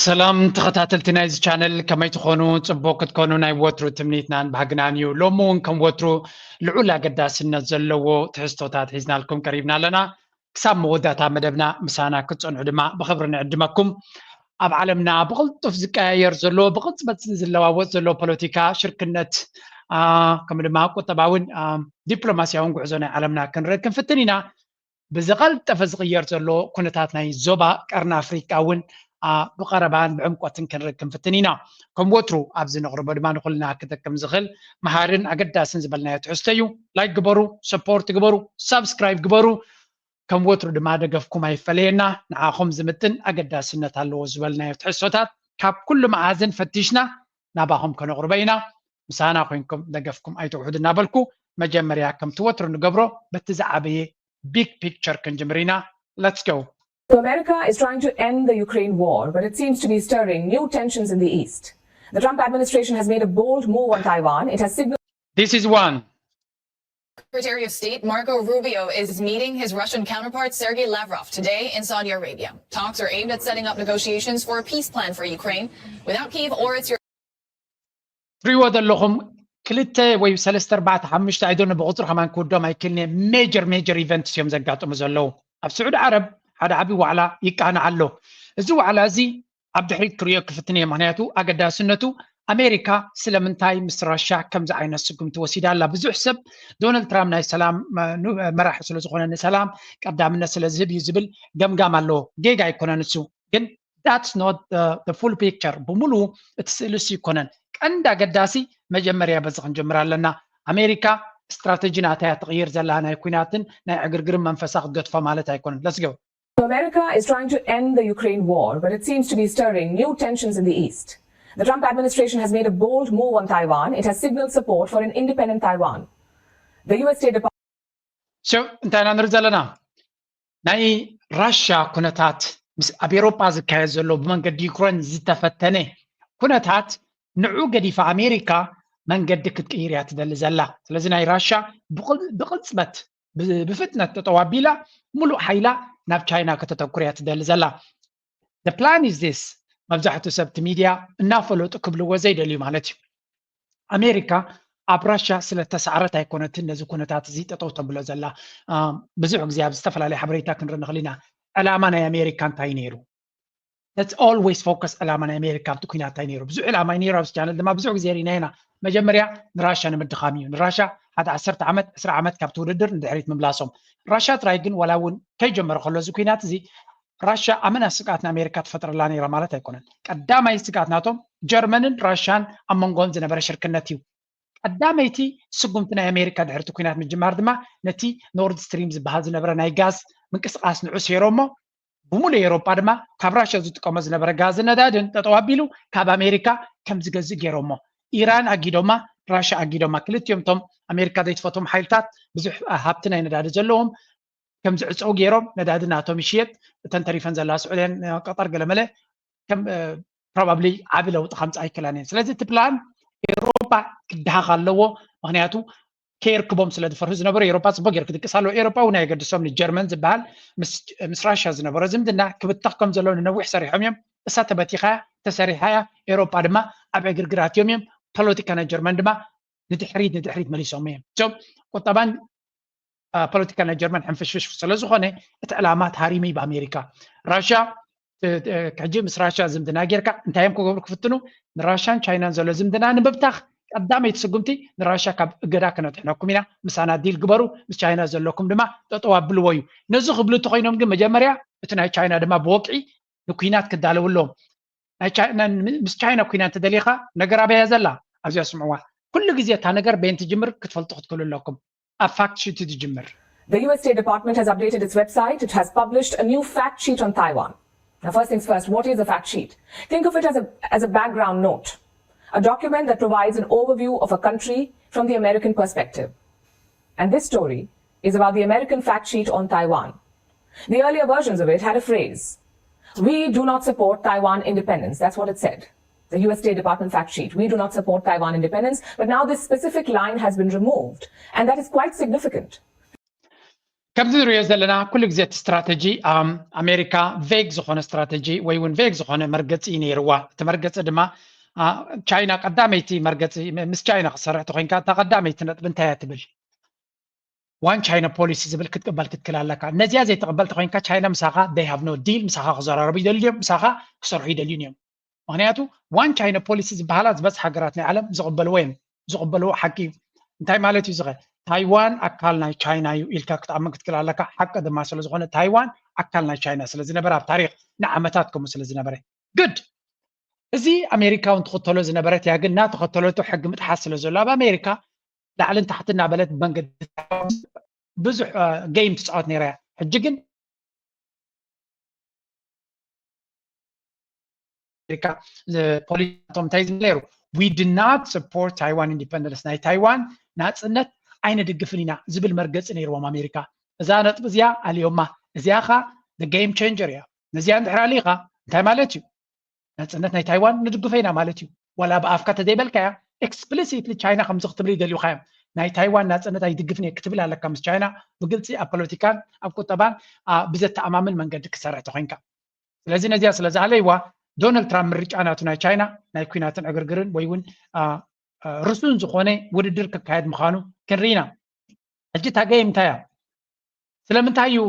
ሰላም ተኸታተልቲ ናይዚ ቻነል፣ ከመይ ትኾኑ? ጽቡቕ ክትኮኑ ናይ ወትሩ ትምኒትናን ባህግናን እዩ። ሎሚ እውን ከም ወትሩ ልዑል ኣገዳስነት ዘለዎ ትሕዝቶታት ሒዝናልኩም ቀሪብና ኣለና። ክሳብ መወዳእታ መደብና ምሳና ክትጸንሑ ድማ ብኽብሪ ንዕድመኩም። ኣብ ዓለምና ብቕልጡፍ ዝቀያየር ዘሎ፣ ብቕጽበት ዝለዋወጥ ዘሎ ፖለቲካ፣ ሽርክነት፣ አ፣ ከምኡ ድማ ቁጠባውን፣ አ፣ ዲፕሎማስያውን ጉዕዞ ናይ ዓለምና ክንርኢ ክንፍትን ኢና። ብዝቐልጠፈ ዝቕየር ዘሎ ኩነታት ናይ ዞባ ቀርኒ ኣፍሪቃ እውን፣ አ፣ ብቐረባን ብዕምቆትን ክንርኢ ክንፍትን ኢና። ከም ወትሩ ኣብዚ ነቕርቦ ድማ ንኹልና ክጠቅም ዝኽእል መሃርን ኣገዳስን ዝበልናዮ ትሕዝቶ እዩ። ላይክ ግበሩ፣ ሰፖርት ግበሩ፣ ሳብስክራይብ ግበሩ። ከም ወትሩ ድማ ደገፍኩም ኣይፈለየና። ንዓኹም ዝምጥን ኣገዳስነት ኣለዎ ዝበልናዮ ትሕዝቶታት ካብ ኩሉ መኣዝን ፈቲሽና ናባኹም ከነቕርቦ ኢና። ምሳና ኮይንኩም ደገፍኩም ኣይትውሕዱ እናበልኩ፣ መጀመርያ ከምቲ ወትሩ ንገብሮ በቲ ዝዓበየ ቢግ ፒክቸር ክንጅምር ኢና። Let's go. So America is trying to end the Ukraine war, but it seems to be stirring new tensions in the East. The Trump administration has made a bold move on Taiwan. It has signaled This is one. Secretary of State Marco Rubio is meeting his Russian counterpart Sergei Lavrov today in Saudi Arabia. Talks are aimed at setting up negotiations for a peace plan for Ukraine without Kyiv or its ትሪእዎ ዘለኹም ክልተ ወይ ሰለስተ ኣርባዕተ ሓሙሽተ ኣይዶነ ብቁፅሪ ከማን ክወዶም ኣይክልኒ። ሜጀር ሜጀር ኢቨንትስ እዮም ዘጋጥሙ ዘለዉ። ኣብ ስዑዲ ዓረብ ሓደ ዓብዪ ዋዕላ ይቃናዕ ኣሎ። እዚ ዋዕላ እዚ ኣብ ድሕሪት ክሪኦ ክፍትን እየ፣ ምክንያቱ ኣገዳስነቱ ኣሜሪካ ስለምንታይ ምስ ራሻ ከምዚ ዓይነት ስጉምቲ ወሲዳ ኣላ? ብዙሕ ሰብ ዶናልድ ትራምፕ ናይ ሰላም መ- ኑ- መራሒ ስለዝኾነ ንሰላም ቀዳምነት ስለዝህብ እዩ ዝብል ገምጋም ኣለዎ። ጌጋ ኣይኮነን እሱ፣ ግን that's not the full picture፣ ብምሉኡ እቲ ስእሊ እሱ ይኮነን። ቀንዲ ኣገዳሲ መጀመርያ በዚ ክንጀምር ኣለና። ኣሜሪካ ስትራተጂ ናታ እያ ትቕይር ዘላ፣ ናይ ኩናትን ናይ ዕግርግርን መንፈሳ ክትገድፎ ማለት ኣይኮነን። Let's go. So America is trying to end the Ukraine war, but it seems to be stirring new tensions in the East. The Trump administration has made a bold move on Taiwan. It has signaled support for an independent Taiwan. The U S State Department So እንታይ ኢና ንርኢ ዘለና? ናይ ራሻ ኩነታት ምስ ኣብ ኤሮጳ ዝካየድ ዘሎ ብመንገዲ ዩክሬን ዝተፈተነ ኩነታት ንዑ ገዲፋ ኣሜሪካ መንገዲ ክትቅይር እያ ትደሊ ዘላ። ስለዚ ናይ ራሻ ብቕል- ብቕጽበት ብ- ብፍጥነት ጠጠው ኣቢላ ሙሉእ ሓይላ ናብ ቻይና ከተተኩር እያ ትደሊ ዘላ። The plan is this። መብዛሕትኡ ሰብ እቲ ሚድያ እናፈለጡ ክብልዎ ዘይደልዩ ማለት እዩ። ኣሜሪካ ኣብ ራሻ ስለተሳዕረት ኣይኮነትን ነዚ ኩነታት እዚ ጠጠው ተብሎ ዘላ። ብዙሕ ግዜ ኣብ ዝተፈላለዩ ሓበሬታ ክንርኢ ንኽእል ኢና። ዕላማ ናይ ኣሜሪካ እንታይ ነይሩ? Let's always focus። ዕላማ ናይ ኣሜሪካ ኣብቲ ኩናት እንታይ ነይሩ? ብዙሕ ዕላማ እዩ ነይሩ። ኣብዚ ቻነል ድማ ብዙሕ ግዜ ርኢና ኢና። መጀመርያ ንራሻ ንምድኻም እዩ። ንራሻ ሓደ ዓሰርተ ዓመት ዕስራ ዓመት ካብቲ ውድድር ንድሕሪት ምምላሶም። ራሻ ጥራይ ግን ዋላ እውን ከይጀመረ ከሎ እዚ ኩናት እዚ ራሻ ኣመና ስግኣት ንኣሜሪካ ትፈጥረላ ነይራ ማለት ኣይኮነን። ቀዳማይ ስግኣት ናቶም ጀርመንን ራሻን ኣብ መንጎኦም ዝነበረ ሽርክነት እዩ። ቀዳመይቲ ስጉምቲ ናይ ኣሜሪካ ድሕርቲ ኩናት ምጅማር ድማ ነቲ ኖርድ ስትሪም ዝበሃል ዝነበረ ናይ ጋዝ ምንቅስቃስ ንዑ ሰይሮሞ፣ ብምሉእ ኤሮጳ ድማ ካብ ራሻ ዝጥቀሞ ዝነበረ ጋዝን ነዳድን ጠጠው ኣቢሉ ካብ ኣሜሪካ ከም ዝገዝእ ገይሮሞ። ኢራን ኣጊዶማ፣ ራሻ ኣጊዶማ። ክልቲኦም እቶም ኣሜሪካ ዘይትፈትዎም ሓይልታት ብዙሕ ሃብቲ ናይ ነዳዲ ዘለዎም ከም ዝዕፀው ገይሮም ነዳዲ ናቶም ይሽየጥ። እተን ተሪፈን ዘላ ስዑድያን ቀጠር ገለመለ ከም ፕሮባብሊ ዓቢ ለውጢ ከምፅኣ ኣይክእላን እየን። ስለዚ እቲ ፕላን ኤሮፓ ክድሃኽ ኣለዎ። ምክንያቱ ከየርክቦም ስለ ዝፈርሁ ዝነበሩ ኤሮፓ ፅቡቅ ገይሩ ክድቅስ ኣለዎ። ኤሮፓ እውን ኣየገድሶም። ንጀርመን ዝበሃል ምስ ምስ ራሻ ዝነበሮ ዝምድና ክብተኽ ከም ዘለዎ ንነዊሕ ሰሪሖም እዮም። እሳ ተበቲኻ እያ፣ ተሰሪሓ እያ። ኤሮፓ ድማ ኣብ ዕግርግር ኣትዮም እዮም። ፖለቲካ ናይ ጀርመን ድማ ንድሕሪት ንድሕሪት መሊሶም እዮም። እዞም ቁጠባን ፖለቲካ ናይ ጀርመን ሕንፍሽፍሽ ስለዝኾነ እቲ ዕላማ ተሃሪሙ እዩ ብኣሜሪካ። ራሻ ሕጂ ምስ ራሻ ዝምድና ጌርካ እንታይ እዮም ክገብሩ ክፍትኑ? ንራሻን ቻይናን ዘሎ ዝምድና ንምብታኽ ቀዳመይቲ ስጉምቲ ንራሻ ካብ እገዳ ክነድሕነኩም ኢና፣ ምሳና ዲል ግበሩ፣ ምስ ቻይና ዘለኩም ድማ ጠጠው ኣብልዎ እዩ። ነዚ ክብሉ እንተኮይኖም ግን መጀመርያ እቲ ናይ ቻይና ድማ ብወግዒ ንኩናት ክዳለውሎም ናይ ቻይና ምስ ቻይና ኩናት እንተደሊኻ ነገር ኣበያ ዘላ ኣብዚኣ ስምዕዋ። ኩሉ ግዜ እታ ነገር በየን ትጅምር ክትፈልጡ ክትክእሉ ኣለኩም። ኣብ ፋክት ሺት ትጅምር። The U S State Department has updated its website. It has published a new fact sheet on Taiwan. Now, first things first, what is a fact sheet? Think of it as a, as a background note, a document that provides an overview of a country from the American perspective. And this story is about the American fact sheet on Taiwan. The earlier versions of it had a phrase, "We do not support Taiwan independence." That's what it said. The U S State Department fact sheet, "We do not support Taiwan independence." But now this specific line has been removed, and that is quite significant. ከምዚ ንሪኦ ዘለና ኩሉ ግዜ እቲ ስትራተጂ ኣሜሪካ ቬግ ዝኾነ ስትራተጂ ወይ እውን ቬግ ዝኾነ መርገፂ እዩ ነይርዋ። እቲ መርገፂ ድማ ቻይና ቀዳመይቲ መርገፂ ምስ ቻይና ክሰርሕ ተኮይንካ እታ ቀዳመይቲ ነጥቢ እንታይ እያ ትብል? ዋን ቻይና ፖሊሲ ዝብል ክትቅበል ክትክል ኣለካ። ነዚኣ ዘይተቀበልቲ ኮይንካ ቻይና ምሳኻ they have no deal፣ ምሳኻ ክዘራረቡ ይደልዩ እዮም፣ ምሳኻ ክሰርሑ ይደልዩን እዮም። ምክንያቱ ዋን ቻይና ፖሊሲ ዝበሃላ ዝበፅሕ ሃገራት ናይ ዓለም ዝቕበልዎ እዮም። ዝቕበልዎ ሓቂ እዩ። እንታይ ማለት እዩ ዝኸ ታይዋን ኣካል ናይ ቻይና እዩ ኢልካ ክትኣምን ክትክል ኣለካ። ሓቂ ድማ ስለዝኾነ ታይዋን ኣካል ናይ ቻይና ስለዝነበረ ኣብ ታሪክ ንዓመታት ከምኡ ስለዝነበረ good። እዚ ኣሜሪካ እውን ትኽተሎ ዝነበረት እያ፣ ግን እናተኸተለቱ ሕጊ ምጥሓስ ስለ ዘሎ ኣብ ኣሜሪካ ላዕልን ታሕቲ እናበለት ብመንገዲ ብዙሕ game ትፃወት ነይራ እያ። ሕጂ ግን ኣሜሪካ ፖሊሲቶም እንታይ ዝብል ነይሩ? We do not support Taiwan independence፣ ናይ ታይዋን ናፅነት ኣይንድግፍን ኢና ዝብል መርገፂ ነይርዎም ኣሜሪካ። እዛ ነጥቢ እዚኣ ኣልዮማ። እዚኣ ኻ game changer እያ። ነዚኣ እንድሕር ኣሊኻ እንታይ ማለት እዩ? ናፅነት ናይ ታይዋን ንድግፎ ኢና ማለት እዩ። ዋላ ብኣፍካ ተዘይበልካያ explicitly ቻይና ከምዚ ክትብል ይደልዩካ እዮም። ናይ ታይዋን ናፅነት ኣይድግፍን እየ ክትብል ኣለካ ምስ ቻይና ብግልፂ ኣብ ፖለቲካን ኣብ ቁጠባን ብዘተኣማምን መንገዲ ክሰርሕ ተኮይንካ። ስለዚ ነዚኣ ስለ ዝኣለይዋ ዶናልድ ትራምፕ ምርጫ ናቱ ናይ ቻይና ናይ ኩናትን ዕግርግርን ወይ እውን ርሱን ዝኾነ ውድድር ክካየድ ምዃኑ ክንርኢ ኢና። ሕጂ እታ game እንታይ እያ? ስለምንታይ እዩ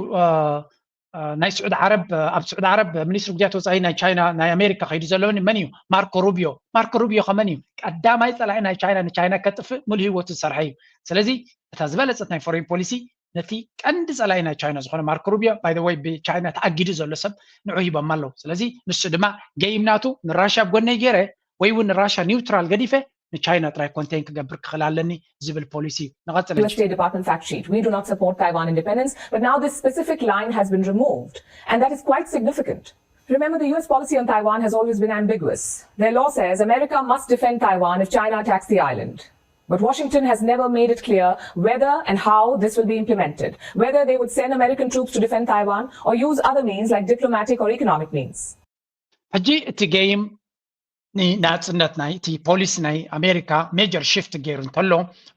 ናይ ስዑድ ዓረብ ኣብ ስዑድ ዓረብ ሚኒስትሪ ጉዳያት ወፃኢ ናይ ቻይና ናይ ኣሜሪካ ከይዱ ዘሎ መን እዩ? ማርኮ ሩቢዮ። ማርኮ ሩቢዮ ከመን እዩ ቀዳማይ ፀላኢ ናይ ቻይና ንቻይና ከጥፍእ ሙሉ ህይወቱ ዝሰርሐ እዩ። ስለዚ እታ ዝበለፀት ናይ ፎሬን ፖሊሲ ነቲ ቀንዲ ፀላኢ ናይ ቻይና ዝኾነ ማርኮ ሩቢዮ by the way ብቻይና ተኣጊዱ ዘሎ ሰብ ንዑ ሂቦም ኣለዉ። ስለዚ ንሱ ድማ game ናቱ ንራሻ ኣብ ጎነይ ገይረ ወይ እውን ንራሻ ኒውትራል ገዲፈ ንቻይና ጥራይ ኮንቴን ክገብር ክኽእል ኣለኒ ዝብል ፖሊሲ እዩ። ንቐፅል። State Department fact sheet. We do not support Taiwan independence, but now this specific line has been removed, and that is quite significant. Remember, the U S policy on Taiwan has always been ambiguous. Their law says America must defend Taiwan if China attacks the island. But Washington has never made it clear whether and how this will be implemented, whether they would send American troops to defend Taiwan or use other means like diplomatic or economic means. ሕጂ እቲ game ንናፅነት ናይ እቲ ፖሊሲ ናይ ኣሜሪካ major shift ገይሩ እንተሎ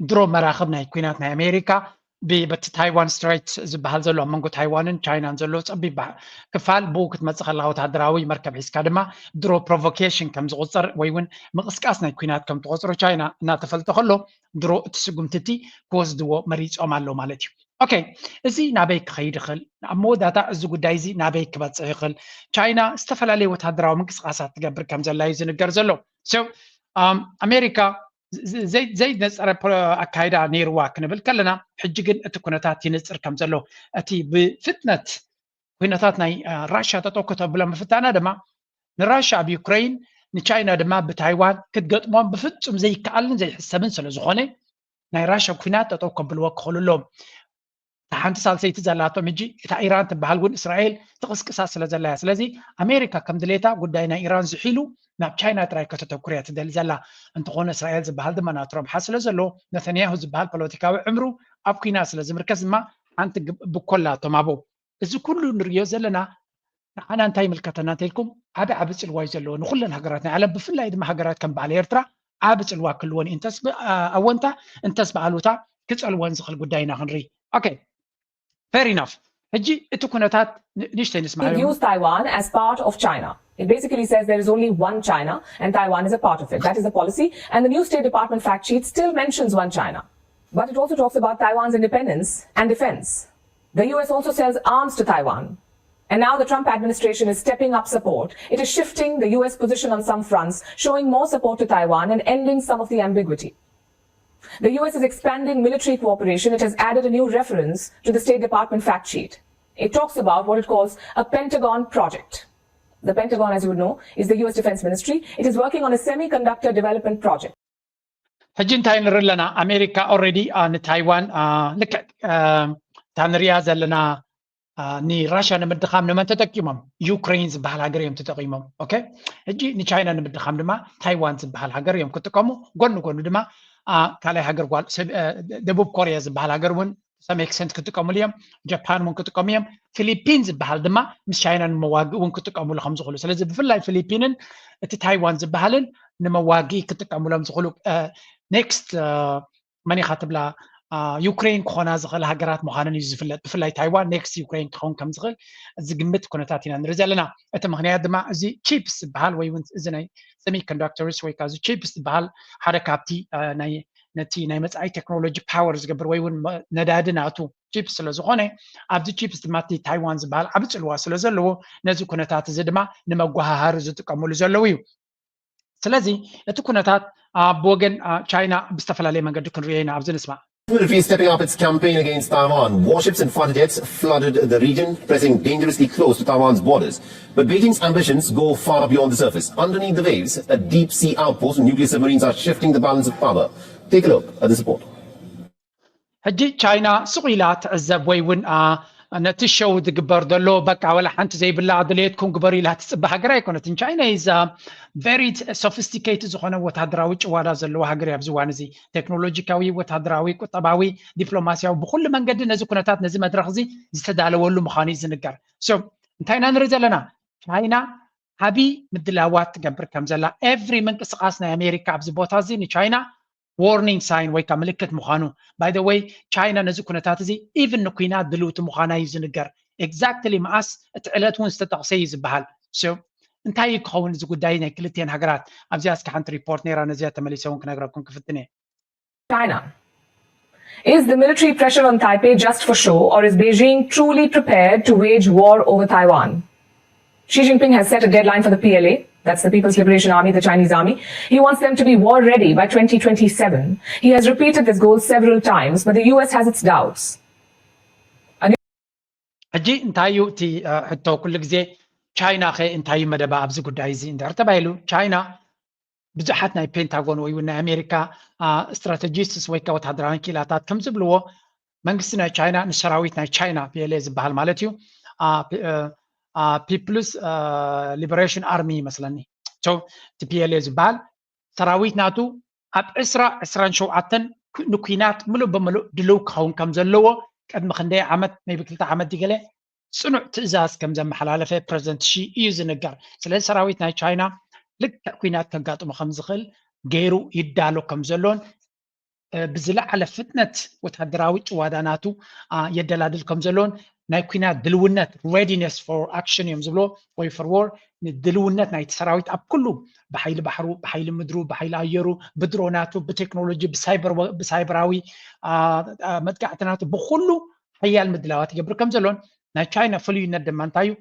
ድሮ መራኽብ ናይ ኩናት ናይ ኣሜሪካ በቲ ታይዋን ስትሬት ዝበሃል ዘሎ ኣብ መንጎ ታይዋንን ቻይናን ዘሎ ፀቢብ ክፋል ብኡ ክትመፅእ ከላ ወታደራዊ መርከብ ሒዝካ ድማ ድሮ provocation ከም ዝቁፀር ወይ እውን ምቅስቃስ ናይ ኩናት ከም ትቆፅሮ ቻይና እናተፈልጠ ከሎ ድሮ እቲ ስጉምቲ እቲ ክወስድዎ መሪፆም ኣሎ ማለት እዩ። ኦኬ፣ እዚ ናበይ ክኸይድ ይኽእል? ኣብ መወዳእታ እዚ ጉዳይ እዚ ናበይ ክበፅሕ ይኽእል? ቻይና ዝተፈላለዩ ወታደራዊ ምንቅስቃሳት ትገብር ከም ዘላ እዩ ዝንገር ዘሎ። ኣሜሪካ ዘይነፀረ ኣካይዳ ነይርዋ ክንብል ከለና ሕጂ ግን እቲ ኩነታት ይንፅር ከም ዘሎ እቲ ብፍጥነት ኩነታት ናይ ራሻ ጠጠው ከተብሎ ምፍታና ድማ ንራሻ ኣብ ዩክሬን ንቻይና ድማ ብታይዋን ክትገጥሞም ብፍፁም ዘይከኣልን ዘይሕሰብን ስለዝኾነ ናይ ራሻ ኩናት ጠጠው ከብልዎ ክኽእሉ ኣለዎም። እታ ሓንቲ ሳልሰይቲ ዘላቶም ሕጂ እታ ኢራን ትበሃል እውን እስራኤል ትቕስቅሳ ስለ ዘላ እያ። ስለዚ ኣሜሪካ ከም ድሌታ ጉዳይ ናይ ኢራን ዝሒሉ ናብ ቻይና ጥራይ ከተተኩር እያ ትደሊ ዘላ። እንተኾነ እስራኤል ዝበሃል ድማ ናቱ ረብሓ ስለ ዘሎ ነተንያሁ ዝበሃል ፖለቲካዊ ዕምሩ ኣብ ኩናት ስለ ዝምርከስ ድማ ሓንቲ ብኮላቶም ኣብኡ እዚ ኩሉ ንሪኦ ዘለና ንዓና እንታይ ይምልከተና እንተኢልኩም ዓቢ ዓቢ ፅልዋ እዩ ዘለዎ ንኩለን ሃገራት ናይ ዓለም ብፍላይ ድማ ሃገራት ከም በዓል ኤርትራ ዓቢ ፅልዋ ክህልወን እዩ እንተስ ኣወንታ እንተስ ብኣሉታ ክፀልወን ዝኽእል ጉዳይ ኢና ክንርኢ። Okay, fair enough። ሕጂ እቲ ኩነታት ንእሽተይ ንስማዕ። Views Taiwan as part of China. It basically says there is only one China and Taiwan is a part of it. That is the policy. And the new State Department fact sheet still mentions one China. But it also talks about Taiwan's independence and defense. The U S also sells arms to Taiwan. And now the Trump administration is stepping up support. It is shifting the U S position on some fronts, showing more support to Taiwan and ending some of the ambiguity. The U S is expanding military cooperation. It has added a new reference to the State Department fact sheet. It talks about what it calls a Pentagon project. The Pentagon, as you would know, is the U S Defense Ministry. It is working on a semiconductor development project. ሕጂ እንታይ ንርኢ ኣለና? ኣሜሪካ already ንታይዋን ልክዕ እታ ንሪኣ ዘለና ንራሻ ንምድኻም ንመን ተጠቂሞም? ዩክሬን ዝበሃል ሃገር እዮም ተጠቂሞም። ኦኬ፣ ሕጂ ንቻይና ንምድኻም ድማ ታይዋን ዝበሃል ሃገር እዮም ክጥቀሙ። ጎኑ ጎኑ ድማ ካልኣይ ሃገር ጓል ደቡብ ኮርያ ዝበሃል ሃገር እውን some extent ክጥቀሙሉ እዮም። ጃፓን እውን ክጥቀሙ እዮም። ፊሊፒን ዝበሃል ድማ ምስ ቻይና ንመዋግእ እውን ክጥቀሙሉ ከም ዝኽእሉ። ስለዚ ብፍላይ ፊሊፒንን እቲ ታይዋን ዝበሃልን ንመዋግኢ ክጥቀሙሎም ዝኽእሉ። Next መን ኢኻ ትብላ ዩክሬን ክኾና ዝኽእል ሃገራት ምዃነን እዩ ዝፍለጥ። ብፍላይ ታይዋን ኔክስት ዩክሬን ክኸውን ከም ዝኽእል ዝግምት ኩነታት ኢና ንርኢ ዘለና። እቲ ምኽንያት ድማ እዚ ቺፕስ ዝበሃል ወይ እውን እዚ ናይ ሴሚኮንዳክተርስ ወይ ከዓ እዚ ቺፕስ ዝበሃል ሓደ ካብቲ ናይ ነቲ ናይ መጻኢ ቴክኖሎጂ ፓወር ዝገብር ወይ እውን ነዳዲ ናቱ ቺፕስ ስለ ዝኾነ ኣብዚ ቺፕስ ድማ እቲ ታይዋን ዝበሃል ዓቢ ጽልዋ ስለ ዘለዎ ነዚ ኩነታት እዚ ድማ ንመጓሃሃሪ ዝጥቀምሉ ዘለዉ እዩ። ስለዚ እቲ ኩነታት ብወገን ቻይና ብዝተፈላለየ መንገዲ ክንሪኦ ኢና። ኣብዚ ንስማዕ። Military is stepping up its campaign against Taiwan. Warships and fighter jets flooded the region, pressing dangerously close to Taiwan's borders. But Beijing's ambitions go far beyond the surface. Underneath the waves, a deep sea outpost and nuclear submarines are shifting the balance of power. Take a look at this report. ሕጂ ቻይና ስቕ ኢላ ትዕዘብ ወይ እውን ነቲ ሸው ዝግበር ዘሎ በቃ ወላ ሓንቲ ዘይብላ ድሌትኩም ግበሩ ኢላ ትፅበ ሃገር ኣይኮነትን። ቻይና is very sophisticated ዝኾነ ወታደራዊ ጭዋዳ ዘለዎ ሃገር ኣብዚ እዋን እዚ ቴክኖሎጂካዊ፣ ወታደራዊ፣ ቁጠባዊ፣ ዲፕሎማሲያዊ ብኩሉ መንገዲ ነዚ ኩነታት ነዚ መድረኽ እዚ ዝተዳለወሉ ምዃኑ እዩ ዝንገር። So እንታይ ኢና ንርኢ ዘለና? ቻይና ዓቢ ምድላዋት ትገብር ከም ዘላ every ምንቅስቃስ ናይ ኣሜሪካ ኣብዚ ቦታ እዚ ንቻይና warning sign ወይ ከዓ ምልክት ምዃኑ። By the way ቻይና ነዚ ኩነታት እዚ even ንኩናት ድልውቲ ምዃና እዩ ዝንገር። Exactly መዓስ እቲ ዕለት እውን ዝተጠቕሰ እዩ ዝበሃል። So እንታይ እዩ ክኸውን እዚ ጉዳይ ናይ ክልቲኤን ሃገራት? ኣብዚኣ እስከ ሓንቲ ሪፖርት ነይራ ነዚኣ ተመሊሰ እውን ክነግረኩም ክፍትን እየ። China. Is the military pressure on Taipei just for show, or is Beijing truly prepared to wage war over Taiwan? Xi Jinping has set a deadline for the P L A, that's the People's Liberation Army, the Chinese army. He wants them to be war ready by twenty twenty-seven. He has repeated this goal several times, but the U S has its doubts. ሕጂ እንታይ እዩ እቲ ሕቶ? ኩሉ ግዜ ቻይና ከ እንታይ እዩ መደባ ኣብዚ ጉዳይ እዚ እንድሕር ተባሂሉ፣ ቻይና ብዙሓት ናይ ፔንታጎን ወይ እውን ናይ ኣሜሪካ ስትራተጂስትስ ወይ ከዓ ወታደራዊ ክኢላታት ከም ዝብልዎ መንግስቲ ናይ ቻይና ንሰራዊት ናይ ቻይና ፒ ኤል ኤ ዝበሃል ማለት እዩ፣ ፒፕልስ ሊበሬሽን ኣርሚ ይመስለኒ፣ እቲ ፒ ኤል ኤ ዝበሃል ሰራዊት ናቱ ኣብ ዕስራ ዕስራን ሸውዓተን ንኩናት ምሉእ ብምሉእ ድልው ክኸውን ከም ዘለዎ ቅድሚ ክንደይ ዓመት maybe ክልተ ዓመት ድገለ ፅኑዕ ትእዛዝ ከም ዘመሓላለፈ ፕረዚደንት ሺ እዩ ዝንገር። ስለዚ ሰራዊት ናይ ቻይና ልክዕ ኩናት ከጋጥሞ ከም ዝኽእል ገይሩ ይዳሎ ከም ዘሎን ብዝለዓለ ፍጥነት ወታደራዊ ጭዋዳ ናቱ የደላድል ከም ዘሎን ናይ ኩናት ድልውነት readiness for action እዮም ዝብሎ ወይ for war ንድልውነት ናይቲ ሰራዊት ኣብ ኩሉ ብሓይሊ ባሕሩ፣ ብሓይሊ ምድሩ፣ ብሓይሊ ኣየሩ፣ ብድሮናቱ፣ ብቴክኖሎጂ፣ ብሳይበራዊ መጥቃዕቲ ናቱ ብኩሉ ሓያል ምድላዋት ይገብር ከም ዘሎን ናይ ቻይና ፍሉይነት ድማ እንታይ እዩ?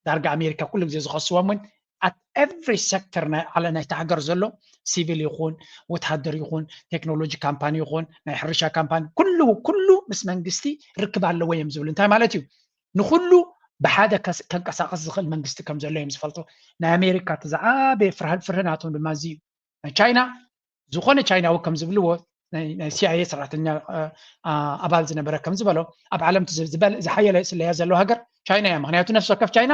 ዳርጋ ኣሜሪካ ኩሉ ግዜ ዝኸስዎም እውን at every sector ናይ ዓለ ናይቲ ሃገር ዘሎ ሲቪል ይኹን ወታደር ይኹን ቴክኖሎጂ ካምፓኒ ይኹን ናይ ሕርሻ ካምፓኒ ኩሉ ኩሉ ምስ መንግስቲ ርክብ ኣለዎ እዮም ዝብሉ። እንታይ ማለት እዩ? ንኩሉ ብሓደ ከንቀሳቀስ ዝኽእል መንግስቲ ከም ዘሎ እዮም ዝፈልጡ። ናይ ኣሜሪካ እቲ ዝዓበየ ፍርሒ ናቶም ድማ እዚ እዩ። ናይ ቻይና ዝኾነ ቻይናዊ ከም ዝብልዎ ናይ ሲኣይኤ ሰራሕተኛ ኣባል ዝነበረ ከም ዝበሎ ኣብ ዓለም ዝሓየለ ስለያ ዘለዎ ሃገር ቻይና እያ። ምክንያቱ ነፍሲ ወከፍ ቻይና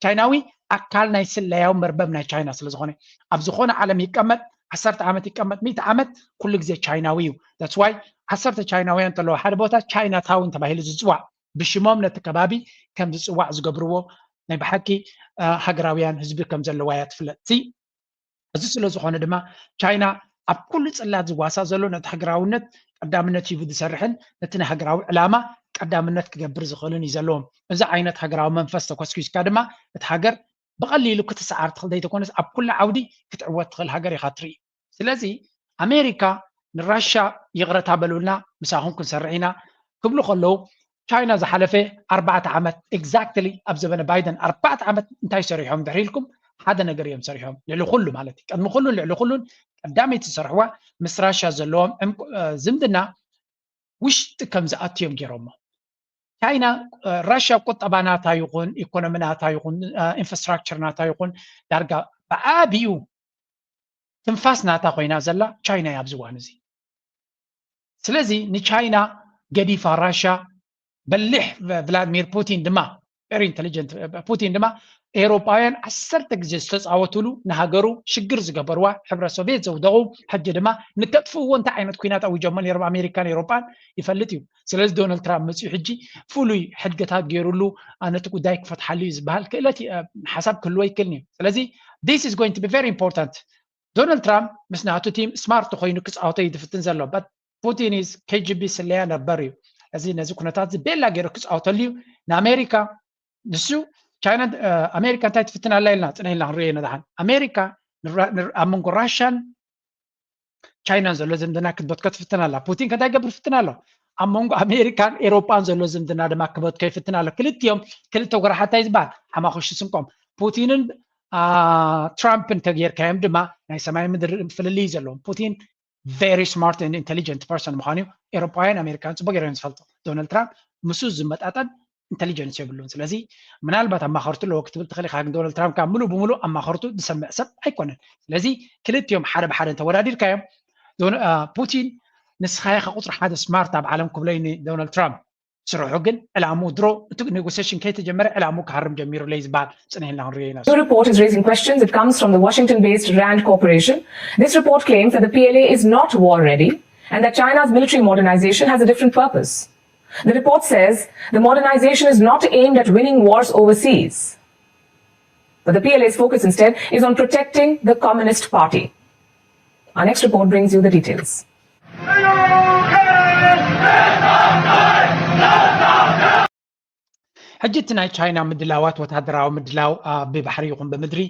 ቻይናዊ ኣካል ናይ ስለያዊ መርበብ ናይ ቻይና ስለዝኾነ ኣብ ዝኾነ ዓለም ይቀመጥ ዓሰርተ ዓመት ይቀመጥ ሚእቲ ዓመት ኩሉ ግዜ ቻይናዊ እዩ። That's why ዓሰርተ ቻይናውያን እንተለዉ ሓደ ቦታ ቻይና ታውን ተባሂሉ ዝፅዋዕ ብሽሞም ነቲ ከባቢ ከም ዝፅዋዕ ዝገብርዎ ናይ ብሓቂ ሃገራውያን ህዝቢ ከም ዘለዋ እያ ትፍለጥ። እዚ ስለ ዝኾነ ድማ ቻይና ኣብ ኩሉ ጽላት ዝዋሳእ ዘሎ ነቲ ሃገራውነት ቀዳምነት ሂቡ ዝሰርሕን ነቲ ናይ ሃገራዊ ዕላማ ቀዳምነት ክገብር ዝኽእልን እዩ ዘለዎም። እዚ ዓይነት ሃገራዊ መንፈስ ተኮስኪስካ ድማ እቲ ሃገር ብቐሊሉ ክትሰዓር ትኽእል ዘይተኮነስ ኣብ ኩሉ ዓውዲ ክትዕወት ትኽእል ሃገር ኢኻ ትርኢ። ስለዚ ኣሜሪካ ንራሻ ይቕረታ በሉልና ምሳኹም ክንሰርሕ ኢና ክብሉ ከለዉ ቻይና ዝሓለፈ ኣርባዕተ ዓመት exactly ኣብ ዘበነ ባይደን ኣርባዕተ ዓመት እንታይ ሰሪሖም ድሕሪ ኢልኩም ሓደ ነገር እዮም ሰሪሖም ልዕሊ ኩሉ ማለት እዩ ቅድሚ ኩሉን ልዕሊ ኩሉን ቀዳመይቲ ዝሰርሕዋ ምስ ራሻ ዘለዎም ዝምድና ውሽጢ ከም ዝኣቱ እዮም ገይሮሞ። ቻይና ራሻ ቁጠባ ናታ ይኹን ኢኮኖሚ ናታ ይኹን ኢንፍራስትራክቸር ናታ ይኹን ዳርጋ ብዓቢኡ ትንፋስ ናታ ኮይና ዘላ ቻይና እያ ኣብዚ እዋን እዚ። ስለዚ ንቻይና ገዲፋ ራሻ በሊሕ ቭላድሚር ፑቲን ድማ very intelligent ፑቲን ድማ ኤውሮጳውያን ዓሰርተ ግዜ ዝተፃወትሉ ንሃገሩ ሽግር ዝገበርዋ ሕብረ ሶቪየት ዘውደቑ ሕጂ ድማ ንከጥፍእዎ እንታይ ዓይነት ኩናት ኣዊጆሞ ነይሮም ኣሜሪካን ኤውሮጳን ይፈልጥ እዩ። ስለዚ ዶናልድ ትራምፕ መፅኡ ሕጂ ፍሉይ ሕድገታት ገይሩሉ ነቲ ጉዳይ ክፈትሓሉ እዩ ዝበሃል ክእለት ሓሳብ ክህልዎ ይክእልን እዩ። ስለዚ this is going to be very important። ዶናልድ ትራምፕ ምስ ናቱ ቲም ስማርት ኮይኑ ክፃወቶ እዩ ዝፍትን ዘሎ but ፑቲን is KGB ስለያ ነበር እዩ። እዚ ነዚ ኩነታት እዚ ቤላ ገይሩ ክፃወተሉ እዩ። ንኣሜሪካ ንሱ ቻይና ኣሜሪካ እንታይ ትፍትን ኣላ ኢልና ፅነ ኢልና ክንሪኦ ኢና። ደሓን ኣሜሪካ ኣብ መንጎ ራሻን ቻይናን ዘሎ ዝምድና ክትበትኮ ትፍትን ኣላ። ፑቲን ከ እንታይ ገብር ይፍትን ኣሎ? ኣብ መንጎ ኣሜሪካን ኤሮጳን ዘሎ ዝምድና ድማ ክበትኮ ይፍትን ኣሎ። ክልቲኦም ክልተ ጎራሓት እንታይ ዝበሃል ሓማኹሽቲ ስንቆም። ፑቲንን ትራምፕን ተጌርካዮም ድማ ናይ ሰማይ ምድሪ ፍልልይ ዘለዎም። ፑቲን very smart and intelligent person ምዃኑ እዩ ኤሮጳውያን ኣሜሪካን ጽቡቅ ገይሮም ዝፈልጡ። ዶናልድ ትራምፕ ምስኡ ዝመጣጠን ኢንተሊጀንስ የብሉን። ስለዚ ምናልባት ኣማኸርቱ ኣለዎ ክትብል ትኽእል ኢኻ፣ ግን ዶናልድ ትራምፕ ካብ ምሉእ ብምሉእ ኣማኸርቱ ዝሰምዕ ሰብ ኣይኮነን። ስለዚ ክልቲኦም ሓደ ብሓደ እንተወዳዲርካዮም ዶና- አ፣ ፑቲን ንስኻ ኢኻ ቁፅሪ ሓደ ስማርት ኣብ ዓለም ክብለይ ንዶናልድ ትራምፕ። ስርሑ ግን ዕላምኡ ድሮ እቲ ኔጎሲሽን ከይተጀመረ ዕላምኡ ክሃርም ጀሚሩ ለይ ዝበሃል ጽንሕ ኢልና ክንሪኦ ኢና። New report is raising questions. It comes from the Washington based RAND Corporation. This report claims that the P L A is not war ready and that China's military modernization has a different purpose. The report says the modernization is not aimed at winning wars overseas, but the P L A's focus instead is on protecting the Communist Party. Our next report brings you the details. ሕጂ እቲ ናይ ቻይና ምድላዋት፣ ወታደራዊ ምድላው ብባሕሪ ይኹን ብምድሪ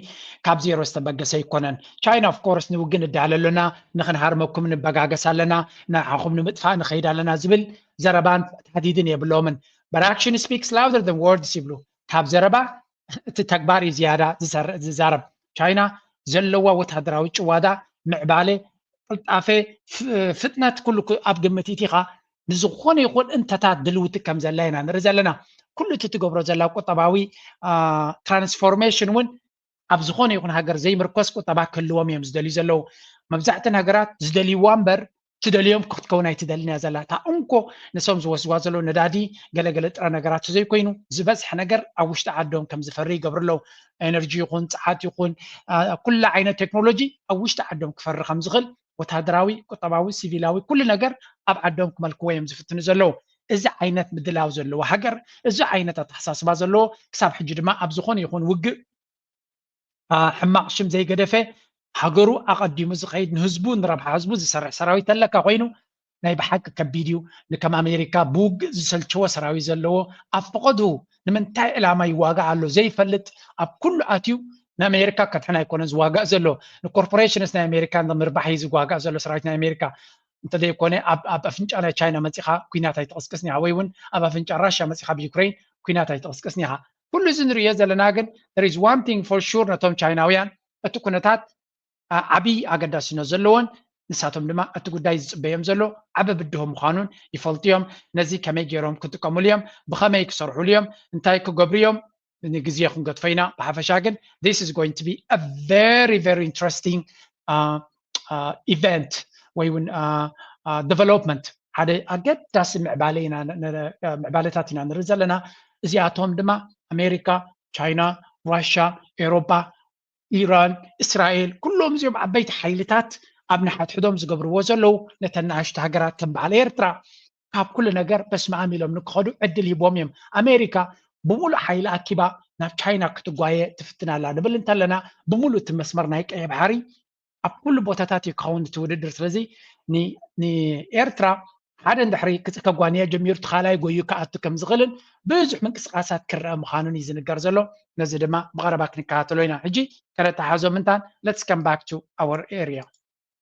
ካብ ዜሮ ዝተበገሰ ኣይኮነን። ቻይና ኦፍ ኮርስ ንውግእ ንዳሎ ኣለና፣ ንኽንሃርመኩም ንበጋገስ ኣለና፣ ንዓኹም ንምጥፋእ ንኸይድ ኣለና ዝብል ዘረባን ታህዲድን የብሎምን። But action speaks louder than words ይብሉ። ካብ ዘረባ እቲ ተግባር እዩ ዝያዳ ዝዛረብ። ቻይና ዘለዋ ወታደራዊ ጭዋዳ፣ ምዕባለ፣ ቅልጣፈ፣ ፍጥነት ኩሉ ኣብ ግምት ኢቲኻ ንዝኾነ ይኹን እንተታት ድልውቲ ከም ዘላ ኢና ንርኢ ዘለና። ኩሉ እቲ ትገብሮ ዘላ ቁጠባዊ ትራንስፎርሜሽን እውን ኣብ ዝኾነ ይኹን ሃገር ዘይምርኮስ ቁጠባ ክህልዎም እዮም ዝደልዩ ዘለዉ። መብዛሕተን ሃገራት ዝደልይዋ እምበር ትደልዮም ክትከውን ኣይትደልን እያ ዘላ። እታ እንኮ ንሶም ዝወስድዋ ዘለዉ ነዳዲ ገለገለ ጥረ ነገራት ዘይኮይኑ ዝበዝሐ ነገር ኣብ ውሽጢ ዓዶም ከም ዝፈሪ ይገብሩ ኣለዉ። ኤነርጂ ይኹን ጸዓት ይኹን ኩሉ ዓይነት ቴክኖሎጂ ኣብ ውሽጢ ዓዶም ክፈሪ ከም ዝኽእል ወታደራዊ፣ ቁጠባዊ፣ ሲቪላዊ ኩሉ ነገር ኣብ ዓዶም ክመልክዎ እዮም ዝፍትኑ ዘለዉ። እዚ ዓይነት ምድላው ዘለዎ ሃገር፣ እዚ ዓይነት ኣተሓሳስባ ዘለዎ ክሳብ ሕጂ ድማ ኣብ ዝኾነ ይኹን ውግእ ሕማቕ ሽም ዘይገደፈ ሃገሩ ኣቐዲሙ ዝኸይድ ንህዝቡ ንረብሓ ህዝቡ ዝሰርሕ ሰራዊት ተለካ ኮይኑ ናይ ብሓቂ ከቢድ እዩ። ንከም ኣሜሪካ ብውግእ ዝሰልቸዎ ሰራዊት ዘለዎ ኣብ ፈቐድኡ ንምንታይ ዕላማ ይዋጋእ ኣሎ ዘይፈልጥ ኣብ ኩሉ ኣትዩ ንኣሜሪካ ከድሕን ኣይኮነን ዝዋጋእ ዘሎ ንኮርፖሬሽንስ ናይ ኣሜሪካ ንምርባሕ እዩ ዝዋጋእ ዘሎ ሰራዊት ናይ ኣሜሪካ እንተዘይኮነ ኣብ ኣፍንጫ ናይ ቻይና መፂኻ ኩናት ኣይትቕስቅስኒ ኢኻ ወይ እውን ኣብ ኣፍንጫ ራሽያ መፂኻ ብዩክሬን ኩናት ኣይትቕስቅስኒ ኢኻ። ኩሉ እዚ ንርእዮ ዘለና ግን there is one thing for sure ነቶም ቻይናውያን እቲ ኩነታት ዓብዪ ኣገዳስነት ዘለዎን ንሳቶም ድማ እቲ ጉዳይ ዝፅበዮም ዘሎ ዓቢ ብድሆ ምዃኑን ይፈልጡ እዮም። ነዚ ከመይ ገይሮም ክጥቀሙሉ እዮም፣ ብኸመይ ክሰርሑሉ እዮም፣ እንታይ ክገብሩ እዮም ንግዜ ክንገድፎ ኢና። ብሓፈሻ ግን this is going to be a very very interesting event ወይ እውን development ሓደ ኣገዳሲ ምዕባለ ኢና ምዕባለታት ኢና ንርኢ ዘለና። እዚኣቶም ድማ ኣሜሪካ፣ ቻይና፣ ራሽያ፣ ኤውሮጳ፣ ኢራን፣ እስራኤል ኩሎም እዚኦም ዓበይቲ ሓይልታት ኣብ ንሓድሕዶም ዝገብርዎ ዘለዉ ነተን ንኣሽቱ ሃገራት ከም በዓል ኤርትራ ካብ ኩሉ ነገር በስመኣም ኢሎም ንክኸዱ ዕድል ሂቦም እዮም። ኣሜሪካ ብምሉእ ሓይሊ ኣኪባ ናብ ቻይና ክትጓየ ትፍትን ኣላ ንብል እንተለና ብምሉእ እቲ መስመር ናይ ቀይሕ ባሕሪ ኣብ ኩሉ ቦታታት እዩ ክኸውን እቲ ውድድር። ስለዚ ንኤርትራ ሓደ እንድሕሪ ክጓንያ ጀሚሩ እቲ ካልኣይ ጎዩ ክኣቱ ከም ዝኽእልን ብዙሕ ምንቅስቃሳት ክረአ ምዃኑን እዩ ዝንገር ዘሎ። ነዚ ድማ ብቐረባ ክንከታተሎ ኢና። ሕጂ ከነተሓዞ ምንታን let's come back to our area.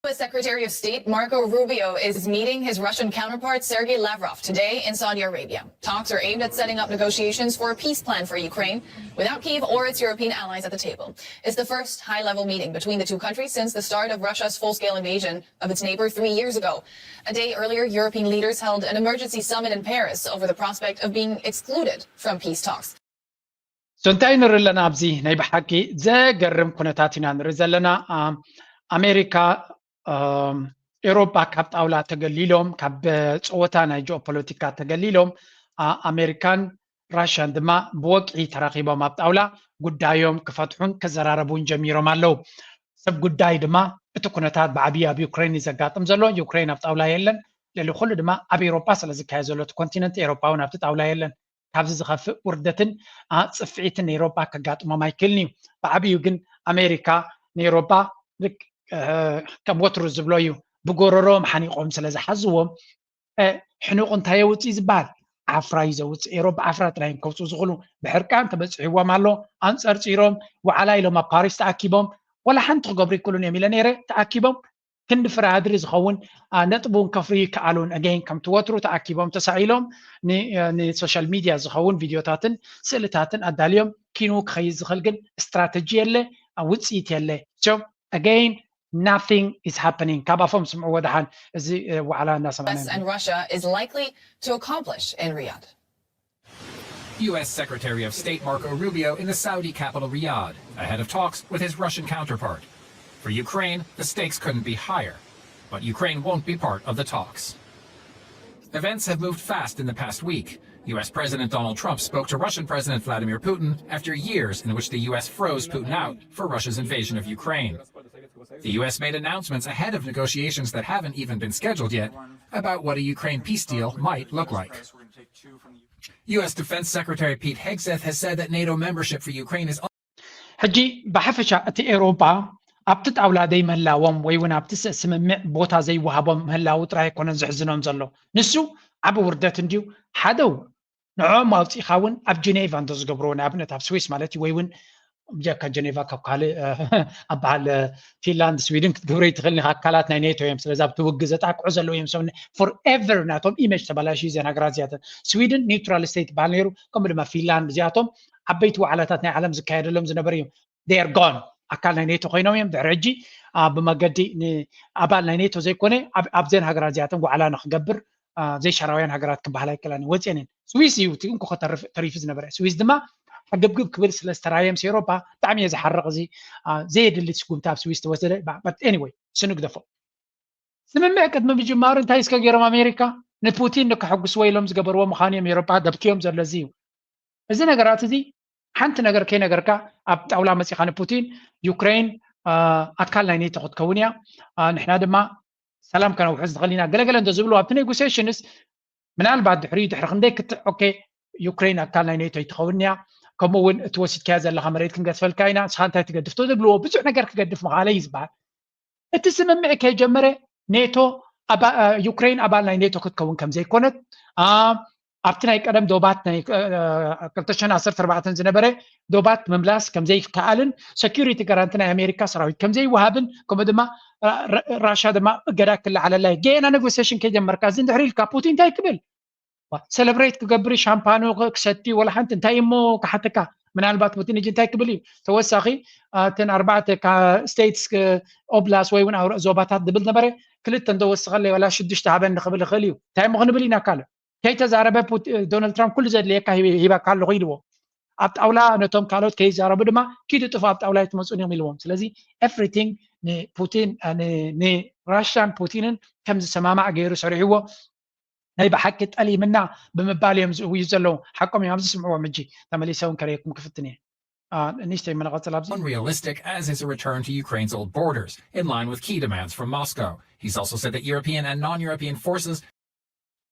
U S Secretary of State Marco Rubio is meeting his Russian counterpart Sergei Lavrov today in Saudi Arabia. Talks are aimed at setting up negotiations for a peace plan for Ukraine without Kyiv or its European allies at the table. It's the first high-level meeting between the two countries since the start of Russia's full-scale invasion of its neighbor three years ago. A day earlier, European leaders held an emergency summit in Paris over the prospect of being excluded from peace talks. So እንታይ ንርኢ ኣለና ኣብዚ ናይ ብሓቂ ዘገርም ኩነታት ኢና ንርኢ ዘለና። ኣሜሪካ ኤውሮጳ ካብ ጣውላ ተገሊሎም ካብ ፀወታ ናይ ጂኦፖለቲካ ተገሊሎም ኣሜሪካን ራሽያን ድማ ብወግዒ ተራኺቦም ኣብ ጣውላ ጉዳዮም ክፈትሑን ክዘራረቡን ጀሚሮም ኣለዉ። ሰብ ጉዳይ ድማ እቲ ኩነታት ብዓብዪ ኣብ ዩክሬን እዩ ዘጋጥም ዘሎ። ዩክሬን ኣብ ጣውላ የለን። ልዕሊ ኩሉ ድማ ኣብ ኤውሮጳ ስለ ዝካየድ ዘሎ እቲ ኮንቲነንት ኤውሮጳ እውን ኣብቲ ጣውላ የለን። ካብዚ ዝኸፍእ ውርደትን ፅፍዒትን ንኤውሮጳ ከጋጥሞም ኣይክእልን እዩ። ብዓብዩ ግን ኣሜሪካ ንኤውሮጳ ከም ወትሩ ዝብሎ እዩ ብጎረሮም ሓኒቆም ስለ ዝሓዝዎም ሕኑቕ እንታይ የውፅእ ዝበሃል ዓፍራ እዩ ዘውፅእ። ኤሮብ ዓፍራ ጥራይ እዮም ከውፅኡ ዝኽእሉ። ብሕርቃን ተበፂሕዎም ኣሎ። ኣንፀርፂሮም ዋዕላ ኢሎም ኣብ ፓሪስ ተኣኪቦም ዋላ ሓንቲ ክገብሩ ይክእሉን እዮም ኢለ ነይረ። ተኣኪቦም ክንዲ ፍረ ኣድሪ ዝኸውን ነጥቢ እውን ከፍርዩ ይከኣሉን። ኣገይን ከምቲ ወትሩ ተኣኪቦም ተሳኢሎም ንሶሻል ሚድያ ዝኸውን ቪድዮታትን ስእልታትን ኣዳልዮም ኪንኡ ክኸይድ ዝኽእል ግን ስትራተጂ የለ፣ ውፅኢት የለ። ኣገይን nothing is happening። ካብ ኣፎም ስምዕዎ ደሓን እዚ ዋዕላ እናሰማዕና and Russia is likely to accomplish in Riyadh. U S Secretary of State Marco Rubio in the Saudi capital Riyadh, ahead of talks with his Russian counterpart. For Ukraine, the stakes couldn't be higher, but Ukraine won't be part of the talks. Events have moved fast in the past week. U S President Donald Trump spoke to Russian President Vladimir Putin after years in which the U S froze Putin out for Russia's invasion of Ukraine. The U S made announcements ahead of negotiations that haven't even been scheduled yet about what a Ukraine peace deal might look like. U S Defense Secretary Pete Hegseth has said that NATO membership for Ukraine is ሕጂ ብሓፈሻ እቲ ኤውሮጳ ኣብቲ ጣውላ ዘይምህላዎም ወይ እውን ኣብቲ ስምምዕ ቦታ ዘይወሃቦም ምህላዉ ጥራይ ኣይኮነን ዘሕዝኖም ዘሎ። ንሱ ዓቢ ውርደት እንድዩ። ሓደው ንዕኦም ኣውፂእኻ እውን ኣብ ጀኔቫ እንተዝገብርዎ ንኣብነት ኣብ ስዊስ ማለት እዩ ወይ እውን ብጀካ ጀኔቫ ካብ ካልእ ኣብ በዓል ፊንላንድ ስዊድን ክትገብሮ ይትኽእል ኢኻ። ኣካላት ናይ ኔቶ እዮም። ስለዚ ኣብቲ ውግእ ዘጣቅዑ ዘለዉ እዮም። ሰብ ፎርኤቨር ናቶም ኢሜጅ ተባላሽዩ እዘን ሃገራት እዚኣተን። ስዊድን ኒውትራል ስቴት ይበሃል ነይሩ። ከምኡ ድማ ፊንላንድ እዚኣቶም ዓበይቲ ዋዕላታት ናይ ዓለም ዝካየደሎም ዝነበሩ እዮም። ር ጎን ኣካል ናይ ኔቶ ኮይኖም እዮም። ድሕሪ ሕጂ ብመገዲ ኣባል ናይ ኔቶ ዘይኮነ ኣብዘን ሃገራት እዚኣተን ዋዕላ ንክገብር ዘይሻራውያን ሃገራት ክበሃል ኣይክእላን ወፅኤን እየን። ስዊስ እዩ እቲ እንኮ ከተርፍ ተሪፉ ዝነበረ። ስዊስ ድማ ሕግብግብ ክብል ስለ ዝተራየ ምስ ኤሮፓ ብጣዕሚ እየ ዝሓርቕ። እዚ ዘየድሊ ስጉምቲ ኣብ ስዊስ ተወሰደ። ኤኒወይ እሱ ንግደፎ። ስምምዕ ቅድሚ ምጅማሩ እንታይ እስከ ገይሮም ኣሜሪካ ንፑቲን ንከሐጉስዎ ኢሎም ዝገበርዎ ምዃኑ እዮም ኤሮፓ ደብክዮም ዘሎ። እዚ እዩ እዚ ነገራት እዚ ሓንቲ ነገር ከይነገርካ ኣብ ጣውላ መፂኻ ንፑቲን ዩክሬን ኣካል ናይ ኔቶ ክትከውን እያ፣ ንሕና ድማ ሰላም ከነውሕስ ንኽእል ኢና ገለገለ እንተ ዝብሉ ኣብቲ ኔጎሲሽንስ ምናልባት ድሕሪ ድሕሪ ክንደይ ክትዕ ኦኬ ዩክሬን ኣካል ናይ ኔቶ ይትኸውን እያ፣ ከምኡ እውን እቲ ወሲድካያ ዘለካ መሬት ክንገድፈልካ ኢና፣ ንስኻ እንታይ ትገድፍ ዝብልዎ ብዙሕ ነገር ክገድፍ ምኻለ እዩ ዝበሃል። እቲ ስምምዕ ከይጀመረ ኔቶ ዩክሬን ኣባል ናይ ኔቶ ክትከውን ከም ዘይኮነት ኣብቲ ናይ ቀደም ዶባት ናይ ክልተ ሽሕን ዓሰርተ ኣርባዕተን ዝነበረ ዶባት ምምላስ ከም ዘይከኣልን ሰኪሪቲ ጋራንቲ ናይ ኣሜሪካ ሰራዊት ከም ዘይወሃብን ከምኡ ድማ ራሻ ድማ እገዳ ክለዓለላ እዩ። ገና ኔጎሲሽን ከይጀመርካ እዚ እንድሕሪ ኢልካ ፑቲን እንታይ ክብል ሰለብሬት ክገብር ሻምፓኖ ክሰቲ ወላ ሓንቲ እንታይ እሞ ክሓተካ ምናልባት ቡቲን ሕጂ እንታይ ክብል እዩ ተወሳኺ እተን ኣርባዕተ ስቴትስ ኦብላስ ወይ እውን ዞባታት ዝብል ነበረ ክልተ እንተወስኸለይ ወላ ሽዱሽተ ሃበኒ ክብል ይኽእል እዩ እንታይ እሞ ክንብል ኢና ካልእ ከይተዛረበ ዶናልድ ትራምፕ ኩሉ ዘድልየካ ሂበካ ኣለኹ ኢልዎ ኣብ ጣውላ ነቶም ካልኦት ከይዛረቡ ድማ ኪዱ ጥፉ ኣብ ጣውላ ኣይትመፁን እዮም ኢልዎም ስለዚ ኤቭሪቲንግ ንፑቲን ንራሽያን ፑቲንን ከም ዝሰማማዕ ገይሩ ሰሪሕዎ ናይ ብሓቂ ጠሊምና ብምባል እዮም ዝእውዩ ዘለዉ ሓቆም እዮም ኣብዚ ስምዕዎም ሕጂ ተመሊሰ እውን ከርእየኩም ክፍትን እየ ንእሽተይ መለቐፅል ኣብዚ Unrealistic as is a return to Ukraine's old borders, in line with key demands from Moscow. He's also said that European and non European forces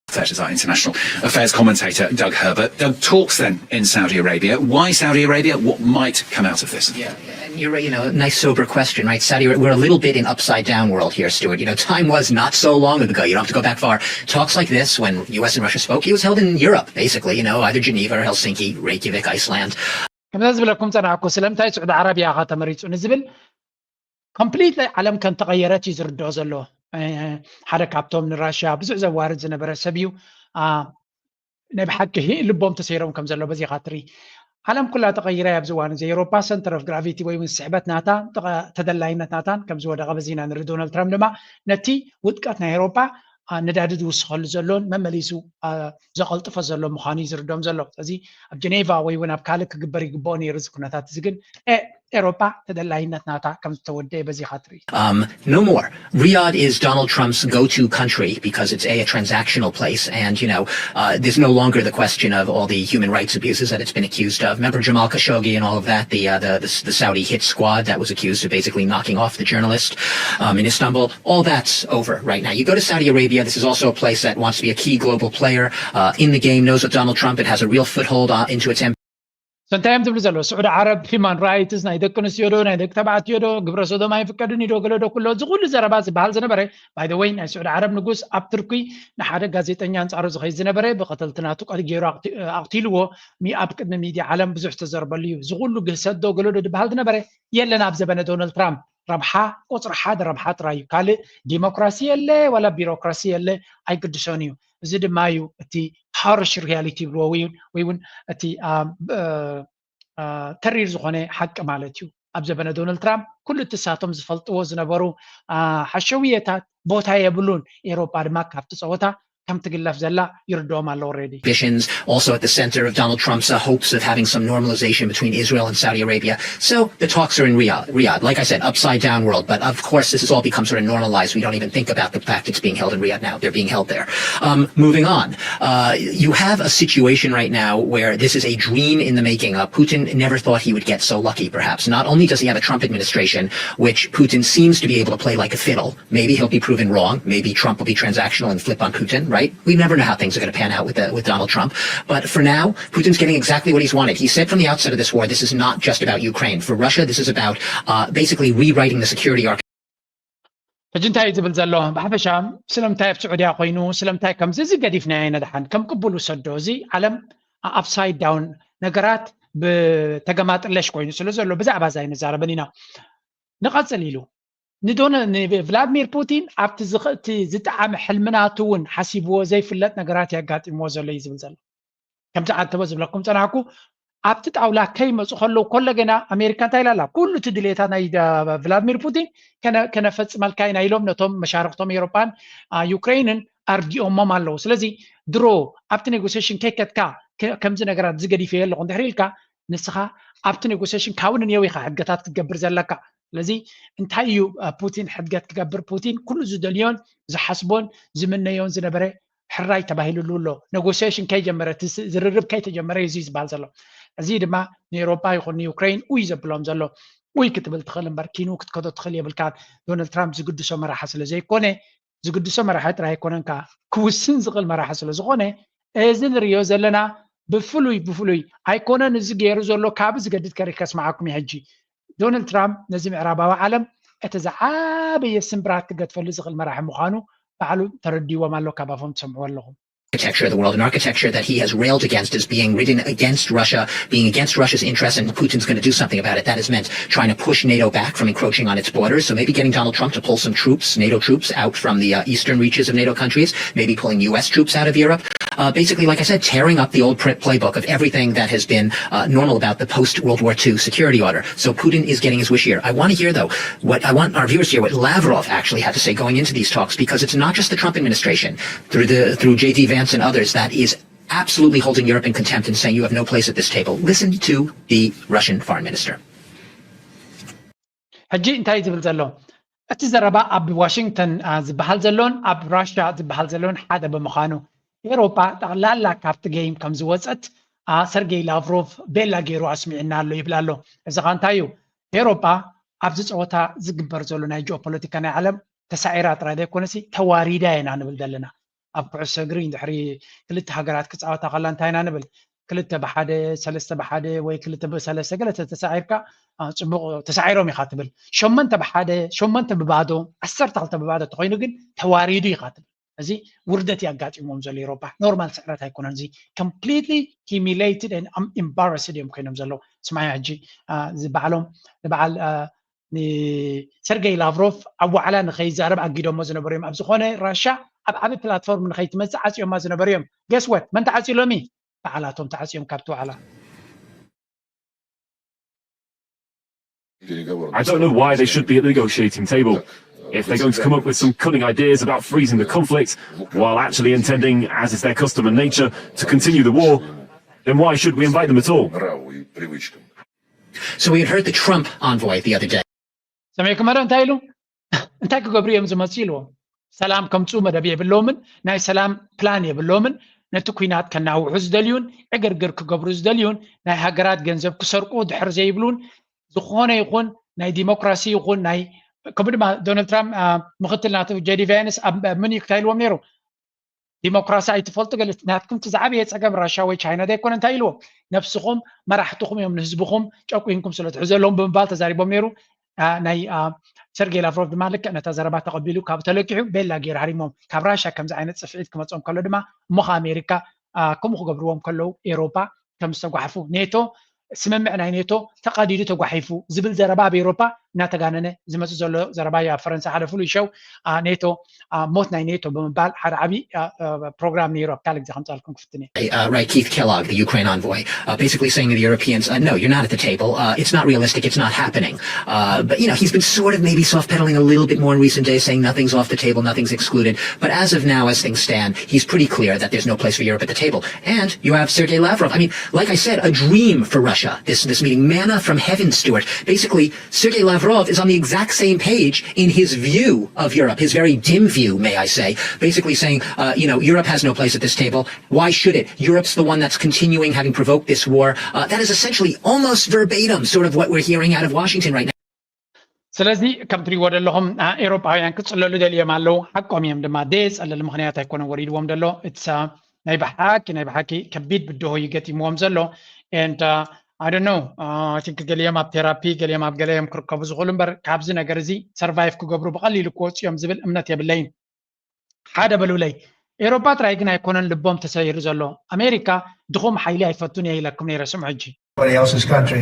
Such as our international affairs commentator Doug Herbert. Doug, talks then in Saudi Arabia. Why Saudi Arabia? What might come out of this? Yeah, and you're right, you know, nice sober question, right? Saudi, we're a little bit in upside down world here, Stuart. You know, time was not so long ago. You don't have to go back far. Talks like this, when U S and Russia spoke, it was held in Europe, basically, you know, either Geneva or Helsinki, Reykjavik, Iceland. ከምዚ ዝብለኩም ጸናሕኩ ስለምንታይ ስዑዲ ዓረብያ ኢኻ ተመሪጹ ንዝብል ኮምፕሊትሊ ዓለም ከም ተቐየረት እዩ ዝርድኦ ዘሎ። ሓደ ካብቶም ንራሽያ ብዙሕ ዘዋርድ ዝነበረ ሰብ እዩ። ናይ ብሓቂ ልቦም ተሰይሮም ከም ዘሎ በዚኻ ትርኢ። ዓለም ኩላ ተቐይራ እያ ኣብዚ እዋን እዚ። ኤውሮፓ ሰንተር ኦፍ ግራቪቲ ወይ እውን ስሕበት ናታ ተደላይነት ናታን ከም ዝወደቐ በዚ ኢና ንርኢ። ዶናልድ ትራምፕ ድማ ነቲ ውድቀት ናይ ኤውሮፓ ነዳዲ ዝውስኸሉ ዘሎን መመሊሱ ዘቐልጥፎ ዘሎ ምዃኑ እዩ ዝርዶም ዘሎ። ስለዚ ኣብ ጀኔቫ ወይ እውን ኣብ ካልእ ክግበር ይግብኦ ነይሩ እዚ ኩነታት እዚ ግን ኤውሮፓ ተደላይነት ናታ ከም ዝተወደአ በዚኻ ትርኢ። Um, no more. Riyadh is Donald Trump's go-to country because it's a, a transactional place, and you know, uh, there's no longer the question of all the human rights abuses that it's been accused of. Remember Jamal Khashoggi and all of that, the uh, the, the, the Saudi hit squad that was accused of basically knocking off the journalist um, in Istanbul. All that's over right now. You go to Saudi Arabia. This is also a place that wants to be a key global player uh, in the game. Knows what Donald Trump and has a real foothold uh, into its empire. እንታይ እዮም ዝብሉ ዘለዉ? ስዑዲ ዓረብ ሂማን ራይትስ፣ ናይ ደቂ ኣንስትዮ ዶ ናይ ደቂ ተባዕትዮ ዶ፣ ግብረ ሰዶም ኣይፍቀድን እዩ ዶ፣ ገለ ዶ ኩሎ፣ እዚ ኩሉ ዘረባ ዝበሃል ዝነበረ። ባይ ዘ ወይ፣ ናይ ስዑዲ ዓረብ ንጉስ ኣብ ትርኪ ንሓደ ጋዜጠኛ ኣንጻሩ ዝኸይድ ዝነበረ ብቐተልቲ ናቱ ቀል ገይሩ ኣቕቲ- ኣቕቲልዎ፣ ሚ ኣብ ቅድሚ ሚድያ ዓለም ብዙሕ ዝተዘርበሉ እዩ። እዚ ኩሉ ግህሰት ዶ ገለ ዶ ዝበሃል ዝነበረ የለን ኣብ ዘበነ ዶናልድ ትራምፕ። ረብሓ ቁፅሪ ሓደ ረብሓ ጥራይ እዩ። ካልእ ዲሞክራሲ የለ ዋላ ቢሮክራሲ የለ ኣይግድሶን እዩ። እዚ ድማ እዩ እቲ ሃርሽ ሪያሊቲ ይብልዎ ወይ እውን- ወይ እውን እቲ ኣም፣ እ፣ እ፣ ተሪር ዝኾነ ሓቂ ማለት እዩ። ኣብ ዘበነ ዶናልድ ትራምፕ ኩሉ እቲ ሳቶም ዝፈልጥዎ ዝነበሩ እ፣ ሓሸውየታት ቦታ የብሉን። ኤሮጳ ድማ ካብቲ ፀወታ ከም ትግለፍ ዘላ ይርድኦም ኣሎ ኦልሬዲ። ambitions, also at the center of Donald Trump's uh, hopes of having some normalization between Israel and Saudi Arabia. So the talks are in Riyadh. Riyadh, like I said, upside down world. But of course, this has all become sort of normalized. We don't even think about the fact it's being held in Riyadh now. They're being held there. Um, moving on, uh, you have a situation right now where this is a dream in the making. Uh, Putin never thought he would get so lucky, perhaps. Not only does he have a Trump administration, which Putin seems to be able to play like a fiddle, maybe he'll be proven wrong. Maybe Trump will be transactional and flip on Putin, right? We never know how things are going to pan out with, uh, with Donald Trump. But for now, Putin's getting exactly what he's wanted. He said from the outset of this war, this is not just about Ukraine. For Russia, this is about uh, basically rewriting the security architecture. ሕጂ እንታይ እዩ ዝብል ዘሎ? ብሓፈሻ ስለምንታይ ኣብ ስዑድያ ኮይኑ፣ ስለምንታይ ከምዚ፣ እዚ ገዲፍናዮ ኢና ደሓን፣ ከም ቅቡል ውሰዶ። እዚ ዓለም ኣፕሳይድ ዳውን፣ ነገራት ብተገማጥለሽ ኮይኑ ስለ ዘሎ ብዛዕባ እዚ ኣይንዛረብን ኢና። ንቐጽል ኢሉ ንዶነ ንቭላድሚር ፑቲን ኣብቲ ዝኽ- እቲ ዝጠዓመ ሕልምናቱ እውን ሓሲብዎ ዘይፍለጥ ነገራት የጋጢምዎ ዘሎ እዩ ዝብል ዘሎ። ከምዚ ዓተበ ዝብለኩም ጸናሕኩ፣ ኣብቲ ጣውላ ከይመፁ ከለዉ ኮሎ ገና ኣሜሪካ እንታይ ኢላ ኣላ? ኩሉ እቲ ድሌታት ናይ ዳ- ቭላድሚር ፑቲን ከነ- ከነፈፅመልካ ኢና ኢሎም ነቶም መሻርክቶም ኤሮጳን አ፣ ዩክሬንን ኣርዲኦሞም ኣለዉ። ስለዚ ድሮ ኣብቲ ኔጎሲሽን ከይከድካ ከ- ከምዚ ነገራት ዝገዲፈዮ ኣለኹ እንድሕር ኢልካ ንስኻ ኣብቲ ኔጎሲሽን ካብኡ ንኔው ኢኻ ሕድገታት ክትገብር ዘለካ። ስለዚ እንታይ እዩ አ፣ ፑቲን ሕድገት ክገብር? ፑቲን ኩሉ ዝደልዮን ዝሓስቦን ዝምነዮን ዝነበረ ሕራይ ተባሂሉሉ ኣሎ። ኔጎሲሽን ከይጀመረ፣ እቲ ስ- ዝርርብ ከይተጀመረ እዩ እዚ ዝበሃል ዘሎ። እዚ ድማ ንኤውሮጳ ይኹን ንዩክሬን ኡይ ዘብሎም ዘሎ። ኡይ ክትብል ትኽእል እምበር ኪኑ ክትከዶ ትኽእል የብልካን። ዶናልድ ትራምፕ ዝግድሶ መራሒ ስለ ዘይኮነ፣ ዝግድሶ መራሒ ጥራይ ኣይኮነን፣ ከዓ ክውስን ዝኽእል መራሒ ስለ ዝኾነ፣ እዚ ንሪኦ ዘለና ብፍሉይ ብፍሉይ ኣይኮነን። እዚ ገይሩ ዘሎ ካብ ዝገድድ ከሪ ከስምዓኩም እዩ። ሕጂ ዶናልድ ትራምፕ ነዚ ምዕራባዊ ዓለም እቲ ዝዓበየ ስምብራት ክገድፈሉ ዝኽእል መራሒ ምዃኑ ባዕሉ ተረዲዎም ኣሎ፣ ካብ ኣፎም ትሰምዕዎ ኣለኹም። architecture of the world, an architecture that he has railed against as being written against Russia, being against Russia's interests, and Putin's going to do something about it. That has meant trying to push NATO back from encroaching on its borders. So maybe getting Donald Trump to pull some troops, NATO troops, out from the uh, eastern reaches of NATO countries, maybe pulling U S troops out of Europe. Uh, basically, like I said, tearing up the old print playbook of everything that has been uh, normal about the post World War two security order. So Putin is getting his wish here. I want to hear, though, what I want our viewers to hear what Lavrov actually had to say going into these talks, because it's not just the Trump administration through the through J D Vance and others that is absolutely holding Europe in contempt and saying you have no place at this table. Listen to the Russian foreign minister. ሕጂ እንታይ እዩ ዝብል ዘሎ? እቲ ዘረባ ኣብ ዋሽንግተን አ፣ ዝበሃል ዘሎን ኣብ ራሽያ ዝበሃል ዘሎን ሓደ ብምዃኑ፣ ኤውሮጳ ጠቕላላ ካብቲ ጌም ከም ዝወፀት አ፣ ሰርጌይ ላቭሮቭ ቤላ ገይሩ ኣስሚዕና ኣሎ ይብል ኣሎ። እዚ ኸ እንታይ እዩ? ኤውሮጳ ኣብዚ ፀወታ ዝግበር ዘሎ ናይ ጂኦፖለቲካ ናይ ዓለም ተሳዒራ ጥራይ ዘይኮነሲ ተዋሪዳ ኢና ንብል ዘለና። ኣብ ኩዕሶ እግሪ እንድሕሪ ክልተ ሃገራት ክፃወታ ከላ እንታይ ኢና ንብል? ክልተ ብሓደ፣ ሰለስተ ብሓደ ወይ ክልተ ብሰለስተ ገለ ተተሳዒርካ አ፣ ፅቡቕ ተሳዒሮም ኢኻ ትብል። ሸመንተ ብሓደ፣ ሸመንተ ብባዶ፣ ዓሰርተ ክልተ ብባዶ እንተኾይኑ ግን ተዋሪዱ ኢኻ ትብል። እዚ ውርደት እዩ ኣጋጢሞም ዘሎ ኤውሮጳ። ኖርማል ስዕረት ኣይኮነን። እዚ ኮምፕሊትሊ ሂሚሌትድ ኤምባረስድ እዮም ኮይኖም ዘለዉ። ስማያ ሕጂ አ፣ እዚ ባዕሎም ንበዓል አ፣ ንሰርገይ ላቭሮቭ ኣብ ዋዕላ ንኸይዛረብ ኣጊዶሞ ዝነበሩ እዮም። ኣብ ዝኾነ ራሻ ኣብ ዓቢ ፕላትፎርም ንኸይትመጽእ ዓጽዮማ ዝነበሩ እዮም። ገስ ወት መን ተዓጽዩ ሎሚ? በዓላቶም ተዓጽዮም ካብቲ ዋዕላ። I don't know why they should be at the negotiating table. If they're going to come up with some cunning ideas about freezing the conflict, while actually intending, as is their custom and nature, to continue the war, then why should we invite them at all? So we had heard the Trump envoy the other day. ሰሚዕኩም ዶ እንታይ ኢሉ? እንታይ ክገብሩ እዮም ዝመፁ ኢልዎም። ሰላም ከምፅኡ መደብ የብለውምን፣ ናይ ሰላም ፕላን የብለውምን። ነቲ ኩናት ከናውሑ ዝደልዩን ዕግርግር ክገብሩ ዝደልዩን ናይ ሃገራት ገንዘብ ክሰርቁ ድሕር ዘይብሉን ዝኾነ ይኹን ናይ ዲሞክራሲ ይኹን ናይ ከምኡ ድማ ዶናልድ ትራምፕ አ፣ ምክትል ናቱ ጄዲ ቫንስ ኣብ ኣብ ምኒክ እንታይ ኢልዎም ነይሩ? ዲሞክራሲ ኣይትፈልጡ ገለ ናትኩም እቲ ዝዓበየ ፀገም ራሻ ወይ ቻይና ዘይኮነ እንታይ ኢልዎ ነብስኹም መራሕትኹም እዮም ንህዝብኹም ጨቁንኩም ስለ ትሕዘሎም ብምባል ተዛሪቦም ነይሩ። ናይ ሰርጌይ ላቭሮቭ ድማ ልክዕ ነታ ዘረባ ተቐቢሉ ካብ ተለቂሑ ቤላ ገይሩ ሃሪሞም ካብ ራሻ ከምዚ ዓይነት ፅፍዒት ክመፆም ከሎ ድማ እሞ ከ ኣሜሪካ ከምኡ ክገብርዎም ከለዉ ኤሮፓ ከም ዝተጓሕፉ ኔቶ ስምምዕ ናይ ኔቶ ተቐዲዱ ተጓሒፉ ዝብል ዘረባ ኣብ ኤሮፓ እናተጋነነ ዝመፅእ ዘሎ ዘረባ እዩ ኣብ ፈረንሳ ሓደ ፍሉይ ሸው ኔቶ ሞት ናይ ኔቶ ብምባል ሓደ ዓብዪ ፕሮግራም ነይሩ ኣብ ካልእ ግዜ ከምፃልኩም ክፍትን እየ uh, right, Keith Kellogg, the Ukraine envoy, uh, basically saying to the Europeans, uh, no, you're not at the table. Uh, it's not realistic. It's not happening. Uh, but, you know, he's been sort of maybe soft pedaling a little bit more in recent days, saying nothing's off the table, nothing's excluded. But as of now, as things stand, he's pretty clear that there's no place for Europe at the table. And you have Sergei Lavrov. I mean, like I said, a dream for Russia, this, this meeting, manna from heaven, Stuart. Basically, Sergei Lavrov is on the exact same page in his view of Europe, his very dim view, may I say, basically saying, uh, you know, Europe has no place at this table. Why should it? Europe's the one that's continuing, having provoked this war. Uh, that is essentially almost verbatim sort of what we're hearing out of Washington right now. ስለዚ ከም ትሪእዎ ዘለኹም ኤሮፓውያን ክፅለሉ ደልዮም ኣለዉ ሓቆም እዮም ድማ ደየፀለሊ ምክንያት ኣይኮነ ወሪድዎም ዘሎ እሳ ናይ ብሓቂ ናይ ብሓቂ ከቢድ ብድሆ እዩ ገጢምዎም ዘሎ and I don't know I think ገሊኦም ኣብ ቴራፒ ገሊኦም ኣብ ገለ እዮም ክርከቡ ዝኽእሉ እምበር ካብዚ ነገር እዚ survive ክገብሩ ብቐሊሉ ክወፁ እዮም ዝብል እምነት የብለይን ሓደ በሉለይ ኤሮፓ ጥራይ ግን ኣይኮነን ልቦም ተሰይሩ ዘሎ ኣሜሪካ ድኹም ሓይሊ ኣይፈቱን እየ ኢለኩም ነይረ ስምዑ ሕጂ Everybody else's country.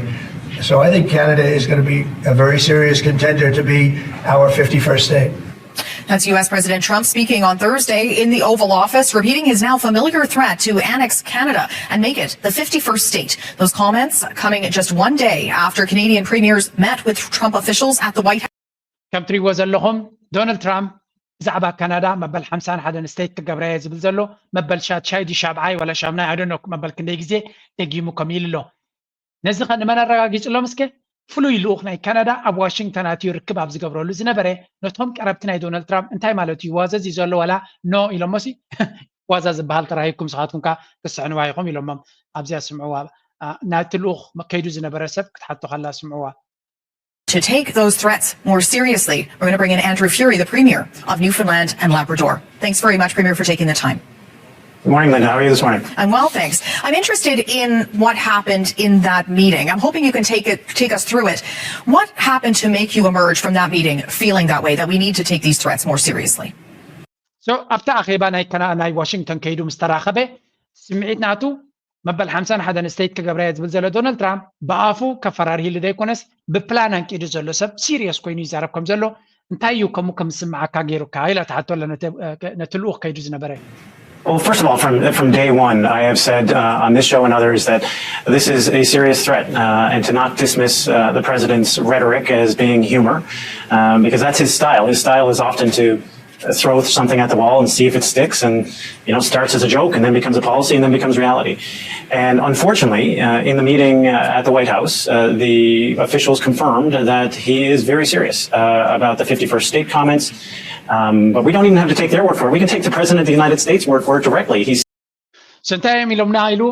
So I think Canada is going to be a very serious contender to be our fifty-first state. That's U S President Trump speaking on Thursday in the Oval Office, repeating his now familiar threat to annex Canada and make it the fifty-first state. Those comments coming just one day after Canadian premiers met with Trump officials at the White House. ከም ትሪእዎ ዘለኹም ዶናልድ ትራምፕ ብዛዕባ ካናዳ መበል ሓምሳን ሓደን ስቴት ክገብራ እየ ዝብል ዘሎ መበል ሻድሻይ ድዩ ሻብዓይ ዋላ ሻምናይ I don't know መበል ክንደይ ግዜ ደጊሙ ከምኡ ኢሉ ኣሎ ነዚ ከ ንመን ኣረጋጊፅሎም እስከ ፍሉይ ልኡኽ ናይ ካናዳ ኣብ ዋሽንግተን ኣትዩ ርክብ ኣብ ዝገብረሉ ዝነበረ ነቶም ቀረብቲ ናይ ዶናልድ ትራምፕ እንታይ ማለት እዩ ዋዘዝ እዩ ዘሎ ዋላ no ኢሎሞሲ ዋዛ ዝበሃል ተራሂብኩም ስኻትኩም ከ ክስሕንዋ ኢኹም ኢሎሞም ኣብዚኣ ስምዕዋ ናቲ ልኡኽ ከይዱ ዝነበረ ሰብ ክትሓቶ ከላ ስምዕዋ To take those threats more seriously, we're going to bring in Andrew Furey, the Premier of Newfoundland and Labrador. Thanks very much, Premier, for taking the time. Good morning, Linda. How are you this morning? I'm well, thanks. I'm interested in what happened in that meeting. I'm hoping you can take it, take us through it. What happened to make you emerge from that meeting feeling that way, that we need to take these threats more seriously? So ኣብቲ ኣኼባ ናይ ከና ናይ ዋሽንግተን ከይዱ ምስ ተራኸበ ስምዒት ናቱ መበል ሓምሳን ሓደን ስቴት ክገብራ እየ ዝብል ዘሎ ዶናልድ ትራምፕ ብኣፉ ከፈራርሂሉ ዘይኮነስ ብፕላን ኣንቂዱ ዘሎ ሰብ ሲሪየስ ኮይኑ ይዛረብ ከም ዘሎ እንታይ እዩ ከምኡ ከም ዝስምዓካ ገይሩካ ኢላ ትሓቶ ኣላ ነቲ ልኡኽ ከይዱ ዝነበረ Well, first of all, from from day one, I have said uh, on this show and others that this is a serious threat, uh, and to not dismiss uh, the president's rhetoric as being humor, um, because that's his style. His style is often to throw something at the wall and see if it sticks, and you know starts as a joke and then becomes a policy and then becomes reality. And unfortunately, uh, in the meeting uh, at the White House, uh, the officials confirmed that he is very serious uh, about the fifty-first state comments. Um, but we don't even have to take their word for it. We can take the President of the United States' word for it directly. He's ስንታይ እዮም ኢሎምና ኢሉ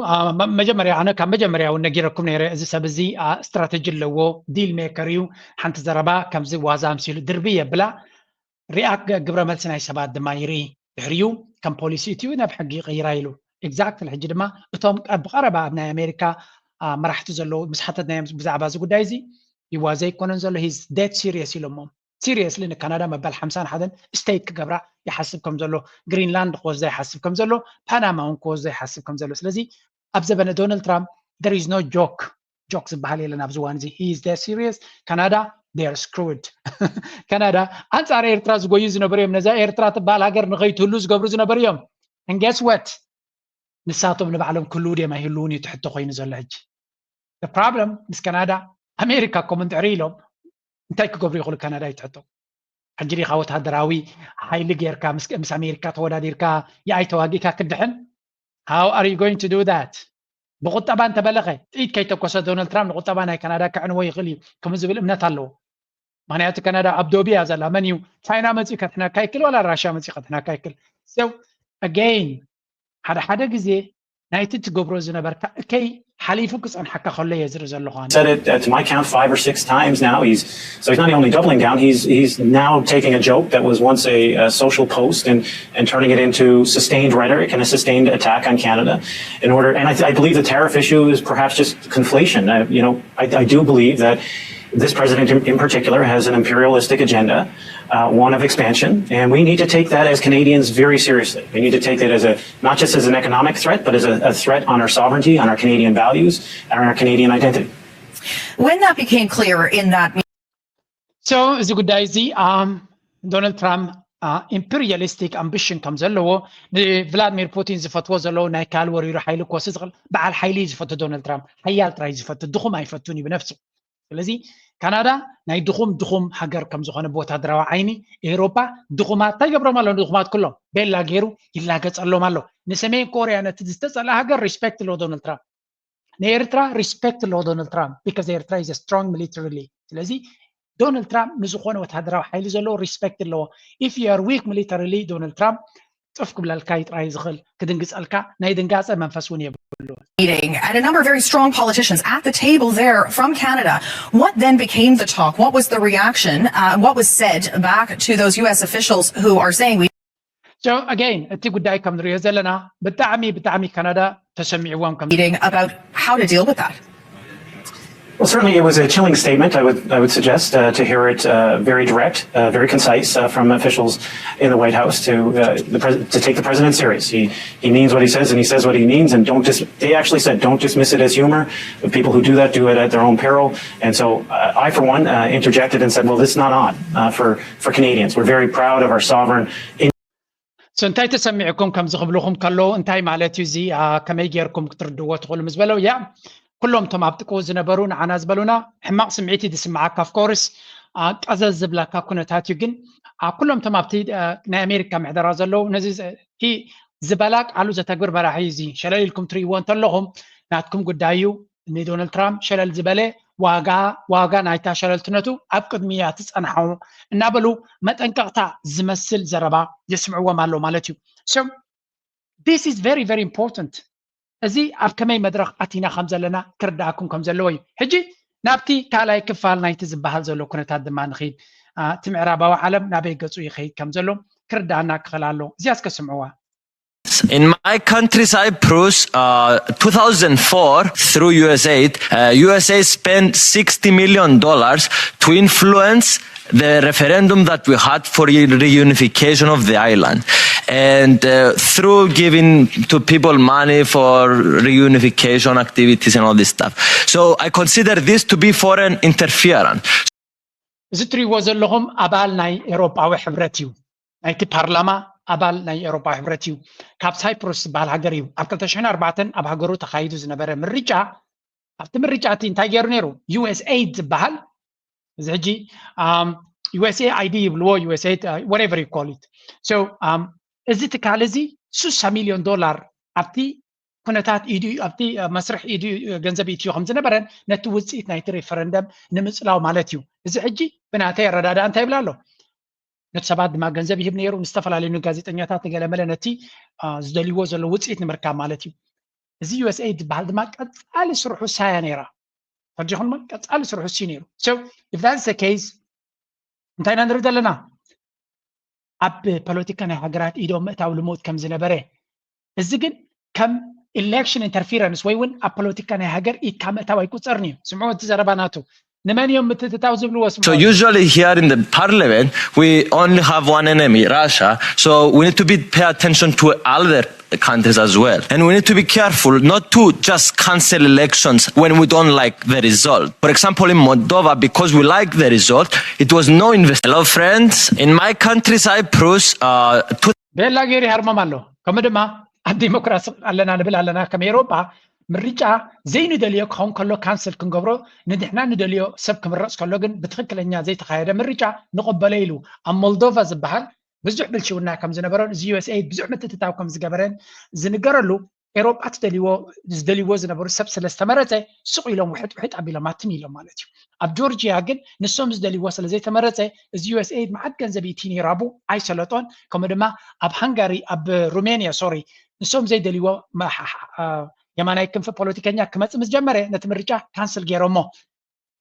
መጀመርያ ኣነ ካብ መጀመርያ እውን ነጊረኩም ነይረ እዚ ሰብ እዚ ስትራተጂ ኣለዎ ዲል ሜከር እዩ ሓንቲ ዘረባ ከምዚ ዋዛ ኣምሲሉ ድርቢ የብላ ሪኣክት ግብረ መልሲ ናይ ሰባት ድማ ይርኢ ድሕሪኡ ከም ፖሊሲ እትዩ ናብ ሕጊ ይቕይራ ኢሉ exactly ሕጂ ድማ እቶም ብቐረባ ኣብ ናይ ኣሜሪካ መራሕቲ ዘለዉ ምስ ሓተትናዮም ብዛዕባ እዚ ጉዳይ እዚ ይዋ ዘይኮነን ዘሎ he's dead serious ኢሎሞም seriously ንካናዳ መበል ሓምሳን ሓደን state ክገብራ ይሓስብ ከም ዘሎ ግሪንላንድ ክወስዳ ይሓስብ ከም ዘሎ ፓናማ እውን ክወስዶ ይሓስብ ከም ዘሎ ስለዚ ኣብ ዘበነ ዶናልድ ትራምፕ there is no joke joke ዝበሃል የለን ኣብዚ እዋን እዚ he is dead serious ካናዳ they are screwed ካናዳ ኣንፃር ኤርትራ ዝጎዩ ዝነበሩ እዮም ነዛ ኤርትራ ትበሃል ሃገር ንኸይትህሉ ዝገብሩ ዝነበሩ እዮም and guess what ንሳቶም ንባዕሎም ክህልዉ ድዮም ኣይህልዉን እዩ ትሕቶ ኮይኑ ዘሎ ሕጂ problem ምስ ካናዳ ኣሜሪካ ኮም እንድሕሪ ኢሎም እንታይ ክገብሩ ይኽእሉ ካናዳ እዩ ትሕቶ ሕጂ ዲኻ ወታደራዊ ሓይሊ ጌርካ ምስ ኣሜሪካ ተወዳዲርካ የኣይ ተዋጊእካ ክድሕን how are you going to do that ብቁጠባ እንተበለኸ ጥይት ከይተኮሰ ዶናልድ ትራምፕ ንቁጠባ ናይ ካናዳ ክዕንዎ ይኽእል እዩ ከም ዝብል እምነት ኣለዎ ምክንያቱ ካናዳ ኣብ ዶብ እያ ዘላ መን እዩ ቻይና መፅኡ ከድሕነካ ይክል ዋላ ራሽያ መፅኡ ከድሕነካ ይክል so again ሓደ ሓደ ግዜ ናይቲ ትገብሮ ዝነበርካ እከይ ሓሊፉ ክጸንሓካ ከሎ እየ ዝርኢ ዘለኹ ኣነ። Said it uh, to my count five or six times now. He's so he's not only doubling down, he's he's now taking a joke that was once a, a social post and and turning it into sustained rhetoric and a sustained attack on Canada in order. And I, I believe the tariff issue is perhaps just conflation. Uh, you know, I, I do believe that this president in, in particular has an imperialistic agenda, uh, one of expansion, and we need to take that as Canadians very seriously. We need to take that as a not just as an economic threat, but as a, a threat on our sovereignty, on our Canadian values, and on our Canadian identity. When that became clear in that so እዚ ጉዳይ እዚ ዶናልድ ትራምፕ ኢምፔሪያሊስቲክ ኣምቢሽን ከም ዘለዎ ንቭላድሚር ፑቲን ዝፈትዎ ዘለዉ ናይ ካል ወሪሩ ሓይሊ ክወስድ ዝኽእል በዓል ሓይሊ እዩ ዝፈቱ። ዶናልድ ትራምፕ ሓያል ጥራይ ዝፈቱ፣ ድኹም ኣይፈቱን እዩ ብነፍሱ። ስለዚ ካናዳ ናይ ድኹም ድኹም ሃገር ከም ዝኾነ ብወታደራዊ ዓይኒ ኤውሮጳ ድኹማት እንታይ ገብሮም ኣለዉ? ድኹማት ኩሎም ቤላ ገይሩ ይላገጸሎም ኣሎ። ንሰሜን ኮርያ ነቲ ዝተጸልኣ ሃገር ሪስፔክት ኣለዎ ዶናልድ ትራምፕ። ንኤርትራ ሪስፔክት ኣለዎ ዶናልድ ትራምፕ because ኤርትራ is strong militarily። ስለዚ ዶናልድ ትራምፕ ንዝኾነ ወታደራዊ ሓይሊ ዘለዎ ሪስፔክት ኣለዎ። If you are weak militarily ዶናልድ ትራምፕ ጥፍ ክብለልካ እዩ ጥራይ ዝኽእል፣ ክድንግጸልካ ናይ ድንጋጸ መንፈስ እውን የብሉ። meeting and a number of very strong politicians at the table there from Canada. What then became the talk? What was the reaction? Uh, what was said back to those U S officials who are saying we So again እቲ ጉዳይ ከም ንሪኦ ዘለና ብጣዕሚ ብጣዕሚ ካናዳ ተሰሚዕዎም ከም meeting about how to deal with that? Well, certainly it was a chilling statement, I would, I would suggest, uh, to hear it uh, very direct, uh, very concise uh, from officials in the White House to, uh, the pres- to take the president serious. He, he means what he says and he says what he means. And don't dis- they actually said, don't dismiss it as humor. The people who do that do it at their own peril. And so uh, I, for one, uh, interjected and said, well, this is not on uh, for, for Canadians. We're very proud of our sovereign. So እንታይ ተሰሚዕኩም ከምዚ ክብልኹም ከለዉ እንታይ ማለት እዩ? እዚ ከመይ ጌርኩም ክትርድዎ ትኽእሉ ምስ በለው ያ ኩሎም እቶም ኣብ ጥቅኡ ዝነበሩ ንዓና ዝበሉና ሕማቕ ስምዒት እዩ ዝስምዓካ። Of course ቀዘዝ ዝብለካ ኩነታት እዩ። ግን ኩሎም እቶም ኣብቲ ናይ ኣሜሪካ ምሕደራ ዘለዉ ነዚ ዝበላ ቃሉ ዘተግብር መራሒ እዚ ሸለል ኢልኩም ትርእይዎ እንተለኹም ናትኩም ጉዳይ እዩ። ንዶናልድ ትራምፕ ሸለል ዝበለ ዋጋ ዋጋ ናይታ ሸለልትነቱ ኣብ ቅድሚ እያ ትጸንሓ እናበሉ መጠንቀቕታ ዝመስል ዘረባ የስምዕዎም ኣሎ ማለት እዩ። So this is very very important። እዚ ኣብ ከመይ መድረኽ ኣቲና ከም ዘለና ክርዳኣኩም ከም ዘለዎ እዩ። ሕጂ ናብቲ ካልኣይ ክፋል ናይቲ ዝበሃል ዘሎ ኩነታት ድማ ንኺድ። እቲ ምዕራባዊ ዓለም ናበይ ገጹ ይኸይድ ከም ዘሎ ክርዳኣና ክኽእል ኣሎ። እዚኣ እስከ ስምዕዋ። In my country, Cyprus, uh, two thousand four, through U S A I D, uh, U S A I D spent sixty million dollars to influence the referendum that we had for reunification of the island, and uh, through giving to people money for reunification activities and all this stuff. So I consider this to be foreign interference. እዚ እትሪእዎ ዘለኹም ኣባል ናይ ኤውሮጳዊ ሕብረት እዩ። ናይቲ ፓርላማ ኣባል ናይ ኤውሮጳዊ ሕብረት እዩ። ካብ ሳይፕሩስ ዝበሃል ሃገር እዩ። ኣብ ክልተ ሽሕን ኣርባዕተን ኣብ ሃገሩ ተኻይዱ ዝነበረ ምርጫ ኣብቲ ምርጫ እቲ እንታይ ገይሩ ነይሩ? U S A I D ዝበሃል እዚ ሕጂ U S A I D ይብልዎ U S A I D whatever you call it። So እዚ ትካል እዚ ስሳ ሚልዮን ዶላር ኣብቲ ኩነታት ኢዱ ኣብቲ መስርሕ ኢዱ ገንዘብ ኢትዮ ከም ዝነበረን ነቲ ውፅኢት ናይቲ ሬፈረንደም ንምፅላው ማለት እዩ። እዚ ሕጂ ብናተይ ኣረዳድኣ እንታይ ይብል ኣሎ? ነቲ ሰባት ድማ ገንዘብ ይህብ ነይሩ፣ ንዝተፈላለዩ ንጋዜጠኛታት ንገለመለ ነቲ ዝደልይዎ ዘሎ ውፅኢት ንምርካብ ማለት እዩ። እዚ U S A I D ዝበሃል ድማ ቀፃሊ ስርሑ ሳያ ነይራ። ፈርጅኹም ቀፃሊ ስርሑ ሲ ነይሩ። So if that's the case እንታይ ኢና ንርኢ ዘለና? ኣብ ፖለቲካ ናይ ሃገራት ኢዶም ምእታው ልሙድ ከም ዝነበረ፣ እዚ ግን ከም election interference ወይ እውን ኣብ ፖለቲካ ናይ ሃገር ኢድካ ምእታው ኣይቁፀርን እዩ። ስምዑ እቲ ዘረባ ናቱ። ንመን እዮም ምትእትታው ዝብልዎ? So usually here in the parliament we only have one enemy, Russia. So we need to be pay attention to other countries as well. And we need to be careful not to just cancel elections when we don't like the result. For example, in Moldova, because we like the result, it was no invest. Hello, friends. In my country, Cyprus, uh, two ቤላ ገይሩ ይሃርሞም ኣሎ። ከምኡ ድማ ኣብ ዲሞክራሲ ኣለና ንብል ኣለና ከም ኤውሮጳ ምርጫ ዘይንደልዮ ክኸውን ከሎ ካንስል ክንገብሮ ንድሕና ንደልዮ ሰብ ክምረፅ ከሎ ግን ብትኽክለኛ ዘይተኻየደ ምርጫ ንቐበሎ ኢሉ ኣብ ሞልዶቫ ዝበሃል ብዙሕ ብልሽውና ከም ዝነበሮን እዚ U S A I D ብዙሕ ምትእትታው ከም ዝገበረን ዝንገረሉ ኤሮጳ ትደልዎ ዝደልዎ ዝነበሩ ሰብ ስለ ዝተመረፀ ስቕ ኢሎም ውሕጥ ውሕጥ ኣቢሎም ኣትም ኢሎም ማለት እዩ። ኣብ ጆርጂያ ግን ንሶም ዝደልዎ ስለ ዘይተመረፀ እዚ ዩኤስኤይድ መዓት ገንዘብ ይእቲ ነይሩ ኣብኡ ኣይሰለጦን። ከምኡ ድማ ኣብ ሃንጋሪ ኣብ ሩሜንያ ሶሪ ንሶም ዘይደልዎ የማናይ ክንፊ ፖለቲከኛ ክመፅ ምስ ጀመረ ነቲ ምርጫ ካንስል ገይሮሞ።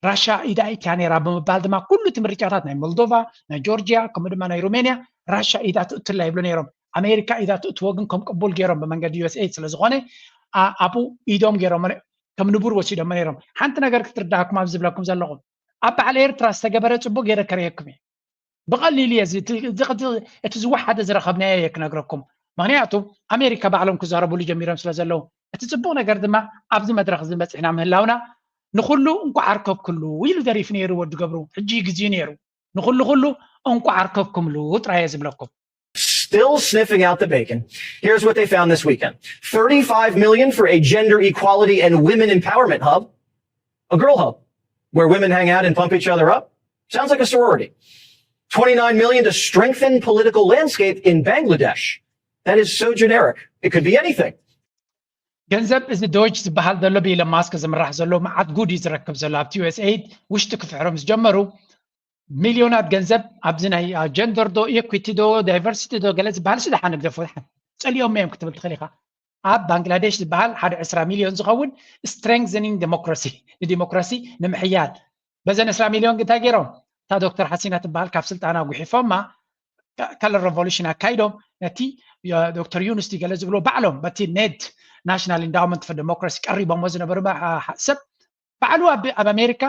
ራሻ ኢዳ ኢትያ ነይራ ብምባል ድማ ኩሉ እቲ ምርጫታት ናይ ሞልዶቫ ናይ ጆርጂያ ከምኡ ድማ ናይ ሩሜንያ ራሻ ኢዳ ትእትላ ይብሉ ነይሮም። ኣሜሪካ ኢዳ ትእትዎ ግን ከም ቅቡል ገይሮም ብመንገዲ ዩኤስኤይድ ስለዝኾነ ኣብኡ ኢዶም ገይሮም ከም ንቡር ወሲዶም ነይሮም። ሓንቲ ነገር ክትርዳእኩም ኣብ ዝብለኩም ዘለኹም ኣብ በዓል ኤርትራ ዝተገበረ ፅቡቅ ገይረ ከርእየኩም እየ። ብቐሊሉ እየ እቲ ዝወሓደ ዝረኸብናዮ እየ ክነግረኩም። ምክንያቱ ኣሜሪካ ባዕሎም ክዛረብሉ ጀሚሮም ስለ ዘለዉ እቲ ፅቡቅ ነገር ድማ ኣብዚ መድረክ እዚ በፂሕና ምህላውና ንኩሉ እንኳዕ ኣርከብክሉ ኢሉ ደሪፉ ነይሩ ወዲ ገብሩ። ሕጂ ግዜኡ ነይሩ ንኩሉ ኩሉ እንኳዕ ኣርከብኩምሉ ጥራይ እየ ዝብለኩም። Still sniffing out the bacon. Here's what they found this weekend thirty-five million for a gender equality and women empowerment hub, a girl hub, where women hang out and pump each other up. Sounds like a sorority. twenty-nine million to strengthen political landscape in Bangladesh. That is so generic. It could be anything. ገንዘብ እዚ ዶጅ ዝበሃል ዘሎ ብኢለን ማስክ ዝምራሕ ዘሎ መዓት ጉድ እዩ ዝረክብ ዘሎ ኣብቲ ዩኤስኤይድ ውሽጢ ክፍሕሮም ዝጀመሩ ሚልዮናት ገንዘብ ኣብዚ ናይ ጀንደር ዶ ኢኩቲ ዶ ዳይቨርሲቲ ዶ ገለ ዝበሃል ስደሓ ንግደፎ ደሓን ፀሊኦም እዮም ክትብል ትኽእል ኢኻ። ኣብ ባንግላዴሽ ዝበሃል ሓደ ዕስራ ሚልዮን ዝኸውን strengthening democracy ንዲሞክራሲ ንምሕያል በዘን ዕስራ ሚልዮን እንታይ ገይሮም እታ ዶክተር ሓሲና ትበሃል ካብ ስልጣና ጉሒፎማ color revolution ኣካይዶም ነቲ ዶክተር ዩኑስ ገለ ዝብሎ ባዕሎም በቲ ኔድ ናሽናል ኢንዳውመንት ፎር ዲሞክራሲ ቀሪቦሞ ዝነበሩ ሰብ ባዕሉ ኣብ ኣሜሪካ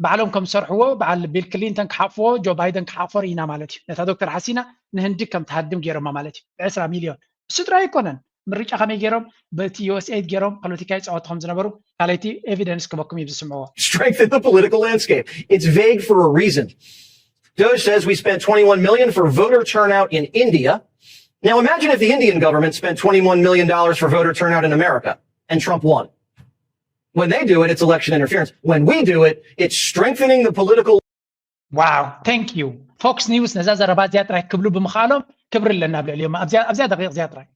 ባዕሎም ከም ዝሰርሕዎ በዓል ቢል ክሊንተን ክሓፍዎ ጆ ባይደን ክሓፍዎ ርኢና ማለት እዩ። ነታ ዶክተር ሓሲና ንህንዲ ከም ትሃድም ገይሮማ ማለት እዩ። ብ ዕስራ ሚልዮን እሱ ጥራይ ኣይኮነን ምርጫ ከመይ ገይሮም በቲ ዩኤስኤይድ ገይሮም ፖለቲካ ይፃወቱ ከም ዝነበሩ ካልኣይቲ ኤቪደንስ ክበኩም እዩ ዝስምዕዎ። Strengthen the political landscape. It's vague for a reason. Doge says we spent twenty-one million for voter turnout in India. Now imagine if the Indian government spent twenty-one million dollars for voter turnout in America and Trump won. When they do it, it's election interference. When we do it, it's strengthening the political Wow, thank you. Fox News ነዛ ዘረባ እዚኣ ጥራይ ክብሉ ብምኽኣሎም ክብሪ ኣለና ኣብ ልዕሊኦም ኣብዚኣ ደቂቕ እዚኣ ጥራይ።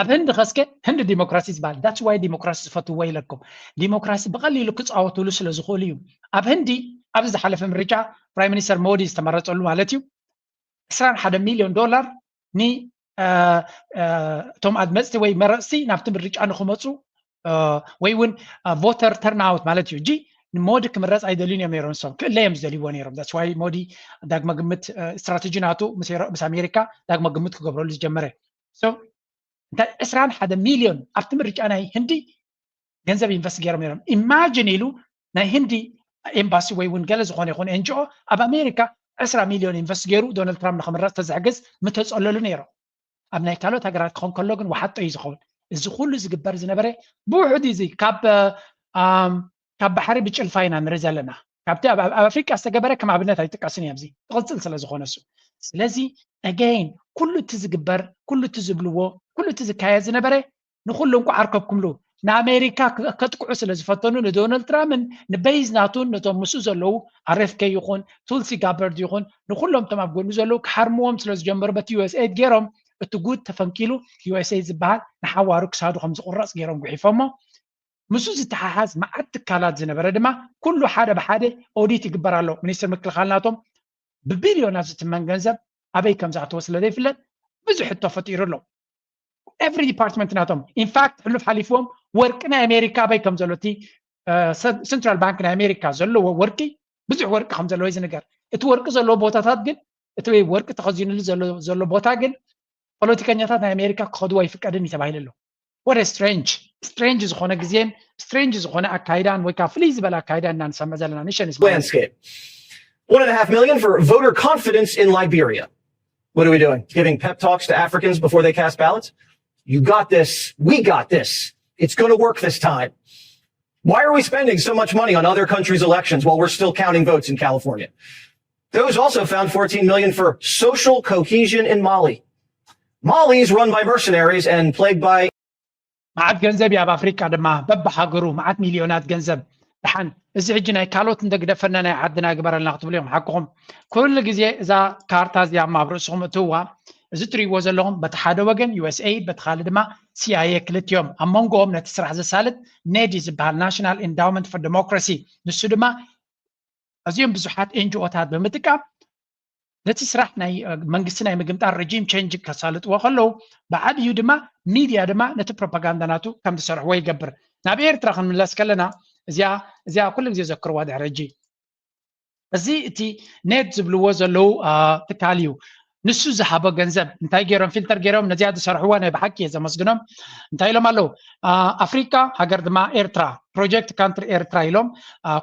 ኣብ ህንዲ ከስከ ህንዲ ዲሞክራሲ ዝበሃል that's why ዲሞክራሲ ዝፈትዎ ኢለኩም። ዲሞክራሲ ብቐሊሉ ክፃወትሉ ስለ ዝኽእሉ እዩ። ኣብ ህንዲ ኣብዚ ዝሓለፈ ምርጫ ፕራይም ሚኒስተር ሞዲ ዝተመረፀሉ ማለት እዩ ዕስራን ሓደ ሚልዮን ዶላር ን እቶም ኣድመፅቲ ወይ መረፅቲ ናብቲ ምርጫ ንክመፁ ወይ እውን ቮተር ተርናውት ማለት እዩ እጂ ንሞዲ ክምረፅ ኣይደልዩን እዮም ነይሮም ንሶም ክእለ እዮም ዝደልይዎ ነይሮም that's why ሞዲ ዳግመ ግምት ስትራተጂ ናቱ ምስ ኣሜሪካ ዳግመ ግምት ክገብረሉ ዝጀመረ እንታይ ዕስራን ሓደ ሚልዮን ኣብቲ ምርጫ ናይ ህንዲ ገንዘብ ኢንቨስት ገይሮም ነይሮም ኢማጂን ኢሉ ናይ ህንዲ ኤምባሲ ወይ እውን ገለ ዝኾነ ይኹን ኤንጂኦ ኣብ ኣሜሪካ ዕስራ ሚልዮን ኢንቨስት ገይሩ ዶናልድ ትራምፕ ንክምረፅ ተዘሕግዝ ምተፀለሉ ነይሮም ኣብ ናይ ካልኦት ሃገራት ክኾን ከሎ ግን ወሓጦ እዩ ዝኸውን እዚ ኩሉ ዝግበር ዝነበረ ብውሕዱ እዚ ካብ ካብ ባሕሪ ብጭልፋ ኢና ንርኢ ዘለና ካብቲ ኣብ ኣፍሪቃ ዝተገበረ ከም ኣብነት ኣይጥቀስን እየ ኣብዚ ትቕፅል ስለ ዝኾነ እሱ ስለዚ again ኩሉ እቲ ዝግበር ኩሉ እቲ ዝብልዎ ኩሉ እቲ ዝካየድ ዝነበረ ንኹሉ እንኳዕ ኣርከብኩምሉ ንኣሜሪካ ከጥቅዑ ስለ ዝፈተኑ ንዶናልድ ትራምፕን ንበይዝ ናቱን ነቶም ምስኡ ዘለዉ ኣርኤፍኬ ይኹን ቱልሲ ጋበርድ ይኹን ንኩሎም እቶም ኣብ ጎኑ ዘለዉ ክሓርምዎም ስለ ዝጀመሩ በቲ ዩኤስኤድ ገይሮም እቲ ጉድ ተፈንቂሉ ዩኤስኤድ ዝበሃል ንሓዋሩ ክሳዱ ከም ዝቁረፅ ገይሮም ጉሒፎሞ ምስኡ ዝተሓሓዝ መዓት ትካላት ዝነበረ ድማ ኩሉ ሓደ ብሓደ ኦዲት ይግበር ኣሎ ሚኒስትር ምክልኻል ናቶም ብቢልዮናት ዝትመን ገንዘብ ኣበይ ከም ዝኣተወ ስለ ዘይፍለጥ ብዙሕ ሕቶ ፈጢሩ ኣሎ every department ናቶም ኢንፋክት ሕሉፍ ሓሊፍዎም ወርቂ ናይ ኣሜሪካ ኣበይ ከም ዘሎ እቲ ሰንትራል ባንክ ናይ ኣሜሪካ ዘለዎ ወርቂ ብዙሕ ወርቂ ከም ዘለዎ ዝንገር እቲ ወርቂ ዘለዎ ቦታታት ግን እቲ ወርቂ ተኸዚኑሉ ዘሎ ቦታ ግን ፖለቲከኛታት ናይ ኣሜሪካ ክኸድዎ ኣይፍቀድን እዩ ተባሂሉ ኣሎ ወደ ስትሬንጅ ስትሬንጅ ዝኾነ ግዜን ስትሬንጅ ዝኾነ ኣካይዳን ወይ ከዓ ፍልይ ዝበለ ኣካይዳ እናንሰምዕ ዘለና nation is landscape. One and a half million for voter confidence in Liberia. What are we doing? Giving pep talks to Africans before they cast ballots? You got this. We got this. It's going to work this time. Why are we spending so much money on other countries' elections while we're still counting votes in California? Those also found fourteen million for social cohesion in Mali. Mali is run by mercenaries and plagued by መዓት ገንዘብ እዩ ኣብ ኣፍሪቃ ድማ በብሃገሩ መዓት ሚልዮናት ገንዘብ ደሓን እዚ ሕጂ ናይ ካልኦት እንደግደፈና ናይ ዓድና ግበረልና ክትብሉ እዮም ሓቅኹም ኩሉ ግዜ እዛ ካርታ እዚኣ ኣብ ርእስኹም እትዋ እዚ ትሪእዎ ዘለኹም በቲ ሓደ ወገን ዩ ኤስ ኤይድ፣ በቲ ካልእ ድማ ሲ ኣይ ኤ ክልቲኦም። ኣብ መንጎኦም ነቲ ስራሕ ዘሳልጥ ኔድ እዩ ዝበሃል፣ National Endowment for Democracy። ንሱ ድማ ኣዝዮም ብዙሓት ኤን ጂ ኦታት ብምጥቃም ነቲ ስራሕ ናይ መንግስቲ ናይ ምግምጣር ሬጂም ቼንጅ ከሳልጥዎ ከለዉ፣ ብዓብዩ ድማ ሚድያ ድማ ነቲ ፕሮፓጋንዳ ናቱ ከም ዝሰርሕዎ ይገብር። ናብ ኤርትራ ክንምለስ ከለና እዚኣ እዚኣ ኩሉ ግዜ ዘክርዋ ድሕሪ ሕጂ። እዚ እቲ ኔድ ዝብልዎ ዘለዉ ትካል እዩ። ንሱ ዝሃቦ ገንዘብ እንታይ ገይሮም ፊልተር ገይሮም ነዚኣ ዝሰርሕዋ ናይ ብሓቂ እየ ዘመስግኖም። እንታይ ኢሎም ኣለዉ? ኣፍሪካ ሃገር ድማ ኤርትራ፣ ፕሮጀክት ካንትሪ ኤርትራ ኢሎም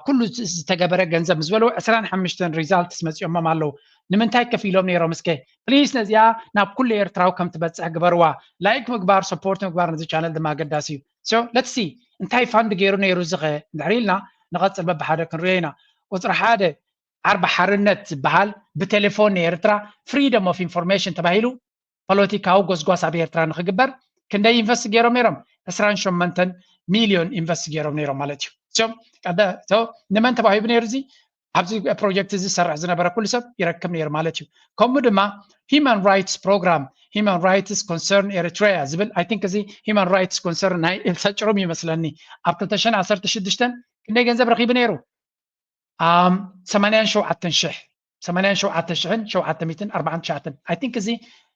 ኩሉ ዝተገበረ ገንዘብ ምስ በለዉ ዕስራን ሓሙሽተን ሪዛልትስ መፂኦሞም ኣለዉ። ንምንታይ ከፊሎም ነይሮም? እስከ ፕሊስ ነዚኣ ናብ ኩሉ ኤርትራዊ ከም ትበፅሕ ግበርዋ። ላይክ ምግባር፣ ሰፖርት ምግባር ነዚ ቻነል ድማ ኣገዳሲ እዩ። So let's see እንታይ ፋንድ ገይሩ ነይሩ እዚ ኸ እንድሕር ኢልና ንቐፅል በብሓደ ክንሪኦ ኢና። ቁፅሪ ሓደ ዓርቢ ሓርነት ዝበሃል ብቴሌፎን ንኤርትራ ፍሪደም ኦፍ ኢንፎርሜሽን ተባሂሉ ፖለቲካዊ ጎስጓስ ኣብ ኤርትራ ንክግበር ክንደይ ኢንቨስት ገይሮም ነይሮም? ዕስራን ሸሞንተን ሚልዮን ኢንቨስት ገይሮም ነይሮም ማለት እዩ። እዚኦም ቀደ እቶ ንመን ተዋሂቡ ነይሩ? እዚ ኣብዚ ፕሮጀክት እዚ ዝሰርሕ ዝነበረ ኩሉ ሰብ ይረክብ ነይሩ ማለት እዩ። ከምኡ ድማ ሂማን ራይትስ ፕሮግራም፣ ሂማን ራይትስ ኮንሰርን ኤሪትሪያ ዝብል፣ ኣይ ቲንክ እዚ ሂማን ራይትስ ኮንሰርን ናይ ኤልሳ ጭሩም ይመስለኒ፣ ኣብ ክልተ ሽሕን ዓሰርተ ሽዱሽተን ክንደይ ገንዘብ ረኺቡ ነይሩ? ኣም ሰማንያን ሸውዓተን ሽሕ፣ ሰማንያን ሸውዓተ ሽሕን ሸውዓተ ሚእትን ኣርባዓን ትሽዓተን። ኣይ ቲንክ እዚ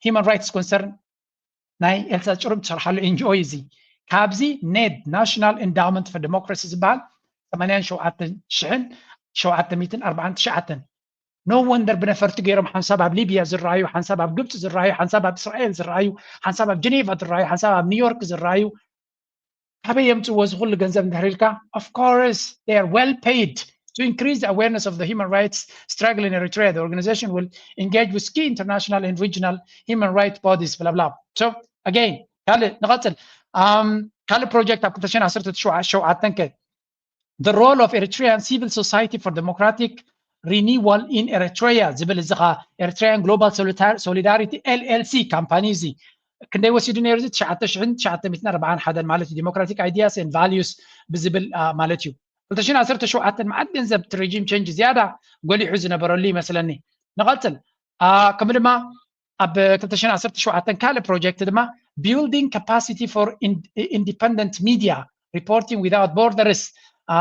ሂማን ራይትስ ኮንሰርን ናይ ኤልሳ ጭሩም ትሰርሓሉ ኤን ጂ ኦ እዩ። እዚ ካብዚ ኔድ፣ ናሽናል ኤንዳውመንት ፎር ዴሞክራሲ ዝበሃል ሰማንያን ሸውዓተን ሽሕን ሸውዓተ ሚእትን ኣርባዓን ትሽዓተን። ኖ ወንደር ብነፈርቲ ገይሮም ሓንሳብ ኣብ ሊብያ ዝረኣዩ፣ ሓንሳብ ኣብ ግብፂ ዝረኣዩ፣ ሓንሳብ ኣብ እስራኤል ዝረኣዩ፣ ሓንሳብ ኣብ ጀኔቫ ዝረኣዩ፣ ሓንሳብ ኣብ ኒውዮርክ ዝረኣዩ ካበይ የምፅዎ እዚ ኩሉ ገንዘብ እንድሕር ኢልካ? Of course they are well paid to increase the awareness of the human rights struggle in Eritrea. The organization will engage with key international and regional human rights bodies blah blah. So again ካልእ ንቐፅል። ካልእ ፕሮጀክት ኣብ ክልተ ሽሕን ዓሰርተ ሸውዓተን ከ? The role of Eritrean civil society for democratic renewal in Eritrea ዝብል እዚ ኸ Eritrean Global Solidarity ኤል ኤል ሲ ካምፓኒ እዚ ክንደይ ወሲዱ ነይሩ? እዚ ትሽዓተ ሽሕን ትሽዓተ ሚእትን ኣርባዓን ሓደን ማለት እዩ። Democratic Ideas and Values ብዝብል ማለት እዩ። ክልተ ሽሕን ዓሰርተ ሸውዓተን መዓት ገንዘብ እቲ ሬጂም ቼንጅ ዝያዳ ጎሊሑ ዝነበረሉ ይመስለኒ። ንቐፅል። ከምኡ ድማ ኣብ ክልተ ሽሕን ዓሰርተ ሸውዓተን ካልእ ፕሮጀክት ድማ Building Capacity for Independent Media Reporting Without Borders።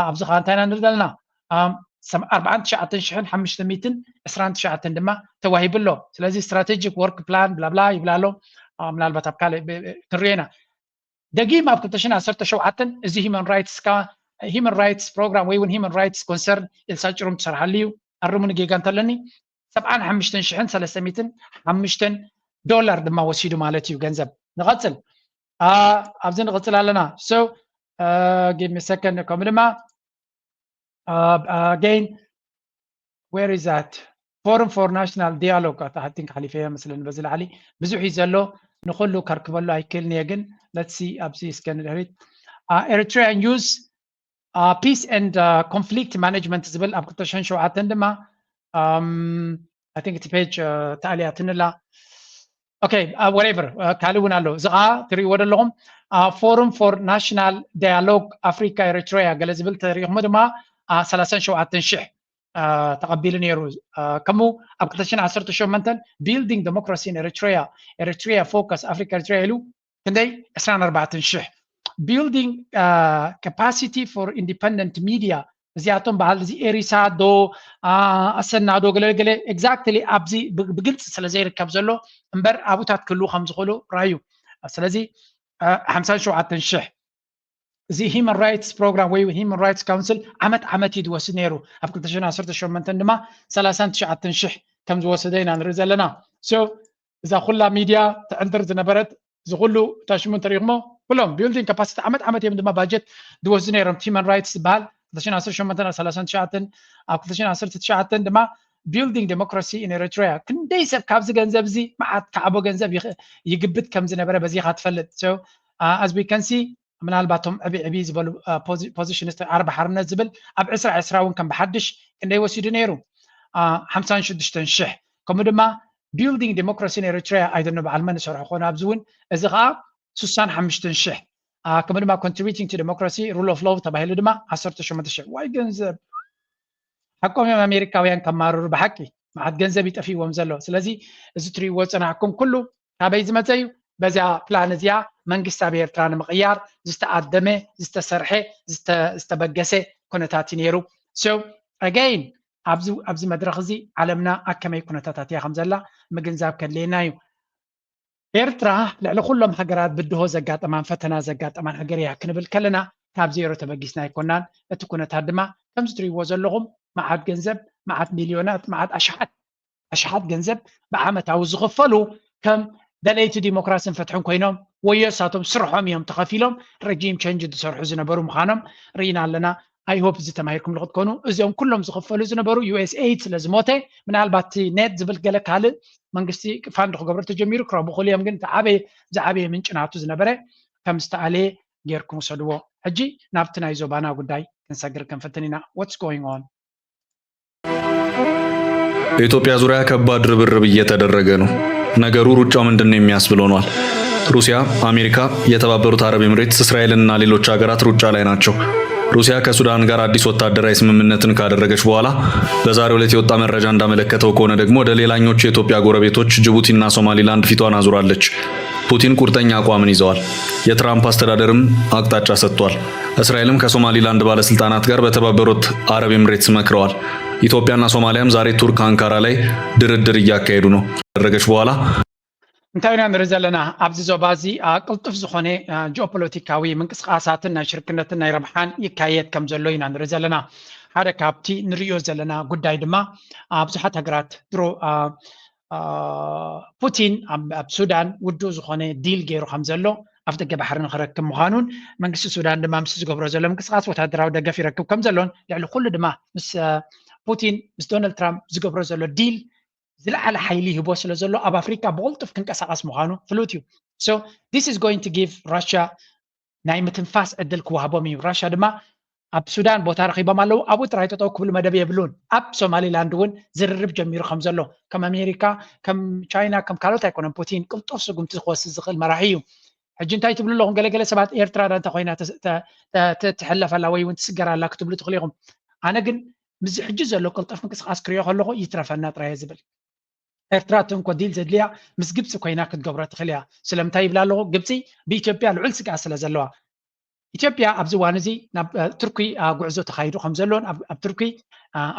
ኣብዚ ከዓ እንታይ ኢና ንርኢ ዘለና? ኣርባዓን ትሽዓተን ሽሕን ሓሙሽተ ሚእትን ዕስራን ትሽዓተን ድማ ተዋሂቡ ኣሎ። ስለዚ ስትራቴጂክ ወርክ ፕላን ብላብላ ይብላ ኣሎ። ምናልባት ኣብ ካልእ ክንሪኦ ኢና። ደጊም ኣብ ክልተ ሽሕን ዓሰርተ ሸውዓተን እዚ ሂማን ራይትስ ካ ሂማን ራይትስ ፕሮግራም ወይ እውን ሂማን ራይትስ ኮንሰርን ኤልሳ ጭሩም ትሰርሓሉ እዩ። ኣርሙኒ ጌጋ እንተለኒ ሰብዓን ሓሙሽተን ሽሕን ሰለስተ ሚእትን ሓሙሽተን ዶላር ድማ ወሲዱ ማለት እዩ ገንዘብ። ንቐፅል ኣብዚ ንቐፅል ኣለና። So give me second። ከምኡ ድማ again where is that? Forum for National Dialogue ኣታሓቲን ክሓሊፈ መስለኒ በዚ ላዕሊ ብዙሕ እዩ ዘሎ ንኩሉ ከርክበሉ ኣይክእልን እየ ግን let's see ኣብዚ እስከ ንድሕሪት Eritrean use peace and conflict management ዝብል ኣብ ክልተ ሽሕን ሸውዓተን ድማ I think እቲ ፔጅ ተኣልያትንላ okay whatever ካልእ እውን ኣሎ እዚ ከዓ ትሪእዎ ዘለኹም Forum for National Dialogue Africa Eritrea ገለ ዝብል ተሪእኹሞ ድማ ሰላሳን ሸውዓተን ሽሕ ተቐቢሉ ነይሩ። ከምኡ ኣብ ክልተ ሽሕን ዓሰርተ ሸሞንተን Building Democracy in Eritrea Eritrea Focus Africa Eritrea ኢሉ ክንደይ ዕስራን ኣርባዕተን ሽሕ Building Capacity for Independent Media እዚኣቶም በዓል እዚ ኤሪሳ ዶ ኣሰና ዶ ገለገለ exactly ኣብዚ ብግልፂ ስለ ዘይርከብ ዘሎ እምበር ኣብኡታት ክህልዉ ከም ዝኽእሉ ራዩ። ስለዚ ሓምሳን ሸውዓተን ሽሕ እዚ ሂማን ራይትስ ፕሮግራም ወይ ሂማን ራይትስ ካውንስል ዓመት ዓመት እዩ ዝወስድ ነይሩ። ኣብ ክልተ ሽሕን ዓሰርተ ሸሞንተን ድማ ሰላሳን ትሽዓተን ሽሕ ከም ዝወሰደ ኢና ንርኢ ዘለና። እዛ ኩላ ሚድያ ትዕንድር ዝነበረት እዚ ኩሉ እታ ሽሙ እንተሪእኹሞ ኩሎም ቢልዲንግ ካፓሲቲ ዓመት ዓመት እዮም ድማ ባጀት ዝወስዱ ነይሮም። ሂማን ራይትስ ዝበሃል ክልተ ሽሕን ዓሰርተ ሸሞንተን ኣብ ሰላሳን ትሽዓተን ኣብ ክልተ ሽሕን ዓሰርተ ትሽዓተን ድማ ቢልዲንግ ዴሞክራሲ ኢን ኤሪትሪያ ክንደይ ሰብ ካብዚ ገንዘብ እዚ መዓት ካዕቦ ገንዘብ ይግብት ከም ዝነበረ በዚኻ ትፈልጥ። So as we can see ምናልባት እቶም ዕብይ ዕብይ ዝበሉ ፖዚሽንስ ዓርቢ ሓርነት ዝብል ኣብ ዕስራ ዕስራ እውን ከም ብሓድሽ ክንደይ ወሲዱ ነይሩ? ሓምሳን ሽዱሽተን ሽሕ። ከምኡ ድማ ቢልዲንግ ዴሞክራሲ ኢን ኤሪትሪያ ኣይደኖ በዓል መን ዝሰርሖ ኮነ ኣብዚ እውን እዚ ከዓ ስሳን ሓሙሽተን ሽሕ። ከምኡ ድማ ኮንትሪቢቲንግ ቱ ዴሞክራሲ ሩል ኦፍ ሎው ተባሂሉ ድማ ዓሰርተ ሸሞንተ ሽሕ። ዋይ ገንዘብ ሓቆም እዮም ኣሜሪካውያን ከማርሩ ብሓቂ መዓት ገንዘብ ይጠፊእዎም ዘሎ። ስለዚ እዚ ትሪእዎ ዝፀናሕኩም ኩሉ ካበይ ዝመፀ እዩ? በዚኣ ፕላን እዚኣ መንግስቲ ኣብ ኤርትራ ንምቕያር ዝተኣደመ ዝተሰርሐ ዝተበገሰ ኩነታት እዩ ነይሩ። So again ኣብዚ መድረኽ እዚ ዓለምና ኣብ ከመይ ኩነታታት እያ ከም ዘላ ምግንዛብ ከድልየና እዩ። ኤርትራ ልዕሊ ኩሎም ሃገራት ብድሆ ዘጋጠማን ፈተና ዘጋጠማን ሃገር እያ ክንብል ከለና ካብ ዜሮ ተበጊስና ኣይኮናን። እቲ ኩነታት ድማ ከምዚ ትሪእዎ ዘለኹም መዓት ገንዘብ፣ መዓት ሚልዮናት፣ መዓት ኣሽሓት ኣሽሓት ገንዘብ ብዓመታዊ ዝኽፈሉ ከም ደለይቲ ዲሞክራሲን ፍትሕን ኮይኖም ወዮ ሳቶም ስርሖም እዮም ተኸፊሎም ረጂም ቸንጅ ዝሰርሑ ዝነበሩ ምዃኖም ርኢና ኣለና። I hope እዚ ተማሂርኩም ክትኮኑ እዚኦም ኩሎም ዝኽፈሉ ዝነበሩ ዩ ኤስ ኤይድ ስለ ዝሞተ ምናልባት እቲ ኔት ዝብል ገለ ካልእ መንግስቲ ፋንድ ክገብሮ ተጀሚሩ ክረቡ ክእሉ እዮም። ግን እቲ ዓበየ ዝዓበየ ምንጭ ናቱ ዝነበረ ከም ዝተኣለየ ጌርኩም ውሰድዎ። ሕጂ ናብቲ ናይ ዞባና ጉዳይ ክንሰግር ክንፍትን ኢና። What's going on? በኢትዮጵያ ዙሪያ ከባድ ርብርብ እየተደረገ ነው። ነገሩ ሩጫው ምንድን ነው የሚያስብል ሆኗል። ሩሲያ፣ አሜሪካ፣ የተባበሩት አረብ ኤምሬትስ፣ እስራኤልና ሌሎች ሀገራት ሩጫ ላይ ናቸው። ሩሲያ ከሱዳን ጋር አዲስ ወታደራዊ ስምምነትን ካደረገች በኋላ በዛሬው ዕለት የወጣ መረጃ እንዳመለከተው ከሆነ ደግሞ ወደ ሌላኞቹ የኢትዮጵያ ጎረቤቶች ጅቡቲና ሶማሊላንድ ፊቷን አዙራለች። ፑቲን ቁርጠኛ አቋምን ይዘዋል። የትራምፕ አስተዳደርም አቅጣጫ ሰጥቷል። እስራኤልም ከሶማሊላንድ ባለስልጣናት ጋር በተባበሩት አረብ ኤምሬትስ መክረዋል። ኢትዮጵያና ሶማሊያም ዛሬ ቱርክ አንካራ ላይ ድርድር እያካሄዱ ነው። ካደረገች በኋላ እንታይ ኢና ንርኢ ዘለና? ኣብዚ ዞባ እዚ ቅልጡፍ ዝኾነ ጂኦፖለቲካዊ ምንቅስቃሳትን ናይ ሽርክነትን ናይ ረብሓን ይካየድ ከም ዘሎ ኢና ንርኢ ዘለና። ሓደ ካብቲ ንርእዮ ዘለና ጉዳይ ድማ ብዙሓት ሃገራት ድሮ ፑቲን ኣብ ሱዳን ውዱእ ዝኾነ ዲል ገይሩ ከም ዘሎ ኣፍ ደገ ባሕሪ ንክረክብ ምዃኑን መንግስቲ ሱዳን ድማ ምስ ዝገብሮ ዘሎ ምንቅስቃስ ወታደራዊ ደገፍ ይረክብ ከም ዘሎን ልዕሊ ኩሉ ድማ ምስ ፑቲን ምስ ዶናልድ ትራምፕ ዝገብሮ ዘሎ ዲል ዝለዓለ ሓይሊ ይህቦ ስለ ዘሎ ኣብ ኣፍሪካ ብቕልጡፍ ክንቀሳቐስ ምዃኑ ፍሉጥ እዩ። So this is going to give Russia ናይ ምትንፋስ ዕድል ክወሃቦም እዩ። ራሻ ድማ ኣብ ሱዳን ቦታ ረኺቦም ኣለዉ። ኣብኡ ጥራይ ጠጠው ክብሉ መደብ የብሉን። ኣብ ሶማሊላንድ እውን ዝርርብ ጀሚሩ ከም ዘሎ ከም ኣሜሪካ ከም ቻይና ከም ካልኦት ኣይኮነን። ፑቲን ቅልጡፍ ስጉምቲ ክወስድ ዝኽእል መራሒ እዩ። ሕጂ እንታይ ትብሉ ኣለኹም? ገለገለ ሰባት ኤርትራ ዳ እንተኮይና ትሕለፍ ኣላ ወይ እውን ትስገር ኣላ ክትብሉ ትኽእሉ ኢኹም። ኣነ ግን ምስዚ ሕጂ ዘሎ ቅልጡፍ ምንቅስቃስ ክሪኦ ከለኹ ይትረፈና ጥራየ ዝብል። ኤርትራ እቲ እንኮ ዲል ዘድልያ ምስ ግብፂ ኮይና ክትገብሮ ትኽእል እያ። ስለምንታይ ይብላ ኣለኹ? ግብፂ ብኢትዮጵያ ልዑል ስግኣት ስለ ዘለዋ። ኢትዮጵያ ኣብዚ እዋን እዚ ናብ ቱርኪ ጉዕዞ ተኻይዱ ከም ዘሎን ኣብ ቱርኪ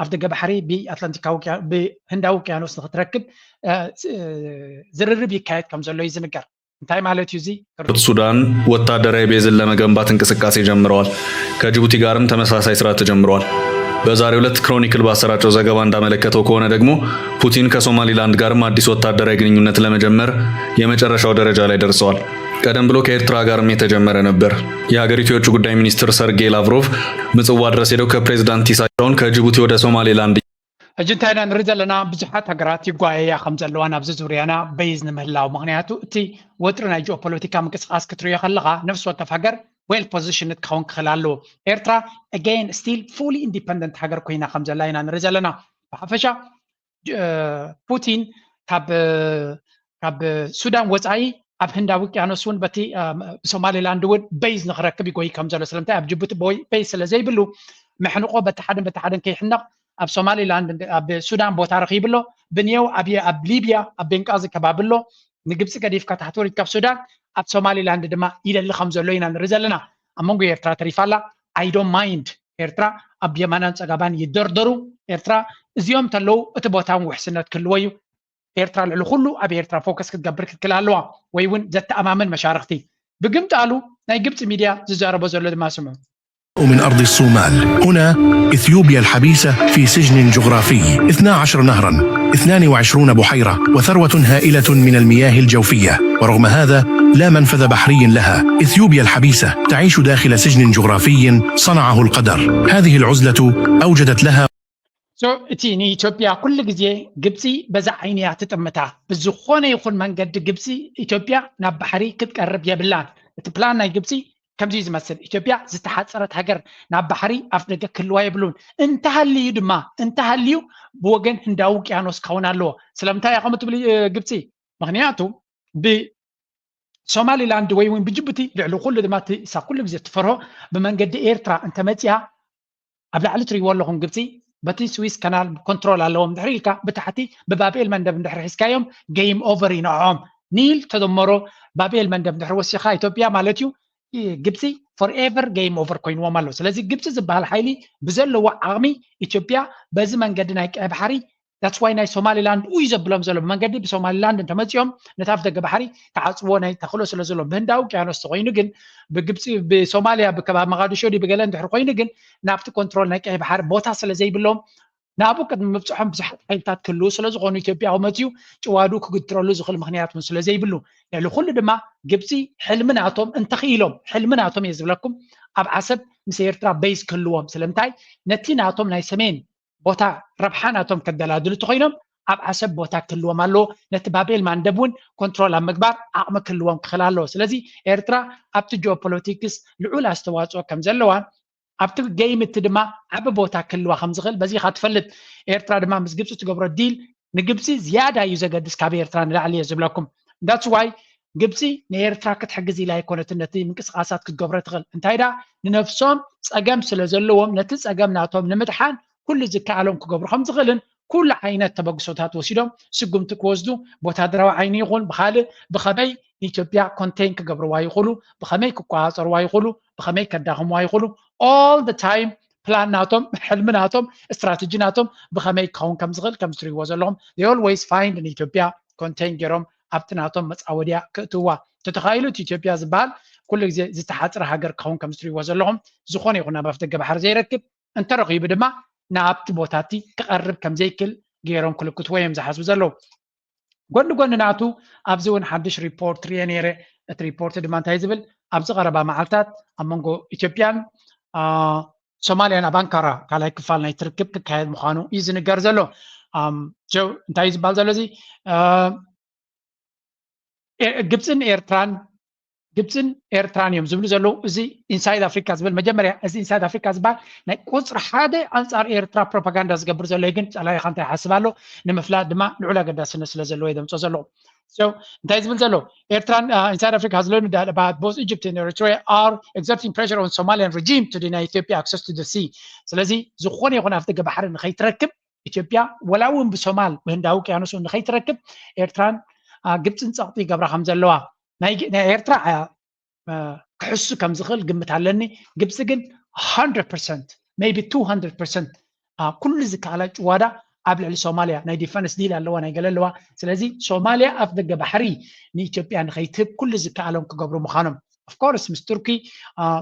ኣፍ ደገ ባሕሪ ብኣትላንቲካዊ ብህንዳዊ ውቅያኖስ ንክትረክብ ዝርርብ ይካየድ ከም ዘሎ እዩ ዝንገር። እንታይ ማለት እዩ እዚ? ሱዳን ወታደራዊ ቤዝን ለመገንባት እንቅስቃሴ ጀምረዋል። ከጅቡቲ ጋርም ተመሳሳይ ስራ ተጀምረዋል። በዛሬው ዕለት ክሮኒክል ባሰራጨው ዘገባ እንዳመለከተው ከሆነ ደግሞ ፑቲን ከሶማሊላንድ ጋርም አዲስ ወታደራዊ ግንኙነት ለመጀመር የመጨረሻው ደረጃ ላይ ደርሰዋል። ቀደም ብሎ ከኤርትራ ጋርም የተጀመረ ነበር። የሀገሪቱ የውጭ ጉዳይ ሚኒስትር ሰርጌይ ላቭሮቭ ምጽዋ ድረስ ሄደው ከፕሬዝዳንት ኢሳያውን ከጅቡቲ ወደ ሶማሌላንድ ሕጂ እንታይ ኢና ንርኢ ዘለና? ብዙሓት ሃገራት ይጓየያ ከም ዘለዋ ናብዚ ዙርያና በይዝ ንምህላው። ምክንያቱ እቲ ወጥሪ ናይ ጂኦፖለቲካ ምንቅስቃስ ክትሪኦ ከለካ ነፍሲ ወከፍ ሃገር ዌል ፖዚሽን ክኸውን ክኽእል ኣለዎ። ኤርትራ again still fully independent ሃገር ኮይና ከም ዘላ ኢና ንርኢ ዘለና። ብሓፈሻ ፑቲን ካብ ካብ ሱዳን ወፃኢ ኣብ ህንዳዊ ውቅያኖስ እውን በቲ ብሶማሊላንድ እውን በይዝ ንክረክብ ይጎይ ከም ዘሎ ስለምንታይ ኣብ ጅቡቲ በይዝ ስለ ዘይብሉ መሕንቆ በቲ ሓደን በቲ ሓደን ከይሕነቕ ኣብ ሶማሊላንድ ኣብ ሱዳን ቦታ ረኺቡ ኣሎ። ብንየው ኣብ ኣብ ሊብያ ኣብ ቤንቃዚ ከባቢ ኣሎ። ንግብፂ ገዲፍካ ታሕቲ ወሪድካ ኣብ ሱዳን ኣብ ሶማሊላንድ ድማ ይደሊ ከም ዘሎ ኢና ንርኢ ዘለና። ኣብ መንጎ ኤርትራ ተሪፋ ኣላ። I don't mind ኤርትራ ኣብ የማናን ፀጋባን ይደርደሩ። ኤርትራ እዚኦም ተለዉ እቲ ቦታን ውሕስነት ክህልዎ እዩ። ኤርትራ ልዕሊ ኩሉ ኣብ ኤርትራ ፎከስ ክትገብር ክትክል ኣለዋ ወይ እውን ዘተኣማምን መሻርክቲ። ብግምጣሉ ናይ ግብፂ ሚድያ ዝዛረቦ ዘሎ ድማ ስምዑ። من أرض الصومال. هنا إثيوبيا الحبيسة في سجن جغرافي، اثنا عشر نهرا، اثنان وعشرون بحيرة، وثروة هائلة من المياه الجوفية، ورغم هذا لا منفذ بحري لها. إثيوبيا الحبيسة تعيش داخل سجن جغرافي صنعه القدر. هذه العزلة أوجدت لها So እቲ ንኢትዮጵያ ኩሉ ግዜ ግብፂ በዛ ዓይኒ እያ ትጥምታ። ብዝኾነ ይኹን መንገዲ ግብፂ ኢትዮጵያ ናብ ባሕሪ ክትቀርብ የብላን። እቲ ፕላን ናይ ግብፂ ከምዚ እዩ ዝመስል። ኢትዮጵያ ዝተሓፀረት ሃገር ናብ ባሕሪ ኣፍ ደገ ክህልዋ የብሉን። እንተሃልዩ ድማ እንተሃልዩ ብወገን ህንዳዊ ውቅያኖስ ክኸውን ኣለዎ። ስለምንታይ እያ ከምኡ ትብል ግብፂ? ምክንያቱ ብ ሶማሊላንድ ወይ እውን ብጅቡቲ ልዕሊ ኩሉ ድማ እሳ ኩሉ ግዜ ትፈርሆ ብመንገዲ ኤርትራ እንተመፅያ ኣብ ላዕሊ ትሪእዎ ኣለኹም ግብፂ በቲ ስዊስ ካናል ኮንትሮል ኣለዎም ድሕሪ ኢልካ ብታሕቲ ብባብኤል መንደብ እንድሕሪ ሒዝካዮም ገይም ኦቨር እዩ ንዕኦም። ኒል ተደመሮ ባቤል መንደብ ድሕሪ ወሲኻ ኢትዮጵያ ማለት እዩ። ግብፂ forever game over ኮይንዎም ኣሎ። ስለዚ ግብፂ ዝበሃል ሓይሊ ብዘለዎ ዓቕሚ ኢትዮጵያ በዚ መንገዲ ናይ ቀይ ባሕሪ that's why ናይ ሶማሊላንድ እዩ ዘብሎም ዘሎ። ብመንገዲ ብሶማሊላንድ እንተመፂኦም ነቲ ኣፍ ደገ ባሕሪ ክዓፅዎ ናይ ተኽእሎ ስለ ዘሎ ብህንዳዊ ውቅያኖስ ተኮይኑ ግን ብግብፂ ብሶማሊያ ብከባቢ መቃዲሾ ድዩ ብገለ እንድሕር ኮይኑ ግን ናብቲ ኮንትሮል ናይ ቀይ ባሕሪ ቦታ ስለ ዘይብሎም ናብኡ ቅድሚ ምብፅሖም ብዙሓት ሓይልታት ክህልው ስለ ዝኾኑ ኢትዮጵያ ክመፅኡ ጭዋዱ ክግትረሉ ዝኽእል ምክንያት እውን ስለ ዘይብሉ ልዕሊ ኩሉ ድማ ግብፂ ሕልሚ ናቶም እንተኽኢሎም ሕልሚ ናቶም እየ ዝብለኩም ኣብ ዓሰብ ምስ ኤርትራ ቤዝ ክህልዎም ስለምንታይ ነቲ ናቶም ናይ ሰሜን ቦታ ረብሓ ናቶም ከደላድሉ ተኮይኖም ኣብ ዓሰብ ቦታ ክህልዎም ኣለዎ ነቲ ባቤል ማንደብ እውን ኮንትሮል ኣብ ምግባር ዓቕሚ ክህልዎም ክኽእል ኣለዎ ስለዚ ኤርትራ ኣብቲ ጂኦፖለቲክስ ልዑል ኣስተዋፅኦ ከም ዘለዋን ኣብቲ ገይም እቲ ድማ ዓቢ ቦታ ክህልዋ ከም ዝኽእል በዚኻ ትፈልጥ ኤርትራ ድማ ምስ ግብፂ ትገብሮ ዲል ንግብፂ ዝያዳ እዩ ዘገድስ ካብ ኤርትራ ንላዕሊ እየ ዝብለኩም that's why ግብፂ ንኤርትራ ክትሕግዝ ኢላ ኣይኮነትን ነቲ ምንቅስቃሳት ክትገብሮ ትኽእል እንታይ ዳ ንነፍሶም ፀገም ስለ ዘለዎም ነቲ ፀገም ናቶም ንምድሓን ኩሉ ዝከኣሎም ክገብሩ ከም ዝኽእልን ኩሉ ዓይነት ተበግሶታት ወሲዶም ስጉምቲ ክወስዱ ብወታደራዊ ዓይኒ ይኹን ብካልእ ብኸመይ ንኢትዮጵያ ኮንቴን ክገብርዋ ይኽእሉ ብኸመይ ክቆፃፀርዋ ይኽእሉ ብኸመይ ከዳኽምዋ ይኽእሉ all the time ፕላን ናቶም ሕልሚ ናቶም ስትራተጂ ናቶም ብኸመይ ክኸውን ከም ዝኽእል ከም ዝትሪዎ ዘለኹም they always find ንኢትዮጵያ ኮንቴን ገይሮም ኣብቲ ናቶም መፃወድያ ክእትዋ ተተኻኢሉ እቲ ኢትዮጵያ ዝበሃል ኩሉ ግዜ ዝተሓፅረ ሃገር ክኸውን ከም ዝትሪዎ ዘለኹም ዝኾነ ይኹን ኣብ ኣፍደገ ባሕሪ ዘይረክብ እንተረኺቡ ድማ ናብቲ ቦታቲ ክቐርብ ከም ዘይክል ገይሮም ክልክትዎ እዮም ዝሓስቡ ዘለዉ ጎኒ ጎኒ ናቱ ኣብዚ እውን ሓድሽ ሪፖርት ርየ ነይረ እቲ ሪፖርት ድማ እንታይ ዝብል ኣብዚ ቀረባ መዓልታት ኣብ መንጎ ኢትዮጵያን ሶማልያን ኣብ ኣንካራ ካልኣይ ክፋል ናይ ትርክብ ክካየድ ምዃኑ እዩ ዝንገር ዘሎ ጀው እንታይ ዝበሃል ዘሎ እዚ ግብፅን ኤርትራን ግብፅን ኤርትራን እዮም ዝብሉ ዘለዉ እዚ ኢንሳይድ ኣፍሪካ ዝብል መጀመርያ እዚ ኢንሳይድ ኣፍሪካ ዝበሃል ናይ ቁፅሪ ሓደ ኣንፃር ኤርትራ ፕሮፓጋንዳ ዝገብር ዘሎ ግን ፀላኢኻ እንታይ ሓስብ ኣሎ ንምፍላጥ ድማ ልዑል ኣገዳስነት ስለ ዘለዎ የደምፆ ዘለዉ እንታይ ዝብል ዘሎ ኤርትራን ኢንሳይድ ኣፍሪካ has learned that about both Egypt and Eritrea are exerting pressure on Somalian regime to deny Ethiopia access to the sea ስለዚ ዝኾነ ይኹን ኣብቲ ገባሕሪ ንኸይትረክብ ኢትዮጵያ ወላ እውን ብሶማል ብህንዳዊ ውቅያኖስ እውን ንኸይትረክብ ኤርትራን ግብፅን ፀቕጢ ይገብራ ከም ዘለዋ ናይ ኤርትራ ክሕሱ ከም ዝኽእል ግምት ኣለኒ ግብፂ ግን 100 maybe 200 ኩሉ ዝከኣላ ጭዋዳ ኣብ ልዕሊ ሶማልያ ናይ ዲፈንስ ዲል ኣለዋ ናይ ገለ ኣለዋ ስለዚ ሶማልያ ኣፍ ደገ ባሕሪ ንኢትዮጵያ ንኸይትህብ ኩሉ ዝከኣሎም ክገብሩ ምዃኖም of course ምስ ቱርኪ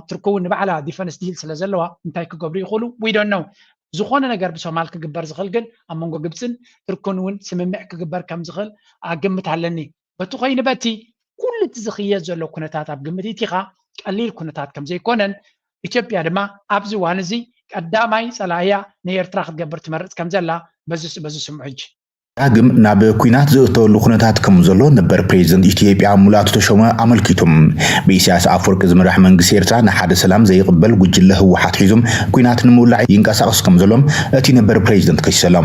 ቱርኪ እውን ንባዕላ ዲፈንስ ዲል ስለ ዘለዋ እንታይ ክገብሩ ይኽእሉ we don't know ዝኾነ ነገር ብሶማል ክግበር ዝኽእል ግን ኣብ መንጎ ግብፅን ቱርክን እውን ስምምዕ ክግበር ከም ዝኽእል ግምት ኣለኒ በቲ ኮይኑ በቲ ኩሉ እቲ ዝኽየድ ዘሎ ኩነታት ኣብ ግምት ኢቲኻ ቀሊል ኩነታት ከም ዘይኮነን ኢትዮጵያ ድማ ኣብዚ እዋን እዚ ቀዳማይ ፀላእያ ንኤርትራ ክትገብር ትመርፅ ከም ዘላ በዚ በዚ ስምዑ ሕጂ ዳግም ናብ ኲናት ዝእተወሉ ኩነታት ከም ዘሎ ነበር ፕሬዚደንት ኢትዮጵያ ሙላቱ ተሾመ ኣመልኪቱ። ብኢሳያስ ኣፈወርቂ ዝምራሕ መንግስቲ ኤርትራ ንሓደ ሰላም ዘይቕበል ጉጅለ ህወሓት ሒዙ ኲናት ንምውላዕ ይንቀሳቐስ ከም ዘሎ እቲ ነበር ፕሬዚደንት ከሲሱ ኣሎ።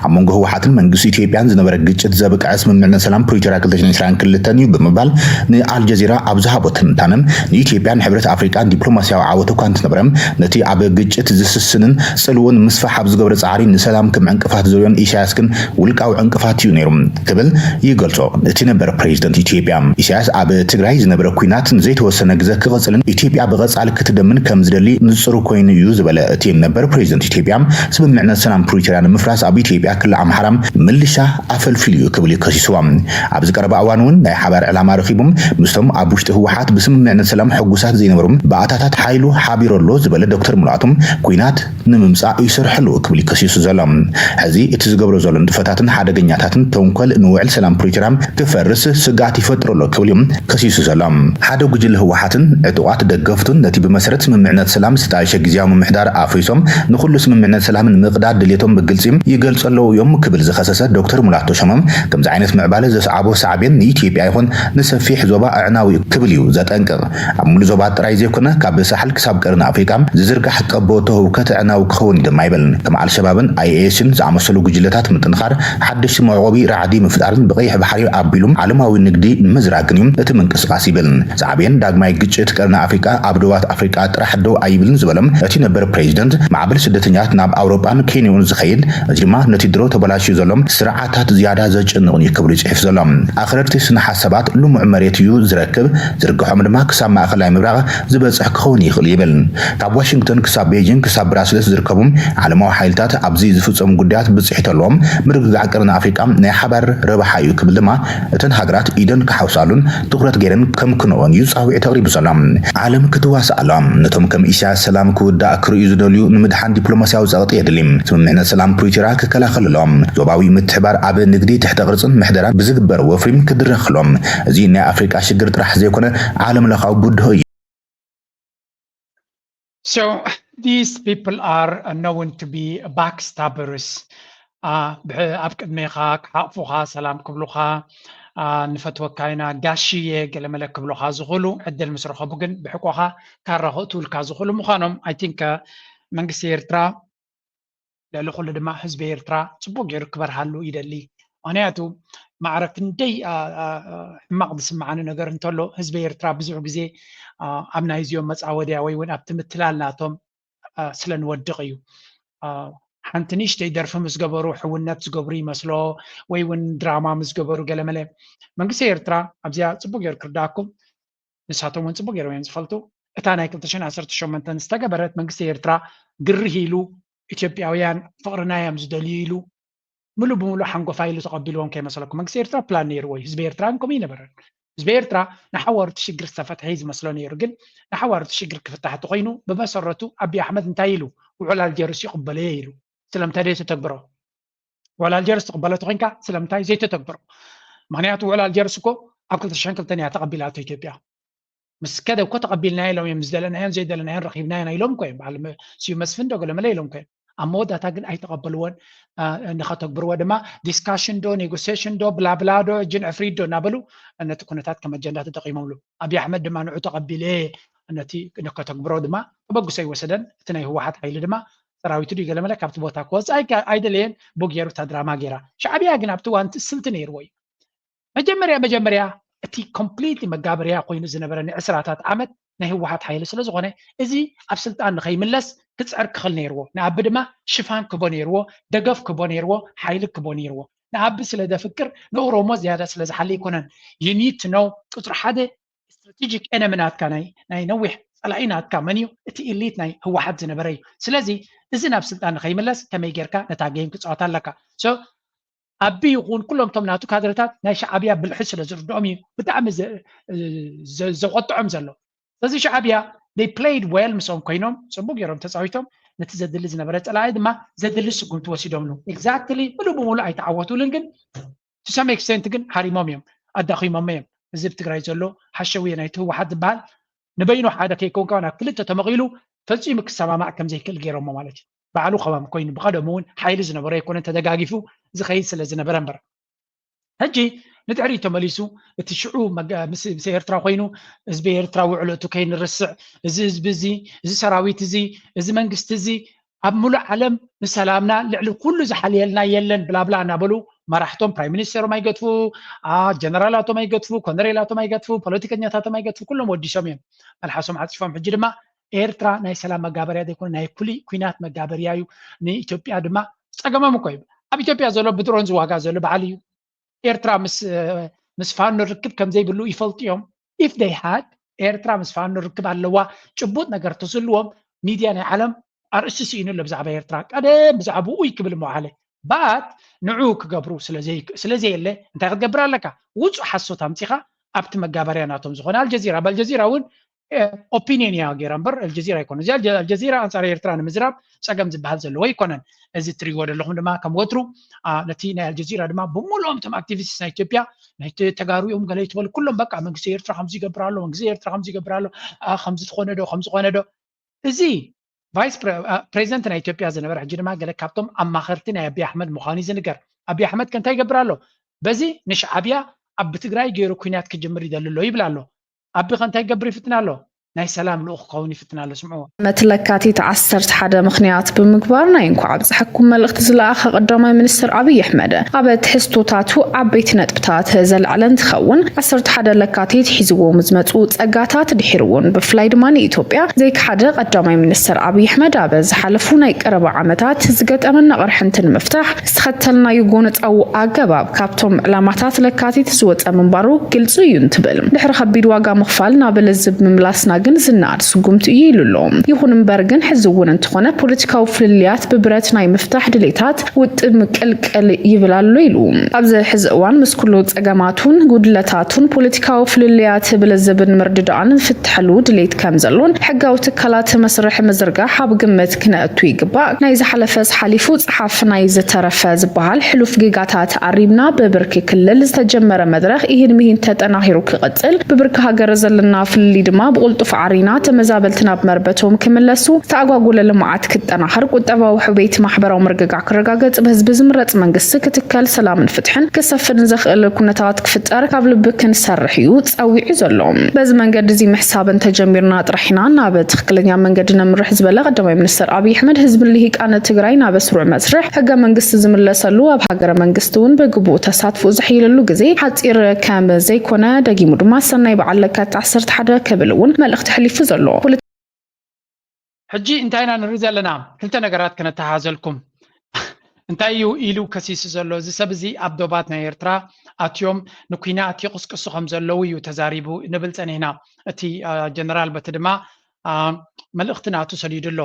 ኣብ መንጎ ህወሓትን መንግስቲ ኢትዮጵያን ዝነበረ ግጭት ዘብቅዐ ስምምዕነት ሰላም ፕሪቶርያ ክልተ ሽሕን ዕስራን ክልተን እዩ ብምባል ንኣልጀዚራ ኣብ ዝሃቦ ትንታነ ንኢትዮጵያን ሕብረት ኣፍሪቃን ዲፕሎማስያዊ ዓወት እኳ እንተነበረ ነቲ ኣብ ግጭት ዝስስንን ጽልውን ምስፋሕ ኣብ ዝገብረ ጻዕሪ ንሰላም ከም ዕንቅፋት ዝርእዮን ኢሳያስ ግን ውልቃዊ ዕንቅፋት እዩ ነይሩ ክብል ይገልጾ እቲ ነበር ፕሬዚደንት ኢትዮጵያ። ኢሳያስ ኣብ ትግራይ ዝነበረ ኲናት ንዘይተወሰነ ግዘ ክቕጽልን ኢትዮጵያ ብቐጻሊ ክትደምን ከም ዝደሊ ንጹር ኮይኑ እዩ ዝበለ እቲ ነበር ፕሬዚደንት ኢትዮጵያ ስምምዕነት ሰላም ፕሪቶርያ ንምፍራስ ኣብ ኢትዮጵያ ክልል ኣምሓራ ምልሻ ኣፈልፊሉ እዩ ክብል እዩ ከሲስዎ። ኣብዚ ቀረባ እዋን እውን ናይ ሓባር ዕላማ ረኺቦም ምስቶም ኣብ ውሽጢ ህወሓት ብስምምዕነት ሰላም ሕጉሳት ዘይነበሩ ባእታታት ሓይሉ ሓቢሩ ኣሎ ዝበለ ዶክተር ሙላቱ ኲናት ንምምፃእ ይሰርሐሉ ክብል ከሲሱ ዘሎ ሕዚ እቲ ዝገብሮ ዘሎ ንጥፈታትን ሓደገኛታትን ተንኮል ንውዕል ሰላም ፕሪቶርያ ክፈርስ ስግኣት ይፈጥረሎ ክብል እዩ ከሲሱ ዘሎ ሓደ ጉጅለ ህወሓትን ዕጡቓት ደገፍቱን ነቲ ብመሰረት ስምምዕነት ሰላም ዝተጣየሸ ግዝያዊ ምምሕዳር ኣፍሪሶም ንኩሉ ስምምዕነት ሰላም ንምቕዳድ ድልየቶም ብግልፂ ይገልፁ ኣለዉ እዮም ክብል ዝኸሰሰ ዶክተር ሙላቱ ተሾመ ከምዚ ዓይነት ምዕባለ ዘስዓቦ ሳዕቤን ንኢትዮጵያ ይኹን ንሰፊሕ ዞባ ኣዕናዊ እዩ ክብል እዩ ዘጠንቅቕ ኣብ ሙሉእ ዞባ ጥራይ ዘይኮነ ካብ ሳሕል ክሳብ ቀርኒ ኣፍሪቃ ዝዝርጋሕ ቀበቶ ህውከት ኣዕናዊ ክኸውን እዩ ድማ ይብል። ከም ኣልሸባብን ኣይኤስን ዝኣመሰሉ ጉጅለታት ምጥንኻር ሓድሽ መዕቆቢ ራዕዲ ምፍጣርን ብቀይሕ ባሕሪ ኣቢሉ ዓለማዊ ንግዲ ምዝራግን እዩ እቲ ምንቅስቃስ ይብል። ዝዓበየን ዳግማይ ግጭት ቀርኒ ኣፍሪቃ ኣብ ዶባት ኣፍሪቃ ጥራሕ ደው ኣይብልን ዝበሎም እቲ ነበር ፕሬዚደንት፣ ማዕበል ስደተኛታት ናብ ኣውሮጳን ኬንዮን ዝኸይድ፣ እዚ ድማ ነቲ ድሮ ተበላሽዩ ዘሎ ስርዓታት ዝያዳ ዘጨንቕን እዩ ክብሉ ይጽሕፍ ዘሎ። ኣኽረርቲ ስነ ሓሳባት ልሙዕ መሬት እዩ ዝረክብ፣ ዝርግሖም ድማ ክሳብ ማእኸላይ ምብራቕ ዝበጽሕ ክኸውን ይኽእል ይብል። ካብ ዋሽንግተን ክሳብ ቤጂንግ ክሳብ ብራስልስ ዝርከቡ ዓለማዊ ሓይልታት ኣብዚ ዝፍጸሙ ጉዳያት ብጽሒት ኣለዎም። ምርግጋዕ ቀርኒ ኣፍሪቃ ናይ ሓባር ረብሓ እዩ ክብል ድማ እተን ሃገራት ኢደን ክሓውሳሉን ትኹረት ገይረን ከምክንኦን እዩ ጻዊዒት ኣቕሪቡ ዘሎ። ዓለም ክትዋሳእ ኣለዋ። ነቶም ከም ኢሳያስ ሰላም ክውዳእ ክርእዩ ዝደልዩ ንምድሓን ዲፕሎማስያዊ ጸቕጢ የድሊ። ስምምዕነት ሰላም ፕሪቶርያ ክከላኸል ኣለዎ። ዞባዊ ምትሕባር ኣብ ንግዲ፣ ትሕተ ቅርጽን ምሕደራን ብዝግበር ወፍሪ ክድረኽ ኣለዎ። እዚ ናይ ኣፍሪቃ ሽግር ጥራሕ ዘይኮነ ዓለም ለኻዊ ብድሆ እዩ። So these people are known to be backstabbers. ኣብ ቅድሜኻ ክሓቕፉኻ ሰላም ክብሉኻ፣ ንፈትወካ ኢና ጋሽየ ገለመለ ክብሉኻ ዝኽእሉ ዕድል ምስ ረኸቡ ግን ብሕቆኻ ካራ ክእትውልካ ዝኽእሉ ምዃኖም I think መንግስቲ ኤርትራ ልዕሊ ኩሉ ድማ ህዝቢ ኤርትራ ጽቡቅ ገይሩ ክበርሃሉ ይደሊ። ምክንያቱ ማዕረ ክንደይ ሕማቕ ዝስምዓኒ ነገር እንተሎ ህዝቢ ኤርትራ ብዙሕ ግዜ ኣብ ናይ እዚኦም መጻወድያ ወይ እውን ኣብቲ ምትላል ናቶም ስለ ንወድቕ እዩ። ሓንቲ ንእሽተይ ደርፊ ምስ ገበሩ ሕውነት ዝገብሩ ይመስሎ ወይ እውን ድራማ ምስ ገበሩ ገለመለ። መንግስቲ ኤርትራ ኣብዚኣ ጽቡቅ ገይሩ ክርዳእኩም ንሳቶም እውን ጽቡቅ ገይሮም እዮም ዝፈልጡ። እታ ናይ ክልተ ሽሕን ዓሰርተ ሸሞንተን ዝተገበረት መንግስቲ ኤርትራ ግርህ ኢሉ ኢትዮጵያውያን ፍቅርና እዮም ዝደልዩ ኢሉ ምሉእ ብምሉእ ሓንጎፋይ ኢሉ ተቐቢልዎም ከይመሰለኩም። መንግስቲ ኤርትራ ፕላን ነይርዎ እዩ። ህዝቢ ኤርትራ ግን ከምኡ ይነበረን። ህዝቢ ኤርትራ ንሓዋሩ እቲ ሽግር ዝተፈትሐ እዩ ዝመስሎ ነይሩ። ግን ንሓዋሩ እቲ ሽግር ክፍታሕ እንተኮይኑ ብመሰረቱ ኣቢ ኣሕመድ እንታይ ኢሉ ውዕል ኣልጀርስ ይቕበሎ እየ ኢሉ። ስለምንታይ ደይ ተተግብሮ? ውዕል ኣልጀርስ ትቕበሎ ተኮይንካ ስለምንታይ ዘይተተግብሮ? ምክንያቱ ውዕል ኣልጀርስ እኮ ኣብ ክልተ ሽሕን ክልተን እያ ተቐቢላቶ ኢትዮጵያ። ምስ ከደ እኮ ተቐቢልናዮ ኢሎም እዮም። ዝደለናዮን ዘይደለናዮን ረኺብናዮ ኢና ኢሎም እኮ እዮም። በዓል ስዩ መስፍን ዶ ገለመለ ኢሎም እኮ እዮም። ኣብ መወዳእታ ግን ኣይተቐበልዎን። ንኸተግብርዎ ድማ ዲስካሽን ዶ ኔጎሲሽን ዶ ብላብላ ዶ እጅን ዕፍሪት ዶ እናበሉ ነቲ ኩነታት ከም ኣጀንዳ ተጠቂሞምሉ። ኣብይ ኣሕመድ ድማ ንዑ ተቐቢለ ነቲ ንከተግብሮ ድማ ተበግሶ ይወሰደን። እቲ ናይ ህወሓት ሓይሊ ድማ ሰራዊቱ ድዩ ገለመለ ካብቲ ቦታ ክወፅእ ኣይደለየን። ብኡ ገይሩ እታ ድራማ ገይራ። ሻዕብያ ግን ኣብቲ እዋን እቲ ስልቲ ነይርዎ እዩ። መጀመርያ መጀመርያ እቲ ኮምፕሊትሊ መጋበርያ ኮይኑ ዝነበረ ንዕስራታት ዓመት ናይ ህወሓት ሓይሊ ስለ ዝኾነ እዚ ኣብ ስልጣን ንኸይምለስ ክፅዕር ክኽእል ነይርዎ። ንኣቢ ድማ ሽፋን ክቦ ነይርዎ፣ ደገፍ ክቦ ነይርዎ፣ ሓይሊ ክቦ ነይርዎ። ንኣቢ ስለ ደፍቅር ንኦሮሞ ዝያዳ ስለ ዝሓሊ ኣይኮነን። You need to know ቁፅሪ ሓደ ስትራቴጂክ ኤነሚ ናትካ ናይ ናይ ነዊሕ ፀላኢ ናትካ መን እዩ? እቲ ኢሊት ናይ ህወሓት ዝነበረ እዩ። ስለዚ እዚ ናብ ስልጣን ንኸይምለስ ከመይ ጌርካ ነታ ጌም ክፃወታ ኣለካ። So ኣቢ ይኹን ኩሎም እቶም ናቱ ካድረታት ናይ ሻዕብያ ብልሒ ስለ ዝርድኦም እዩ ብጣዕሚ ዘቆጥዖም ዘሎ። ስለዚ ሻዕብያ they played well ምስኦም ኮይኖም ፅቡቅ ገይሮም ተፃዊቶም ነቲ ዘድሊ ዝነበረ ፀላኢ ድማ ዘድሊ ስጉምቲ ወሲዶምሉ። Exactly ምሉእ ብምሉእ ኣይተዓወቱልን ግን to some extent ግን ሃሪሞም እዮም ኣዳኺሞም እዮም። እዚ ኣብ ትግራይ ዘሎ ሓሸውየ ናይቲ ህወሓት ዝበሃል ንበይኑ ሓደ ከይኮንካ ናብ ክልተ ተመቒሉ ፈፂሙ ክሰማማዕ ከም ዘይክእል ገይሮሞ ማለት እዩ። ባዕሉ ከማም ኮይኑ ብቐደሙ እውን ሓይሊ ዝነበሮ ኣይኮነን ተደጋጊፉ ዝኸይድ ስለ ዝነበረ እምበር ሕጂ ንድሕሪት ተመሊሱ እቲ ሽዑ ምስ ኤርትራ ኮይኑ ህዝቢ ኤርትራ ውዕለቱ ከይንርስዕ እዚ ህዝቢ እዚ እዚ ሰራዊት እዚ እዚ መንግስቲ እዚ ኣብ ሙሉእ ዓለም ንሰላምና ልዕሊ ኩሉ ዝሓልየልና የለን ብላብላ እናበሉ መራሕቶም ፕራይም ሚኒስተሮም ኣይገድፉ፣ ጀነራላቶም ኣይገድፉ፣ ኮነሬላቶም ኣይገድፉ፣ ፖለቲከኛታቶም ኣይገድፉ፣ ኩሎም ወዲሶም እዮም መልሓሶም ዓፂፎም። ሕጂ ድማ ኤርትራ ናይ ሰላም መጋበርያ ዘይኮነ ናይ ኩሊ ኩናት መጋበርያ እዩ። ንኢትዮጵያ ድማ ፀገሞም እኮ እዩ። ኣብ ኢትዮጵያ ዘሎ ብድሮን ዝዋጋ ዘሎ በዓል እዩ። ኤርትራ ምስ ምስ ፋኖ ርክብ ከም ዘይብሉ ይፈልጡ እዮም። If they had ኤርትራ ምስ ፋኖ ርክብ ኣለዋ ጭቡጥ ነገር ተዝህልዎም ሚድያ ናይ ዓለም ኣርእስቲ ስኢኑ ኣሎ ብዛዕባ ኤርትራ ቀደም ብዛዕባኡ እዩ ክብል መዋዓለ but ንዑ ክገብሩ ስለዘየለ እንታይ ክትገብር ኣለካ? ውፁእ ሓሶት ኣምፂኻ ኣብቲ መጋበርያ ናቶም ዝኾነ ኣልጀዚራ ብኣልጀዚራ እውን ኦፒኒየን እያ ገይራ እምበር ኣልጀዚራ ኣይኮነ እዚ ኣልጀዚራ ኣንፃር ኤርትራ ንምዝራብ ፀገም ዝበሃል ዘለዎ ኣይኮነን። እዚ ትሪእዎ ዘለኹም ድማ ከም ወትሩ ነቲ ናይ ኣልጀዚራ ድማ ብምሉኦም እቶም ኣክቲቪስት ናይ ኢትዮጵያ ናይ ተጋሩ እዮም ገለ ይትበሉ ኩሎም በቃ መንግስቲ ኤርትራ ከምዚ ይገብር ኣሎ መንግስቲ ኤርትራ ከምዚ ይገብር ኣሎ ከምዚ ትኾነ ዶ ከምዚ ኾነ ዶ እዚ ቫይስ ፕሬዚደንት ናይ ኢትዮጵያ ዝነበረ ሕጂ ድማ ገለ ካብቶም ኣማኸርቲ ናይ ኣቢ ኣሕመድ ምዃኑ እዩ ዝንገር። ኣቢ ኣሕመድ ከ እንታይ ይገብር ኣሎ? በዚ ንሻዕብያ ኣብ ትግራይ ገይሩ ኩናት ክጅምር ይደሊ ኣሎ ይብል ኣሎ። ኣቢ ከ እንታይ ይገብር ይፍትን ኣሎ? ናይ ሰላም ልኡኽ ክኸውን ይፍትን ኣሎ። ስምዕዎ። ዓመት ለካቲት ዓሰርተ ሓደ ምኽንያት ብምግባር ናይ እንኳዕ ኣብፀሐኩም መልእኽቲ ዝለኣኸ ቀዳማይ ሚኒስትር ኣብይ ኣሕመድ ኣብ ትሕዝቶታቱ ዓበይቲ ነጥብታት ዘልዓለ እንትኸውን ዓሰርተ ሓደ ለካቲት ሒዝዎም ዝመፁ ፀጋታት ድሒሩ እውን ብፍላይ ድማ ንኢትዮጵያ ዘይከሓደ ቀዳማይ ሚኒስትር ኣብይ ኣሕመድ ኣብ ዝሓለፉ ናይ ቀረባ ዓመታት ዝገጠመና ቅርሕንቲ ንምፍታሕ ዝተኸተልናዮ ጎነፃዊ ኣገባብ ካብቶም ዕላማታት ለካቲት ዝወፀ ምንባሩ ግልፂ እዩ እንትብል። ድሕሪ ከቢድ ዋጋ ምኽፋል ናብ ልዝብ ምምላስና ግን ዝነኣድ ስጉምቲ እዩ ኢሉ ኣሎ። ይኹን እምበር ግን ሕዚ እውን እንተኾነ ፖለቲካዊ ፍልልያት ብብረት ናይ ምፍታሕ ድሌታት ውጥም ቅልቅል ይብል ኣሎ ኢሉ። ኣብዚ ሕዚ እዋን ምስ ኩሉ ፀገማቱን ጉድለታቱን ፖለቲካዊ ፍልልያት ብልዝብን ምርድዳእን ዝፍትሐሉ ድሌት ከም ዘሎን ሕጋዊ ትካላት መስርሕ ምዝርጋሕ ኣብ ግምት ክነእቱ ይግባእ። ናይ ዝሓለፈስ ሓሊፉ ፀሓፍ ናይ ዝተረፈ ዝበሃል ሕሉፍ ጌጋታት ኣሪምና ብብርኪ ክልል ዝተጀመረ መድረኽ ኢሂን ምሂን ተጠናኺሩ ክቐፅል ብብርኪ ሃገር ዘለና ፍልልይ ድማ ብቕልጡፍ ዓሪና ተመዛበልቲ ናብ መርበቶም ክምለሱ ዝተኣጓጎለ ልምዓት ክጠናኸር ቁጠባዊ ሕውየት ማሕበራዊ ምርግጋዕ ክረጋገፅ ብህዝቢ ዝምረፅ መንግስቲ ክትከል ሰላምን ፍትሕን ክሰፍን ዘኽእል ኩነታት ክፍጠር ካብ ልቢ ክንሰርሕ እዩ ፀዊዑ ዘሎ። በዚ መንገዲ እዚ ምሕሳብ እንተጀሚርና ጥራሕ ኢና ናብ ትኽክለኛ መንገዲ ነምርሕ ዝበለ ቀዳማይ ሚኒስትር ኣብይ ኣሕመድ ህዝብን ልሂቃነ ትግራይ ናብ ስሩዕ መስርሕ ሕገ መንግስቲ ዝምለሰሉ ኣብ ሃገረ መንግስቲ እውን ብግቡእ ተሳትፎ ዘሕይለሉ ግዜ ሓፂር ከም ዘይኮነ ደጊሙ ድማ ሰናይ በዓል ለካቲት ዓሰርተ ሓደ ክብል እውን መልእኽቲ ኣሕሊፉ ዘሎ። ሕጂ እንታይ ኢና ንርኢ ዘለና? ክልተ ነገራት ከነተሓዘልኩም። እንታይ እዩ ኢሉ ከሲሱ ዘሎ? እዚ ሰብ እዚ ኣብ ዶባት ናይ ኤርትራ ኣትዮም ንኲናት ይቕስቅሱ ከም ዘለዉ እዩ ተዛሪቡ ንብል ጸኒሕና። እቲ ጀነራል በቲ ድማ መልእኽቲ ናቱ ሰዲዱ ኣሎ።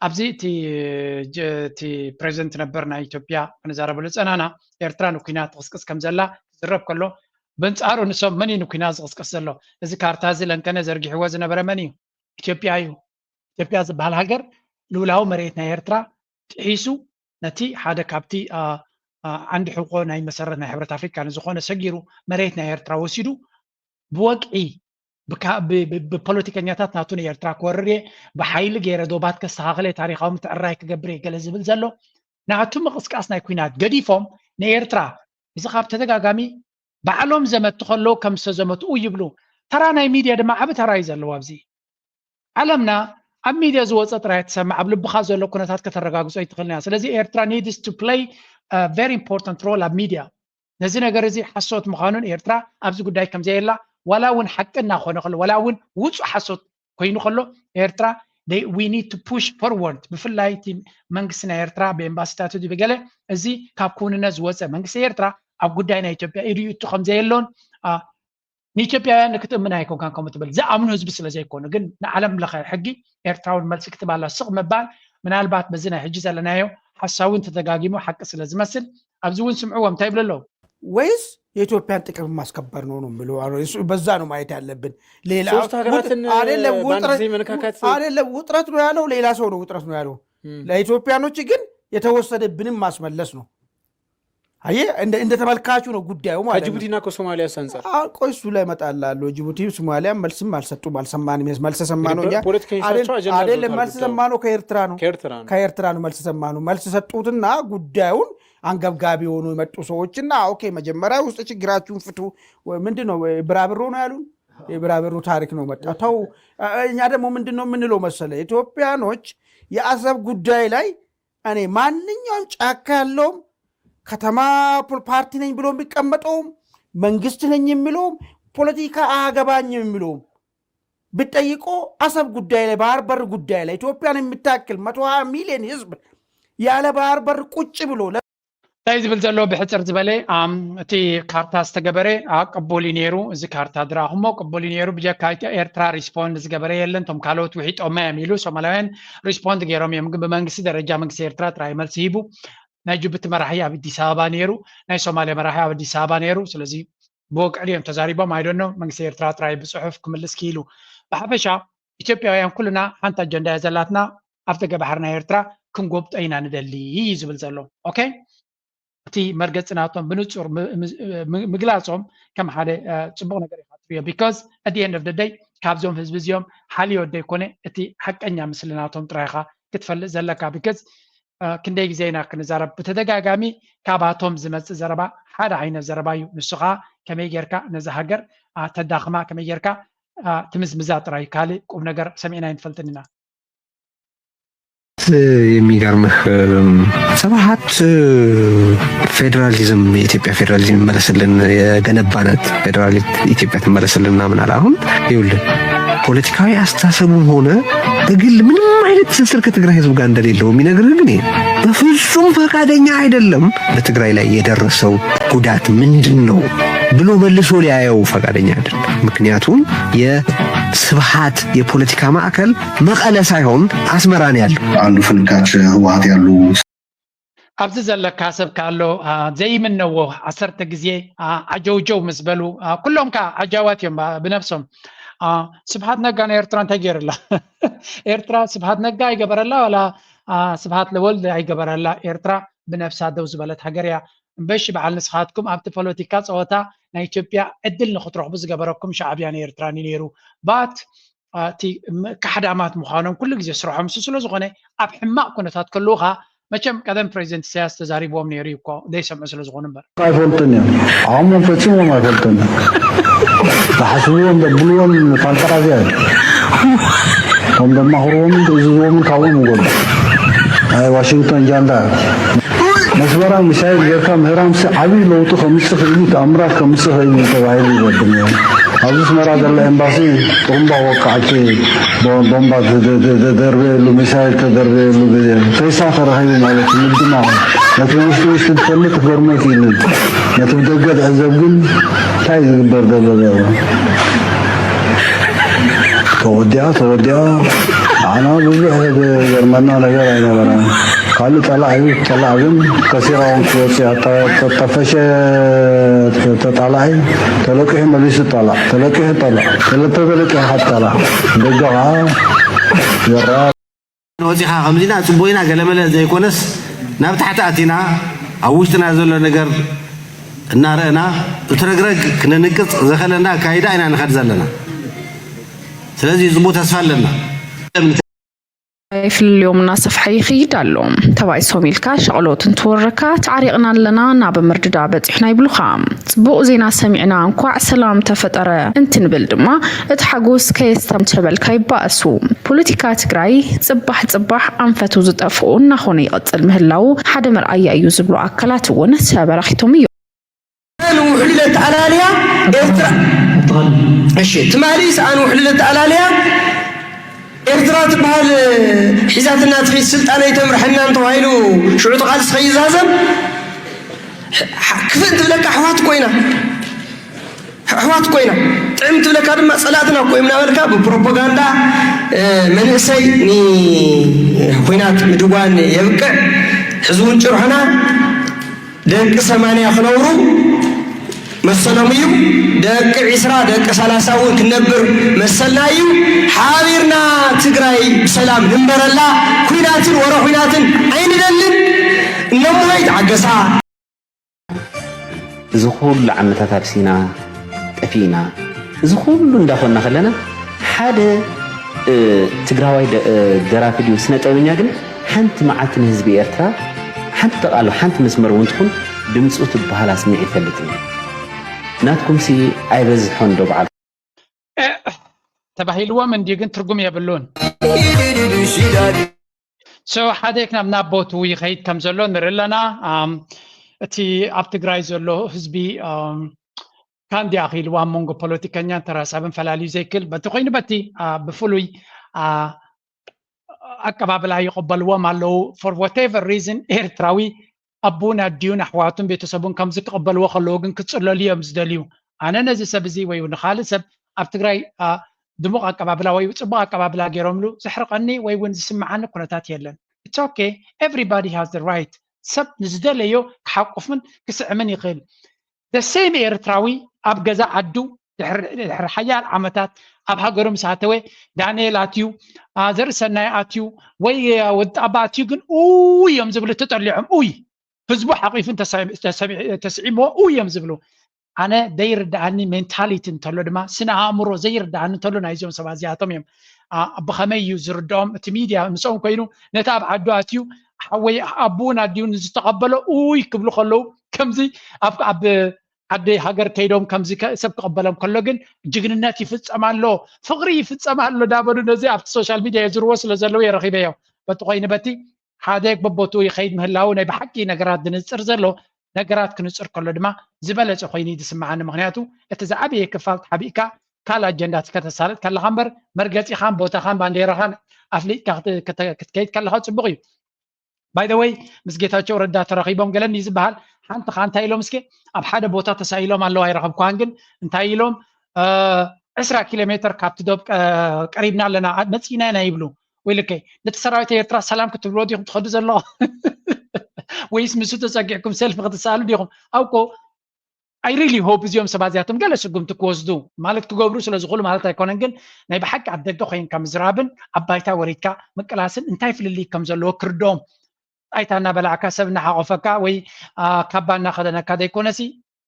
ኣብዚ እቲ ፕሬዚደንት ነበር ናይ ኢትዮጵያ ክንዛረበሉ ዝጸናና ኤርትራ ንኲናት ትቕስቅስ ከም ዘላ ክዝረብ ከሎ ብንጻሩ ንሶም መን እዩ ንኲናት ዝቕስቅስ ዘሎ? እዚ ካርታ እዚ ለንከነ ዘርጊሕዎ ዝነበረ መን እዩ? ኢትዮጵያ እዩ። ኢትዮጵያ ዝበሃል ሃገር ልኡላዊ መሬት ናይ ኤርትራ ጥሒሱ ነቲ ሓደ ካብቲ ዓንዲ ሕቆ ናይ መሰረት ናይ ሕብረት ኣፍሪካ ንዝኾነ ሰጊሩ መሬት ናይ ኤርትራ ወሲዱ ብወግዒ ብፖለቲከኛታት ናቱ ንኤርትራ ክወርር እየ፣ ብሓይሊ ገይረ ዶባት ከስተኻኽለ፣ ታሪካዊ ምትዕርራይ ክገብር እየ ገለ ዝብል ዘሎ ናቱ ምቕስቃስ ናይ ኲናት ገዲፎም ንኤርትራ እዚ ካብ ተደጋጋሚ ባዕሎም ዘመቱ ከለዉ ከም ዝተዘመትኡ ይብሉ። ተራ ናይ ሚድያ ድማ ዓቢ ተራ እዩ ዘለዎ ኣብዚ። ዓለምና ኣብ ሚድያ ዝወፀ ጥራይ ትሰምዕ፣ ኣብ ልብኻ ዘሎ ኩነታት ከተረጋግፆ ኣይትኽእልን እያ። ስለዚ ኤርትራ needs to play very important role ኣብ ሚድያ። ነዚ ነገር እዚ ሓሶት ምዃኑን ኤርትራ ኣብዚ ጉዳይ ከም ዘየላ ዋላ እውን ሓቂ እናኾነ ከሎ ዋላ እውን ውፁእ ሓሶት ኮይኑ ከሎ ኤርትራ we need to push forward። ብፍላይ እቲ መንግስቲ ናይ ኤርትራ ብኤምባሲታቱ ብገለ እዚ ካብ ክውንነት ዝወፀ መንግስቲ ኤርትራ ኣብ ጉዳይ ናይ ኢትዮጵያ ኢዱ ይእቱ ከም ዘየሎን ንኢትዮጵያውያን ንክትእምን ኣይኮንካን ከምኡ ትብል ዝኣምኑ ህዝቢ ስለ ዘይኮኑ ግን ንዓለም ለኸ ሕጊ ኤርትራውን መልሲ ክትባላ ስቕ ምባል ምናልባት በዚ ናይ ሕጂ ዘለናዮ ሓሳዊ እንተተጋጊሙ ሓቂ ስለ ዝመስል ኣብዚ እውን ስምዕዎ እንታይ ይብሉ ኣለዉ ወይስ የኢትዮጵያን ጥቅም ማስከበር ነው ነው የሚለው በዛ ነው ማየት ያለብን። ሌላ ሶስት ሀገራትን አይደለም በአንድ ጊዜ መነካካት አይደለም ውጥረት ነው ያለው፣ ሌላ ሰው ነው ውጥረት ነው ያለው። ለኢትዮጵያኖች ግን የተወሰደብንም ማስመለስ ነው። አየ እንደ ተመልካቹ ነው ጉዳዩ ማለት ነው። ከጅቡቲና ከሶማሊያ አንጻር ቆይ እሱ ላይ እመጣላለሁ። ጅቡቲ ሶማሊያ መልስም አልሰጡም አልሰማንም። መልስ ሰማነው እኛ ፖለቲከኞቻቸው አጀንዳ አይደለም መልስ ሰማነው ከኤርትራ ነው ከኤርትራ ነው ከኤርትራ ነው መልስ ሰማነው። መልስ ሰጡትና ጉዳዩን አንገብጋቢ የሆኑ የመጡ ሰዎችና ኦኬ መጀመሪያ ውስጥ ችግራችሁን ፍቱ። ምንድን ነው ብራብሮ ነው ያሉን። የብራብሮ ታሪክ ነው መጣ ተው። እኛ ደግሞ ምንድን ነው የምንለው መሰለ ኢትዮጵያኖች የአሰብ ጉዳይ ላይ እኔ ማንኛውም ጫካ ያለውም ከተማ ፓርቲ ነኝ ብሎ የሚቀመጠውም መንግስት ነኝ የሚለውም ፖለቲካ አያገባኝም የሚለውም ብጠይቆ አሰብ ጉዳይ ላይ ባህር በር ጉዳይ ላይ ኢትዮጵያን የምታክል መቶ ሀያ ሚሊዮን ህዝብ ያለ ባህር በር ቁጭ ብሎ እንታይ ዝብል ዘሎ ብሕፅር ዝበለ እቲ ካርታ ዝተገበረ ቅቡል እዩ ነይሩ። እዚ ካርታ ዝረኣኹሞ ቅቡል እዩ ነይሩ። ብጀካ ኤርትራ ሪስፖንድ ዝገበረ የለን። እቶም ካልኦት ውሒጦማ እዮም ኢሉ ሶማላውያን ሪስፖንድ ገይሮም እዮም። ግን ብመንግስቲ ደረጃ መንግስቲ ኤርትራ ጥራይ መልሲ ሂቡ። ናይ ጅቡቲ መራሒ ኣብ ኣዲስ ኣበባ ነይሩ። ናይ ሶማሊያ መራሒ ኣብ ኣዲስ ኣበባ ነይሩ። ስለዚ ብወግዒ ድዮም ተዛሪቦም ኣይደኖ መንግስቲ ኤርትራ ጥራይ ብፅሑፍ ክምልስ ክኢሉ። ብሓፈሻ ኢትዮጵያውያን ኩልና ሓንቲ ኣጀንዳ እያ ዘላትና ኣብ ደገ ባሕሪ ናይ ኤርትራ ክንጎብጦ ኢና ንደሊ እዩ ዝብል ዘሎ። ኦኬ እቲ መርገፂ ናቶም ብንፁር ምግላፆም ከም ሓደ ፅቡቅ ነገር ኢካ ትሪኦ because at the end of the day ካብዞም ህዝቢ እዚኦም ሓልዮ ዘይኮነ እቲ ሓቀኛ ምስሊ ናቶም ጥራይካ ክትፈልጥ ዘለካ because ክንደይ ግዜ ኢና ክንዛረብ ብተደጋጋሚ ካባቶም ዝመፅእ ዘረባ ሓደ ዓይነት ዘረባ እዩ ንሱ ከዓ ከመይ ጌርካ ነዚ ሃገር ተዳኽማ ከመይ ጌርካ ትምዝምዛ ጥራይ፣ ካልእ ቁም ነገር ሰሚዕና ኣይንፈልጥን ኢና። የሚገርምህ ስብሀት ፌዴራሊዝም፣ የኢትዮጵያ ፌዴራሊዝም ይመለስልን፣ የገነባናት ፌዴራሊት ኢትዮጵያ ትመለስልን ምናምን አለ። አሁን ይኸውልህ ፖለቲካዊ አስተሳሰቡም ሆነ በግል ምንም አይነት ትስስር ከትግራይ ህዝብ ጋር እንደሌለው የሚነግርህ ግን ይሄ በፍጹም ፈቃደኛ አይደለም። በትግራይ ላይ የደረሰው ጉዳት ምንድን ነው ብሎ መልሶ ሊያየው ፈቃደኛ አይደለም። ምክንያቱም የስብሀት የፖለቲካ ማዕከል መቀለ ሳይሆን አስመራ ነው ያለው። አንዱ ፍንካች ህወሀት ያሉ ኣብዚ ዘለካ ሰብ ካሎ ዘይምነዎ ዓሰርተ ግዜ ዓጀውጀው ምስ በሉ ኩሎም ከ ዓጃዋት እዮም ብነብሶም። ስብሓት ነጋ ንኤርትራ እንታይ ገይርላ? ኤርትራ ስብሓት ነጋ ኣይገበረላ ዋላ ስብሓት ለወልድ ኣይገበረላ? ኤርትራ ብነብሳ ደው ዝበለት ሃገር እያ። እምበሺ በዓል ንስኻትኩም ኣብቲ ፖለቲካ ፀወታ ናይ ኢትዮጵያ ዕድል ንክትረኽቡ ዝገበረኩም ሻዕብያን ኤርትራን እዩ ነይሩ። ባት እቲ ካሕዳማት ምዃኖም ኩሉ ግዜ ስርሖም እሱ ስለዝኾነ ኣብ ሕማቕ ኩነታት ከለዉ ኸዓ መቸም ቀደም ፕሬዚደንት ኢሳያስ ተዛሪብዎም ነይሩ እዩ እኮ ዘይሰምዑ ስለዝኾኑ እምበር። ኣይፈልጡን እዮም። ዓቕሞም ፈጺሞም ኣይፈልጡን እዮም። ዝሓስብዎን ዘብልዎን ፋንታራዝያ እዩ። እቶም ዘማኽርዎምን ዝእዝዝዎምን ካብኦም ይጎሉ። ናይ ዋሽንግቶን ጃንዳ እዩ። መስመራ ሚሳይል ጌርካ ምህራምሲ ዓብዪ ለውጢ ከምፅእ ክእል እዩ፣ ተኣምራት ከምፅእ ክእል እዩ ተባሂሉ ይገድም ነይሩ። ኣብዚ ኣስመራ ዘሎ ኤምባሲ ጥሩምባ ወቃዕቲ ቦምባ ተደርበየሉ፣ ሚሳይል ተደርበየሉ ግዜ ሬሳ ተረኺቡ ማለት እዩ። ንግዲ ማለት ነቲ ውሽጢ ውሽጢ ትፈልጥ ክትገርሞ ይክእል እዩ። ነቲ ብደገ ትዕዘብ ግን እንታይ ዝግበር ዘሎ ዘሎ ተወዲኣ ተወዲኣ ንዓና ብዙሕ ዘርመና ነገር ኣይነበረን። ካልእ ጠላዕ እዩ። ጠላዕ ግን ከሲራ እውን ክትወፅእ እያ። ጠፈሸ ተጣላዒ ተለቂሑ መሊሱ ጠላዕ፣ ተለቂሑ ጠላዕ፣ ክልተ ተለቂሑ ካብ ጠላዕ ደገ ከዓ ዘራ ወፂኻ ከምዚና ፅቡይና ገለመለ ዘይኮነስ ናብ ታሕቲ ኣቲና ኣብ ውሽጥና ዘሎ ነገር እናረእና እቲ ረግረግ ክነንቅፅ ዘኸለና ኣካይዳ ኢና ንኸድ ዘለና። ስለዚ ፅቡቅ ተስፋ ኣለና። ፍልልዮም እናሰፍሐ ይኽይድ ኣሎ። ተባኢሶም ኢልካ ሸቕሎት እንትወረካ ተዓሪቕና ኣለና ናብ ምርድዳ በፂሕና ይብሉኻ። ፅቡቕ ዜና ሰሚዕና እንኳዕ ሰላም ተፈጠረ እንትንብል ድማ እቲ ሓጎስ ከየስተምቸበልካ ይባእሱ። ፖለቲካ ትግራይ ፅባሕ ፅባሕ ኣንፈቱ ዝጠፍኡ እናኾነ ይቕፅል ምህላዉ ሓደ መርኣያ እዩ ዝብሉ ኣካላት እውን ተበራኺቶም እዮም። ውሕሉል ኣተኣላልያ ኤርትራ እሺ ትማሊ ሰኣን ውሕሉል ኣተኣላልያ ኤርትራ ትበሃል ሒዛትና ትኸይድ ስልጣነ ይተምርሐናን ተባሂሉ ሽዑ እቲ ቃልሲ ከይዛዘም ክፍእ ትብለካ ኣሕዋት ኮይና ኣሕዋት ኮይና ጥዕም ትብለካ ድማ ጸላእትና እኮ እዮም እናበልካ ብፕሮፓጋንዳ መንእሰይ ንኩናት ምድዋን የብቅዕ ሕዚ እውን ጭርሖና ደቂ ሰማንያ ክነብሩ መሰሎም እዩ። ደቂ ዒስራ ደቂ ሰላሳ እውን ክንነብር መሰልና እዩ። ሓቢርና ትግራይ ብሰላም ንንበረላ። ኩናትን ወረ ኩናትን ኣይንደልን። እነሞ ይትዓገሳ። እዚ ኩሉ ዓመታት ኣብሲና ጠፊእና እዚ ኩሉ እንዳኾንና ከለና ሓደ ትግራዋይ ደራፊ ድዩ ስነ ጥበበኛ ግን ሓንቲ መዓልቲ ንህዝቢ ኤርትራ ሓንቲ ቃል ሓንቲ መስመር እውን ትኹን ድምፁ ትበሃል ኣስሚዑ ይፈልጥ እዩ። ናትኩምሲ ኣይበዝሖን ዶ በዓል ተባሂልዎም እንድዩ ግን ትርጉም የብሉን። So ሓደ ክናብ ናብ ቦቱ ይኸይድ ከም ዘሎ ንርኢ ኣለና። እቲ ኣብ ትግራይ ዘሎ ህዝቢ ካንዲ ኣኺልዎ ኣብ መንጎ ፖለቲከኛን ተራ ሰብን ፈላልዩ ዘይክእል በቲ ኮይኑ በቲ ብፍሉይ ኣቀባብላ ይቕበልዎም ኣለዉ። For whatever reason ኤርትራዊ ኣቦን ኣዲኡን ኣሕዋቱን ቤተሰቡን ከምዚ ክቕበልዎ ከለዉ ግን ክጽለሉ እዮም ዝደልዩ። ኣነ ነዚ ሰብ እዚ ወይ ንኻልእ ሰብ ኣብ ትግራይ ድሙቕ ኣቀባብላ ወይ ጽቡቕ ኣቀባብላ ገይሮምሉ ዘሕርቐኒ ወይ እውን ዝስምዓኒ ኩነታት የለን። It's okay, everybody has the right ሰብ ንዝደለዮ ክሓቁፍን ክስዕምን ይኽእል። The same ኤርትራዊ ኣብ ገዛ ዓዱ ድሕሪ ሓያል ዓመታት ኣብ ሃገሩ ምስ ኣተወ ዳንኤል ኣትዩ ዘርእሰናይ ኣትዩ ወይ ወዲ ጣባ ኣትዩ ግን ኡይ እዮም ዝብሉ ተጠሊዖም ኡይ ህዝቡ ሓቂፉን ተስዒምዎ ኡይ እዮም ዝብሉ። ኣነ ዘይርድኣኒ ሜንታሊቲ እንተሎ ድማ ስነ ኣእምሮ ዘይርድኣኒ እንተሎ ናይዚኦም ሰባት እዚኣቶም እዮም። ብኸመይ እዩ ዝርድኦም እቲ ሚድያ ምስኦም ኮይኑ ነቲ ኣብ ዓዱ ኣትዩ ሓወይ ኣቦኡን ኣዲኡን ዝተቐበሎ ኡይ ክብሉ ከለዉ ከምዚ ኣብ ዓዲ ሃገር ከይዶም ከምዚ ከ- ሰብ ክቐበሎም ከሎ ግን ጅግንነት ይፍጸም ኣሎ፣ ፍቕሪ ይፍጸም ኣሎ ዳበሉ ነዚ ኣብቲ ሶሻል ሚድያ የዝርዎ ስለ ዘለዉ የረኺበዮ። በቲ ኮይኑ በቲ ሓደ በቦቱ ይኸይድ ምህላው ናይ ብሓቂ ነገራት ዝንጽር ዘሎ ነገራት ክንጽር ከሎ ድማ ዝበለጸ ኮይኑ እዩ ዝስምዓኒ። ምኽንያቱ እቲ ዝዓበየ ክፋል ተሓቢእካ ካልእ ኣጀንዳ ከተሳልጥ ከለኻ እምበር መርገጺኻን ቦታኻን ባንዴራኻን ኣፍሊጥካ ክት- ክተ- ክትከይድ ከለኻ ጽቡቕ እዩ። ባይ ዘ ወይ ምስ ጌታቸው ረዳ ተራኺቦም ገለኒ ዝበሃል ሓንቲ ኻ እንታይ ኢሎም እስኪ ኣብ ሓደ ቦታ ተሳኢሎም ኣለዉ ኣይረኸብኳን ግን እንታይ ኢሎም ዕስራ ኪሎ ሜትር ካብቲ ዶብ ቀሪብና ኣለና መፂእና ኢና ይብሉ። ወይልከይ ነቲ ሰራዊት ኤርትራ ሰላም ክትብልዎ ዲኹም ትኸዱ ዘለኹም ወይስ ምስኡ ተፀጊዕኩም ሰልፊ ክትሰኣሉ ዲኹም? ኣብኮ I really hope እዚኦም ሰባት እዚኣቶም ገለ ስጉምቲ ክወስዱ ማለት ክገብሩ ስለ ዝኽእሉ ማለት ኣይኮነን ግን ናይ ብሓቂ ኣብ ደገ ኮይንካ ምዝራብን ኣብ ባይታ ወሪድካ ምቅላስን እንታይ ፍልልይ ከም ዘለዎ ክርድኦም። ጣይታ እናበላዕካ ሰብ እናሓቆፈካ ወይ ካባ እናኸደነካ ዘይኮነሲ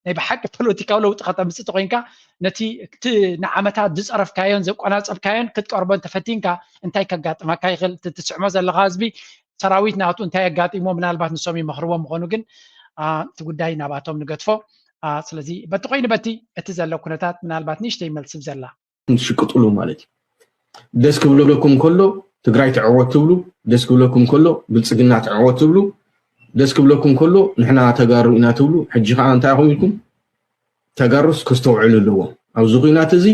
ናይ ብሓቂ ፖለቲካዊ ለውጢ ከተምፅእ ተኮይንካ ነቲ እቲ ንዓመታት ዝፀረፍካዮን ዘቆናፀብካዮን ክትቀርቦ እንተፈቲንካ እንታይ ከጋጥመካ ይኽእል? እቲ ትስዕሞ ዘለካ ህዝቢ ሰራዊት ናቱ እንታይ ኣጋጢሞ ምናልባት ንሶም ይመኽርዎ ምኾኑ ግን እቲ ጉዳይ ናባቶም ንገድፎ። ስለዚ በቲ ኮይኑ በቲ እቲ ዘሎ ኩነታት ምናልባት ንእሽተይ መልስብ ዘላ ትሽቅጥሉ ማለት እዩ። ደስ ክብለኩም ከሎ ትግራይ ትዕወት ትብሉ፣ ደስ ክብለኩም ከሎ ብልፅግና ትዕወት ትብሉ፣ ደስ ክብለኩም ከሎ ንሕና ተጋሩ ኢና ትብሉ። ሕጂ ከዓ እንታይ ኢኹም ኢልኩም? ተጋሩስ ከስተውዕሉ ኣለዎም። ኣብዚ ኩናት እዚ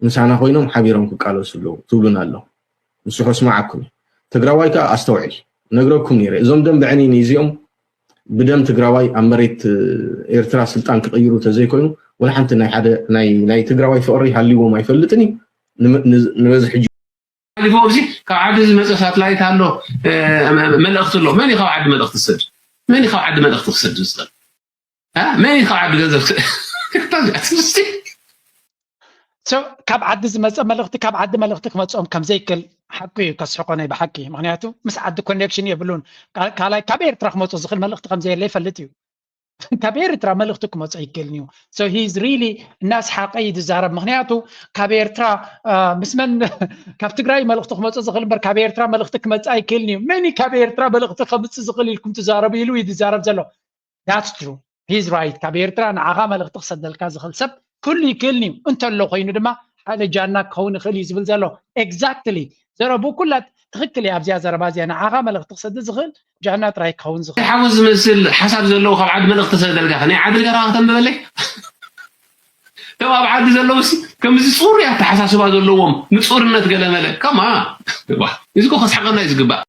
ምሳና ኮይኖም ሓቢሮም ክቃለሱ ኣለዎም ትብሉና ኣለኹም። ንሱ ከስማዓኩም እዩ። ትግራዋይ ከዓ ኣስተውዕል። ነግረኩም ነይረ። እዞም ደም ብዕኒን እዚኦም ብደም ትግራዋይ ኣብ መሬት ኤርትራ ስልጣን ክቕይሩ ተዘይኮይኑ ወላ ሓንቲ ናይ ሓደ ናይ ናይ ትግራዋይ ፍቕሪ ሃልዎም ኣይፈልጥን እዩ። ንበዝሕ ሕጂ ሓሊፉ ኣብዚ ካብ ዓዲ ዝመፀ ሳትላይት ኣሎ፣ መልእኽቲ ኣሎ። መን እዩ ካብ ዓዲ መልእኽቲ ዝሰድ? መን እዩ ካብ ዓዲ መልእኽቲ ክሰድ ዝኽእል? መን እዩ ካብ ዓዲ ገንዘብ ክሰድ? ካብ ዓዲ ዝመፀ መልእኽቲ ካብ ዓዲ መልእኽቲ ክመፅኦም ከምዘይክል ሓቁ እዩ። ከስሕቆ ናይ ብሓቂ ምክንያቱ ምስ ዓዲ ኮኔክሽን የብሉን። ካልኣይ ካብ ኤርትራ ክመፁ ዝኽእል መልእኽቲ ከምዘየለ ይፈልጥ እዩ። ካብ ኤርትራ መልእኽቲ ክመፁ ኣይክእልን እዩ። So he's really እናስሓቀ እዩ ዝዛረብ። ምክንያቱ ካብ ኤርትራ ምስ መን ካብ ትግራይ መልእኽቲ ክመፁ ዝኽእል እምበር ካብ ኤርትራ መልእኽቲ ክመፅእ ኣይክእልን እዩ። መን ካብ ኤርትራ መልእኽቲ ከምፅእ ዝኽእል ኢልኩም ትዛረቡ ኢሉ እዩ ዝዛረብ ዘሎ። That's true. He's right. ካብ ኤርትራ ንዓኻ መልእኽቲ ክሰደልካ ዝኽእል ሰብ ኩሉ ይክእልን እዩ። እንተሎ ኮይኑ ድማ ሓደ ጃና ክኸውን ይኽእል እዩ ዝብል ዘሎ። Exactly. ዘረቡ ኩላ ትኽክል እያ። ኣብዚኣ ዘረባ እዚኣ ንዓኻ መልእኽቲ ክሰድድ ዝኽእል ጃና ጥራይ ክኸውን ዝኽእል። ሓወ ዝመስል ሓሳብ ዘለዎ ካብ ዓዲ መልእኽቲ ሰደልካ ናይ ዓዲ ገራ ከተንብበለይ። እቶም ኣብ ዓዲ ዘለውስ ከምዚ ፅሩይ ኣተሓሳስባ ዘለዎም ንፁርነት ገለመለ ከማ እዚ እኮ ከስሓቀና እዩ ዝግባእ።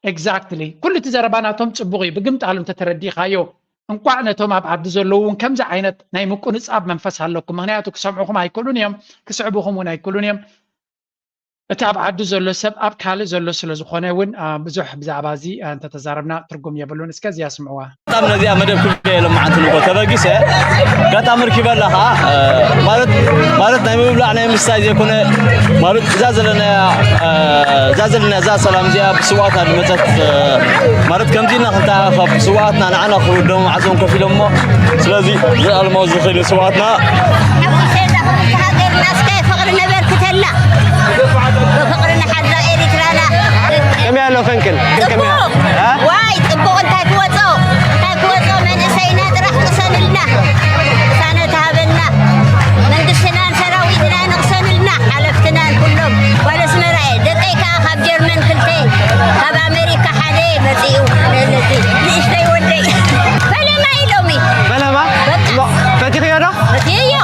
Exactly. ኩሉ እቲ ዘረባ ናቶም ፅቡቕ እዩ። ብግምጣሉ እንተተረዲእኻዮ እንቋዕ ነቶም ኣብ ዓዲ ዘለዉ እውን ከምዚ ዓይነት ናይ ምቁንፃብ መንፈስ ኣለኩም። ምክንያቱ ክሰምዑኹም ኣይክእሉን እዮም፣ ክስዕቡኹም እውን ኣይክእሉን እዮም። እቲ ኣብ ዓዲ ዘሎ ሰብ ኣብ ካልእ ዘሎ ስለ ዝኾነ እውን ብዙሕ ብዛዕባ እዚ እንተተዛረብና ትርጉም የብሉን። እስከ እዚኣ ስምዕዋ። በጣም ነዚኣ መደብ ክልተ የለማዓንትን እኮ ተበጊሰ በጣም ርኪበ ኣለኻ ማለት ማለት ናይ ምብላዕ ናይ ምስታይ ዘይኮነ ማለት እዛ ዘለና እዛ ዘለና እዛ ሰላም እዚኣ ብስዋትና ዝመፀት ማለት ከምዚ ኢና ክንተኣኻኸብ ስውኣትና ንዓና ክብሉ ደሞም ዓፅሞም ከፊሎም እሞ ስለዚ ዘኣልሞ ዝኽእል ስውኣትና ሓጎሰና ክብርቲ ሃገርና እስከ ፍቕሪ ነበርክተላ ብፍቕሪ ንሓድራ ኤሪትራና ከመይ ኣሎ ፈንቅል ከመይ ዋይ ፅቡቕ እንታይ ክወፆ እንታይ ክወፆ መንእሰይና ጥራሕ ቅሰንልና ቅሳነት ሃበና መንግስትናን ሰራዊትናን እቕሰንልና ሓለፍትናን ኩሎም ጓል ኣስመራ እየ ደቀይ ከዓ ካብ ጀርመን ክልተ ካብ ኣሜሪካ ሓደ መፂኡ ንእሽተይ ወደይ ፈለማ ኢሎሚ ፈለማ ፈቲኽዮ ዶ ፈትየዮ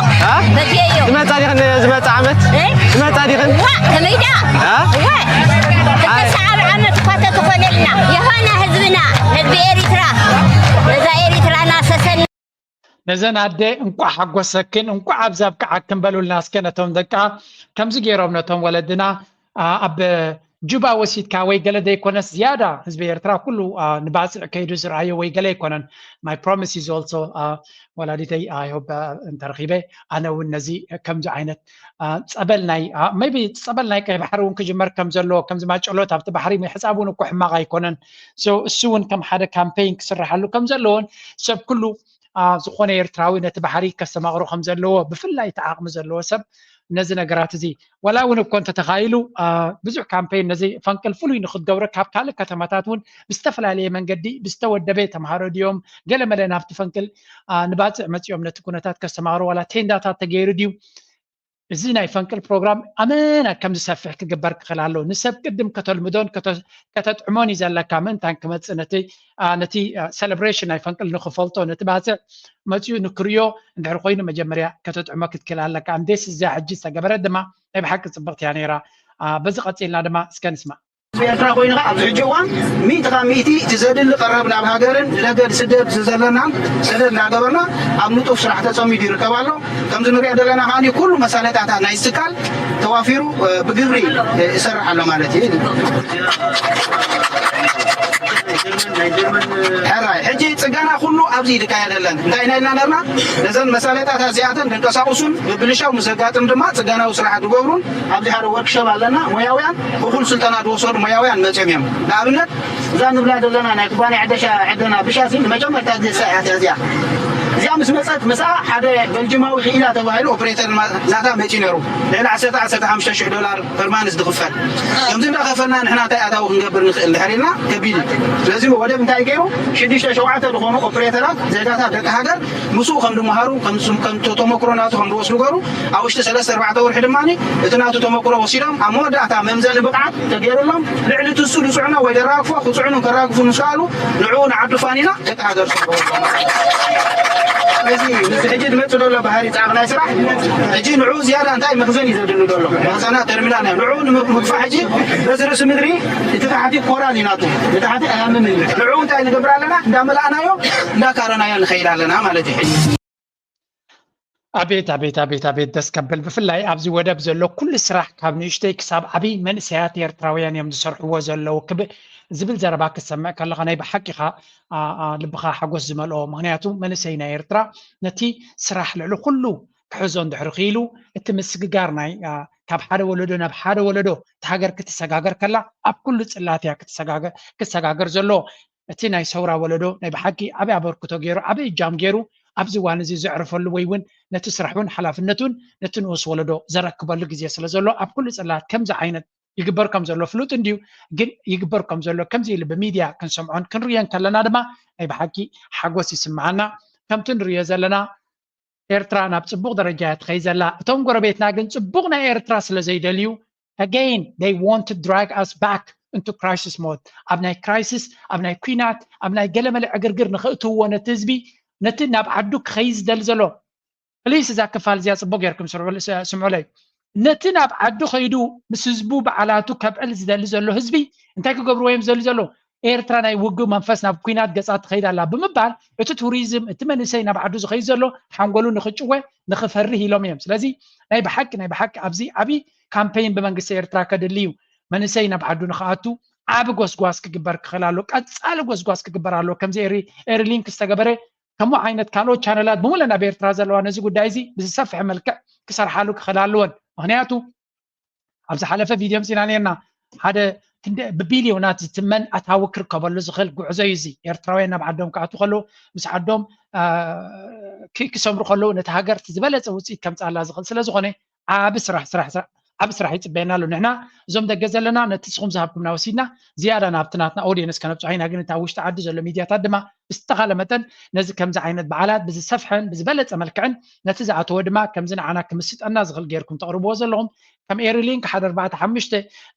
ፈትየዮ ዝመፃ ዲኽን ዝመፃ ዓመት ዝመፃ ዲኽን ዋ ከመይዳ ዋ ክልተ ሰዓብ ዓመት እኳ ተትኾነልና የሆነ ህዝብና ህዝቢ ኤሪትራ ነዛ ኤሪትራና ሰሰን ነዘን ኣደ እንቋዕ ሓጎሰክን እንቋዕ ኣብዚ ኣብቅዓክን በሉልና እስከ ነቶም ደቃ ከምዚ ገይሮም ነቶም ወለድና ኣብ ጁባ ወሲድካ ወይ ገለ ዘይኮነስ ዝያዳ ህዝቢ ኤርትራ ኩሉ ንባፅዕ ከይዱ ዝረኣዮ ወይ ገለ ኣይኮነን። My promise is also ወላዲተይ I hope እንተረኺበ ኣነ እውን ነዚ ከምዚ ዓይነት ፀበል ናይ maybe ፀበል ናይ ቀይ ባሕሪ እውን ክጅመር ከም ዘሎ ከምዚ ማጨሎት ኣብቲ ባሕሪ ምሕፃብ እውን እኮ ሕማቕ ኣይኮነን። So እሱ እውን ከም ሓደ ካምፔይን ክስርሓሉ ከም ዘለዎን ሰብ ኩሉ ዝኾነ ኤርትራዊ ነቲ ባሕሪ ከስተማቕሮ ከም ዘለዎ፣ ብፍላይ እቲ ዓቕሚ ዘለዎ ሰብ ነዚ ነገራት እዚ፣ ዋላ እውን እኮ እንተተኻኢሉ ብዙሕ ካምፔን ነዚ ፈንቅል ፍሉይ ንክትገብሮ፣ ካብ ካልእ ከተማታት እውን ብዝተፈላለየ መንገዲ ብዝተወደበ፣ ተምሃሮ ድዮም ገለመለ ናብቲ ፈንቅል ንባፅዕ መፂኦም ነቲ ኩነታት ከስተማቕሩ፣ ዋላ ቴንዳታት ተገይሩ ድዩ? እዚ ናይ ፈንቅል ፕሮግራም ኣመና ከም ዝሰፍሕ ክግበር ክኽእል ኣለዎ። ንሰብ ቅድም ከተልምዶን ከተጥዕሞን እዩ ዘለካ። ምእንታን ክመፅእ ነቲ ነቲ ሰለብሬሽን ናይ ፈንቅል ንክፈልጦ፣ ነቲ ባፅዕ መፅኡ ንክርዮ እንድሕር ኮይኑ መጀመርያ ከተጥዕሞ ክትክእል ኣለካ። እንዴስ እዚኣ ሕጂ ዝተገበረት ድማ ናይ ብሓቂ ፅብቕቲ እያ ነይራ። በዚ ቀፂልና ድማ እስከ ንስማዕ። ኤርትራ ኮይኑ ከዓ ኣብዚ ሕጂ እዋን ሚእቲ ካብ ሚእቲ እቲ ዘድሊ ቀረብ ናብ ሃገርን ንደገ ስደት ዘለና ሰደድ እናገበርና ኣብ ንጡፍ ስራሕ ተፀሚዱ ይርከብ ኣሎ። ከምዚ ንሪኦ ዘለና ከዓ ኩሉ መሳለጣታት ናይ ትካል ተዋፊሩ ብግብሪ ይሰርሕ ኣሎ ማለት እዩ። ሕራይ ሕጂ ፅገና ኩሉ ኣብዚ ይድካየድ ኣለን። እንታይ ኢና ኢልና ነርና ነዘን መሳለጣታት እዚኣተን ደንቀሳቕሱን ብብልሻው ምስ ዘጋጥም ድማ ፅገናዊ ስራሕ ዝገብሩን ኣብዚ ሓደ ወርክሾፕ ኣለና። ሞያውያን እኹል ስልጠና ዝወሰዱ ሞያውያን መፅኦም እዮም። ንኣብነት እዛ ንብላ ዘለና ናይ ኩባንያ ዕደሻ ዕደና ብሻ ሲ ንመጀመርታ ግዜ እያ እዚኣ። እዚኣ ምስ መፀት ምስኣ ሓደ በልጅማዊ ክኢላ ተባሂሉ ኦፕሬተር ናታ መፂኡ ነይሩ። ልዕሊ ዓሰርተ ዓሰርተ ሓሙሽተ ሽሕ ዶላር ፐርማንስ ዝኽፈል። ከምዚ እንዳኸፈልና ንሕና እንታይ ኣታዊ ክንገብር ንኽእል ድሕር ኢልና ከቢድ እዩ። ስለዚ ወደብ እንታይ ገይሩ ሽዱሽተ ሸውዓተ ዝኾኑ ኦፕሬተራት ዜጋታት ደቂ ሃገር ምስኡ ከም ዝመሃሩ ከም ተመክሮ ናቱ ከም ዝወስዱ ገሩ ኣብ ውሽጢ ሰለስተ ኣርባዕተ ወርሒ ድማ እቲ ናቱ ተመክሮ ወሲዶም ኣብ መወዳእታ መምዘኒ ብቕዓት ተገይሩሎም ልዕሊ ትሱ ዝፅዕኖ ወይ ደራግፎ ክፅዕኑ ከራግፉ ንስኣሉ ንዕኡ ንዓዱ ፋኒና ደቂ ሃገር ስለዚ ምስ ሕጂ ዝመፅእ ዘሎ ባህሪ ፃዕቕ ናይ ስራሕ ሕጂ ንዕኡ ዝያዳ እንታይ መኽዘን እዩ ዘድሉ ዘሎ መኽዘና ተርሚናል ንዕኡ ንምግፋሕ ሕጂ በዚ ርእሲ ምድሪ እቲ ታሕቲ ኮራል እዩ ናቱ ንታሕቲ ኣያምም እዩ ንዕኡ እንታይ ንገብር ኣለና እንዳመላእናዮ እንዳካረናዮ ንኸይድ ኣለና ማለት እዩ። ኣቤት ኣቤት ኣቤት ኣቤት ደስ ከብል። ብፍላይ ኣብዚ ወደብ ዘሎ ኩሉ ስራሕ ካብ ንእሽተይ ክሳብ ዓብይ መንእሰያት ኤርትራውያን እዮም ዝሰርሕዎ ዘለዉ። ክብ ዝብል ዘረባ ክትሰምዕ ከለኻ ናይ ብሓቂኻ ልብኻ ሓጎስ ዝመልኦ። ምክንያቱ መንእሰይ ናይ ኤርትራ ነቲ ስራሕ ልዕሊ ኩሉ ክሕዞ እንድሕሪ ክኢሉ እቲ ምስግጋር ናይ ካብ ሓደ ወለዶ ናብ ሓደ ወለዶ እቲ ሃገር ክትሰጋገር ከላ ኣብ ኩሉ ፅላት እያ ክትሰጋገር ዘሎ። እቲ ናይ ሰውራ ወለዶ ናይ ብሓቂ ዓቢ ኣበርክቶ ገይሩ ዓቢ እጃም ገይሩ ኣብዚ እዋን እዚ ዘዕርፈሉ ወይ እውን ነቲ ስራሑን ሓላፍነቱን ነቲ ንኡስ ወለዶ ዘረክበሉ ግዜ ስለ ዘሎ ኣብ ኩሉ ጽላት ከምዚ ዓይነት ይግበር ከም ዘሎ ፍሉጥ እንድዩ። ግን ይግበር ከም ዘሎ ከምዚ ኢሉ ብሚድያ ክንሰምዖን ክንርእዮን ከለና ድማ ናይ ብሓቂ ሓጎስ ይስምዓና። ከምቲ ንርእዮ ዘለና ኤርትራ ናብ ጽቡቕ ደረጃ እያ ትኸይድ ዘላ። እቶም ጎረቤትና ግን ጽቡቕ ናይ ኤርትራ ስለ ዘይደልዩ again they want to drag us back into crisis mode ኣብ ናይ ክራይሲስ ኣብ ናይ ኩናት ኣብ ናይ ገለመለ ዕግርግር ንኽእትውዎ ነቲ ህዝቢ ነቲ ናብ ዓዱ ክኸይድ ዝደሊ ዘሎ ፕሊስ እዛ ክፋል እዚኣ ጽቡቕ ጌርኩም ስምዑለይ ነቲ ናብ ዓዱ ኸይዱ ምስ ህዝቡ በዓላቱ ከብዕል ዝደሊ ዘሎ ህዝቢ እንታይ ክገብርዎ እዮም ዝደሊ ዘሎ ኤርትራ ናይ ውግእ መንፈስ ናብ ኩናት ገጻ ትኸይድ ኣላ ብምባል እቲ ቱሪዝም እቲ መንእሰይ ናብ ዓዱ ዝኸይድ ዘሎ ሓንጎሉ ንኽጭወ ንኽፈርህ ኢሎም እዮም ስለዚ ናይ ብሓቂ ናይ ብሓቂ ኣብዚ ዓብይ ካምፔይን ብመንግስቲ ኤርትራ ከድሊ እዩ መንእሰይ ናብ ዓዱ ንኽኣቱ ዓቢ ጎስጓስ ክግበር ክኽእል ኣሎ ቀጻሊ ጎስጓስ ክግበር ኣሎ ከምዚ ኤሪ ኤሪ ሊንክ ዝተገበረ ከምኡ ዓይነት ካልኦት ቻነላት ብምሉእ ናብ ኤርትራ ዘለዋ ነዚ ጉዳይ እዚ ብዝሰፍሐ መልክዕ ክሰርሓሉ ክኽእል ኣለወን ምኽንያቱ ኣብ ዝሓለፈ ቪድዮ ምፂና ነርና ሓደ ክንደ ብቢልዮናት ዝትመን ኣታዊ ክርከበሉ ዝኽእል ጉዕዞ እዩ እዚ ኤርትራውያን ናብ ዓዶም ክኣቱ ከለዉ ምስ ዓዶም ክሰምሩ ከለዉ ነቲ ሃገር ዝበለፀ ውፅኢት ከምፅኣላ ዝኽእል ስለ ዝኾነ ዓቢ ስራሕ ስራሕ ዓቢ ስራሕ ይፅበየና ኣሎ ንሕና እዞም ደገ ዘለና ነቲ ንስኹም ዝሃብኩምና ወሲድና ዝያዳ ናብቲ ናትና ኦዲየንስ ከነብፅሖ ኢና ግን እታ ውሽጢ ዓዲ ዘሎ ሚድያታት ድማ ብዝተኻለ መጠን ነዚ ከምዚ ዓይነት በዓላት ብዝሰፍሐን ብዝበለፀ መልክዕን ነቲ ዝኣተወ ድማ ከምዚ ንዓና ክምስጠና ዝኽእል ጌርኩም ተቕርብዎ ዘለኹም ከም ኤሪ ሊንክ ሓደ ኣርባዕተ ሓሙሽተ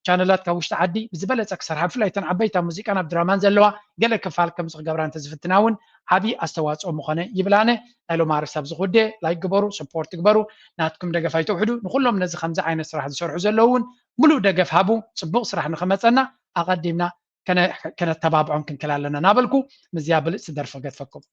ቻነላት ካብ ውሽጢ ዓዲ ብዝበለፀ ክሰርሓ ብፍላይ እተን ዓበይታ ሙዚቃን ኣብ ድራማን ዘለዋ ገለ ክፋል ከምዚ ክገብራ እንተዝፍትና እውን ዓብዪ ኣስተዋፅኦ ምኾነ ይብል ኣነ ናይ ሎሚ ኣርእስቲ ኣብዚ ክውደ ላይክ ግበሩ ስፖርት ግበሩ ናትኩም ደገፍ ኣይተውሕዱ ንኩሎም ነዚ ከምዚ ዓይነት ስራሕ ዝሰርሑ ዘለዉ እውን ሙሉእ ደገፍ ሃቡ ፅቡቕ ስራሕ ንኸመፀና ኣቐዲምና ከነተባብዖም ክንክእል ኣለና እናበልኩ ምስዚኣ ብልፅቲ ደርፊ ክገድፈኩም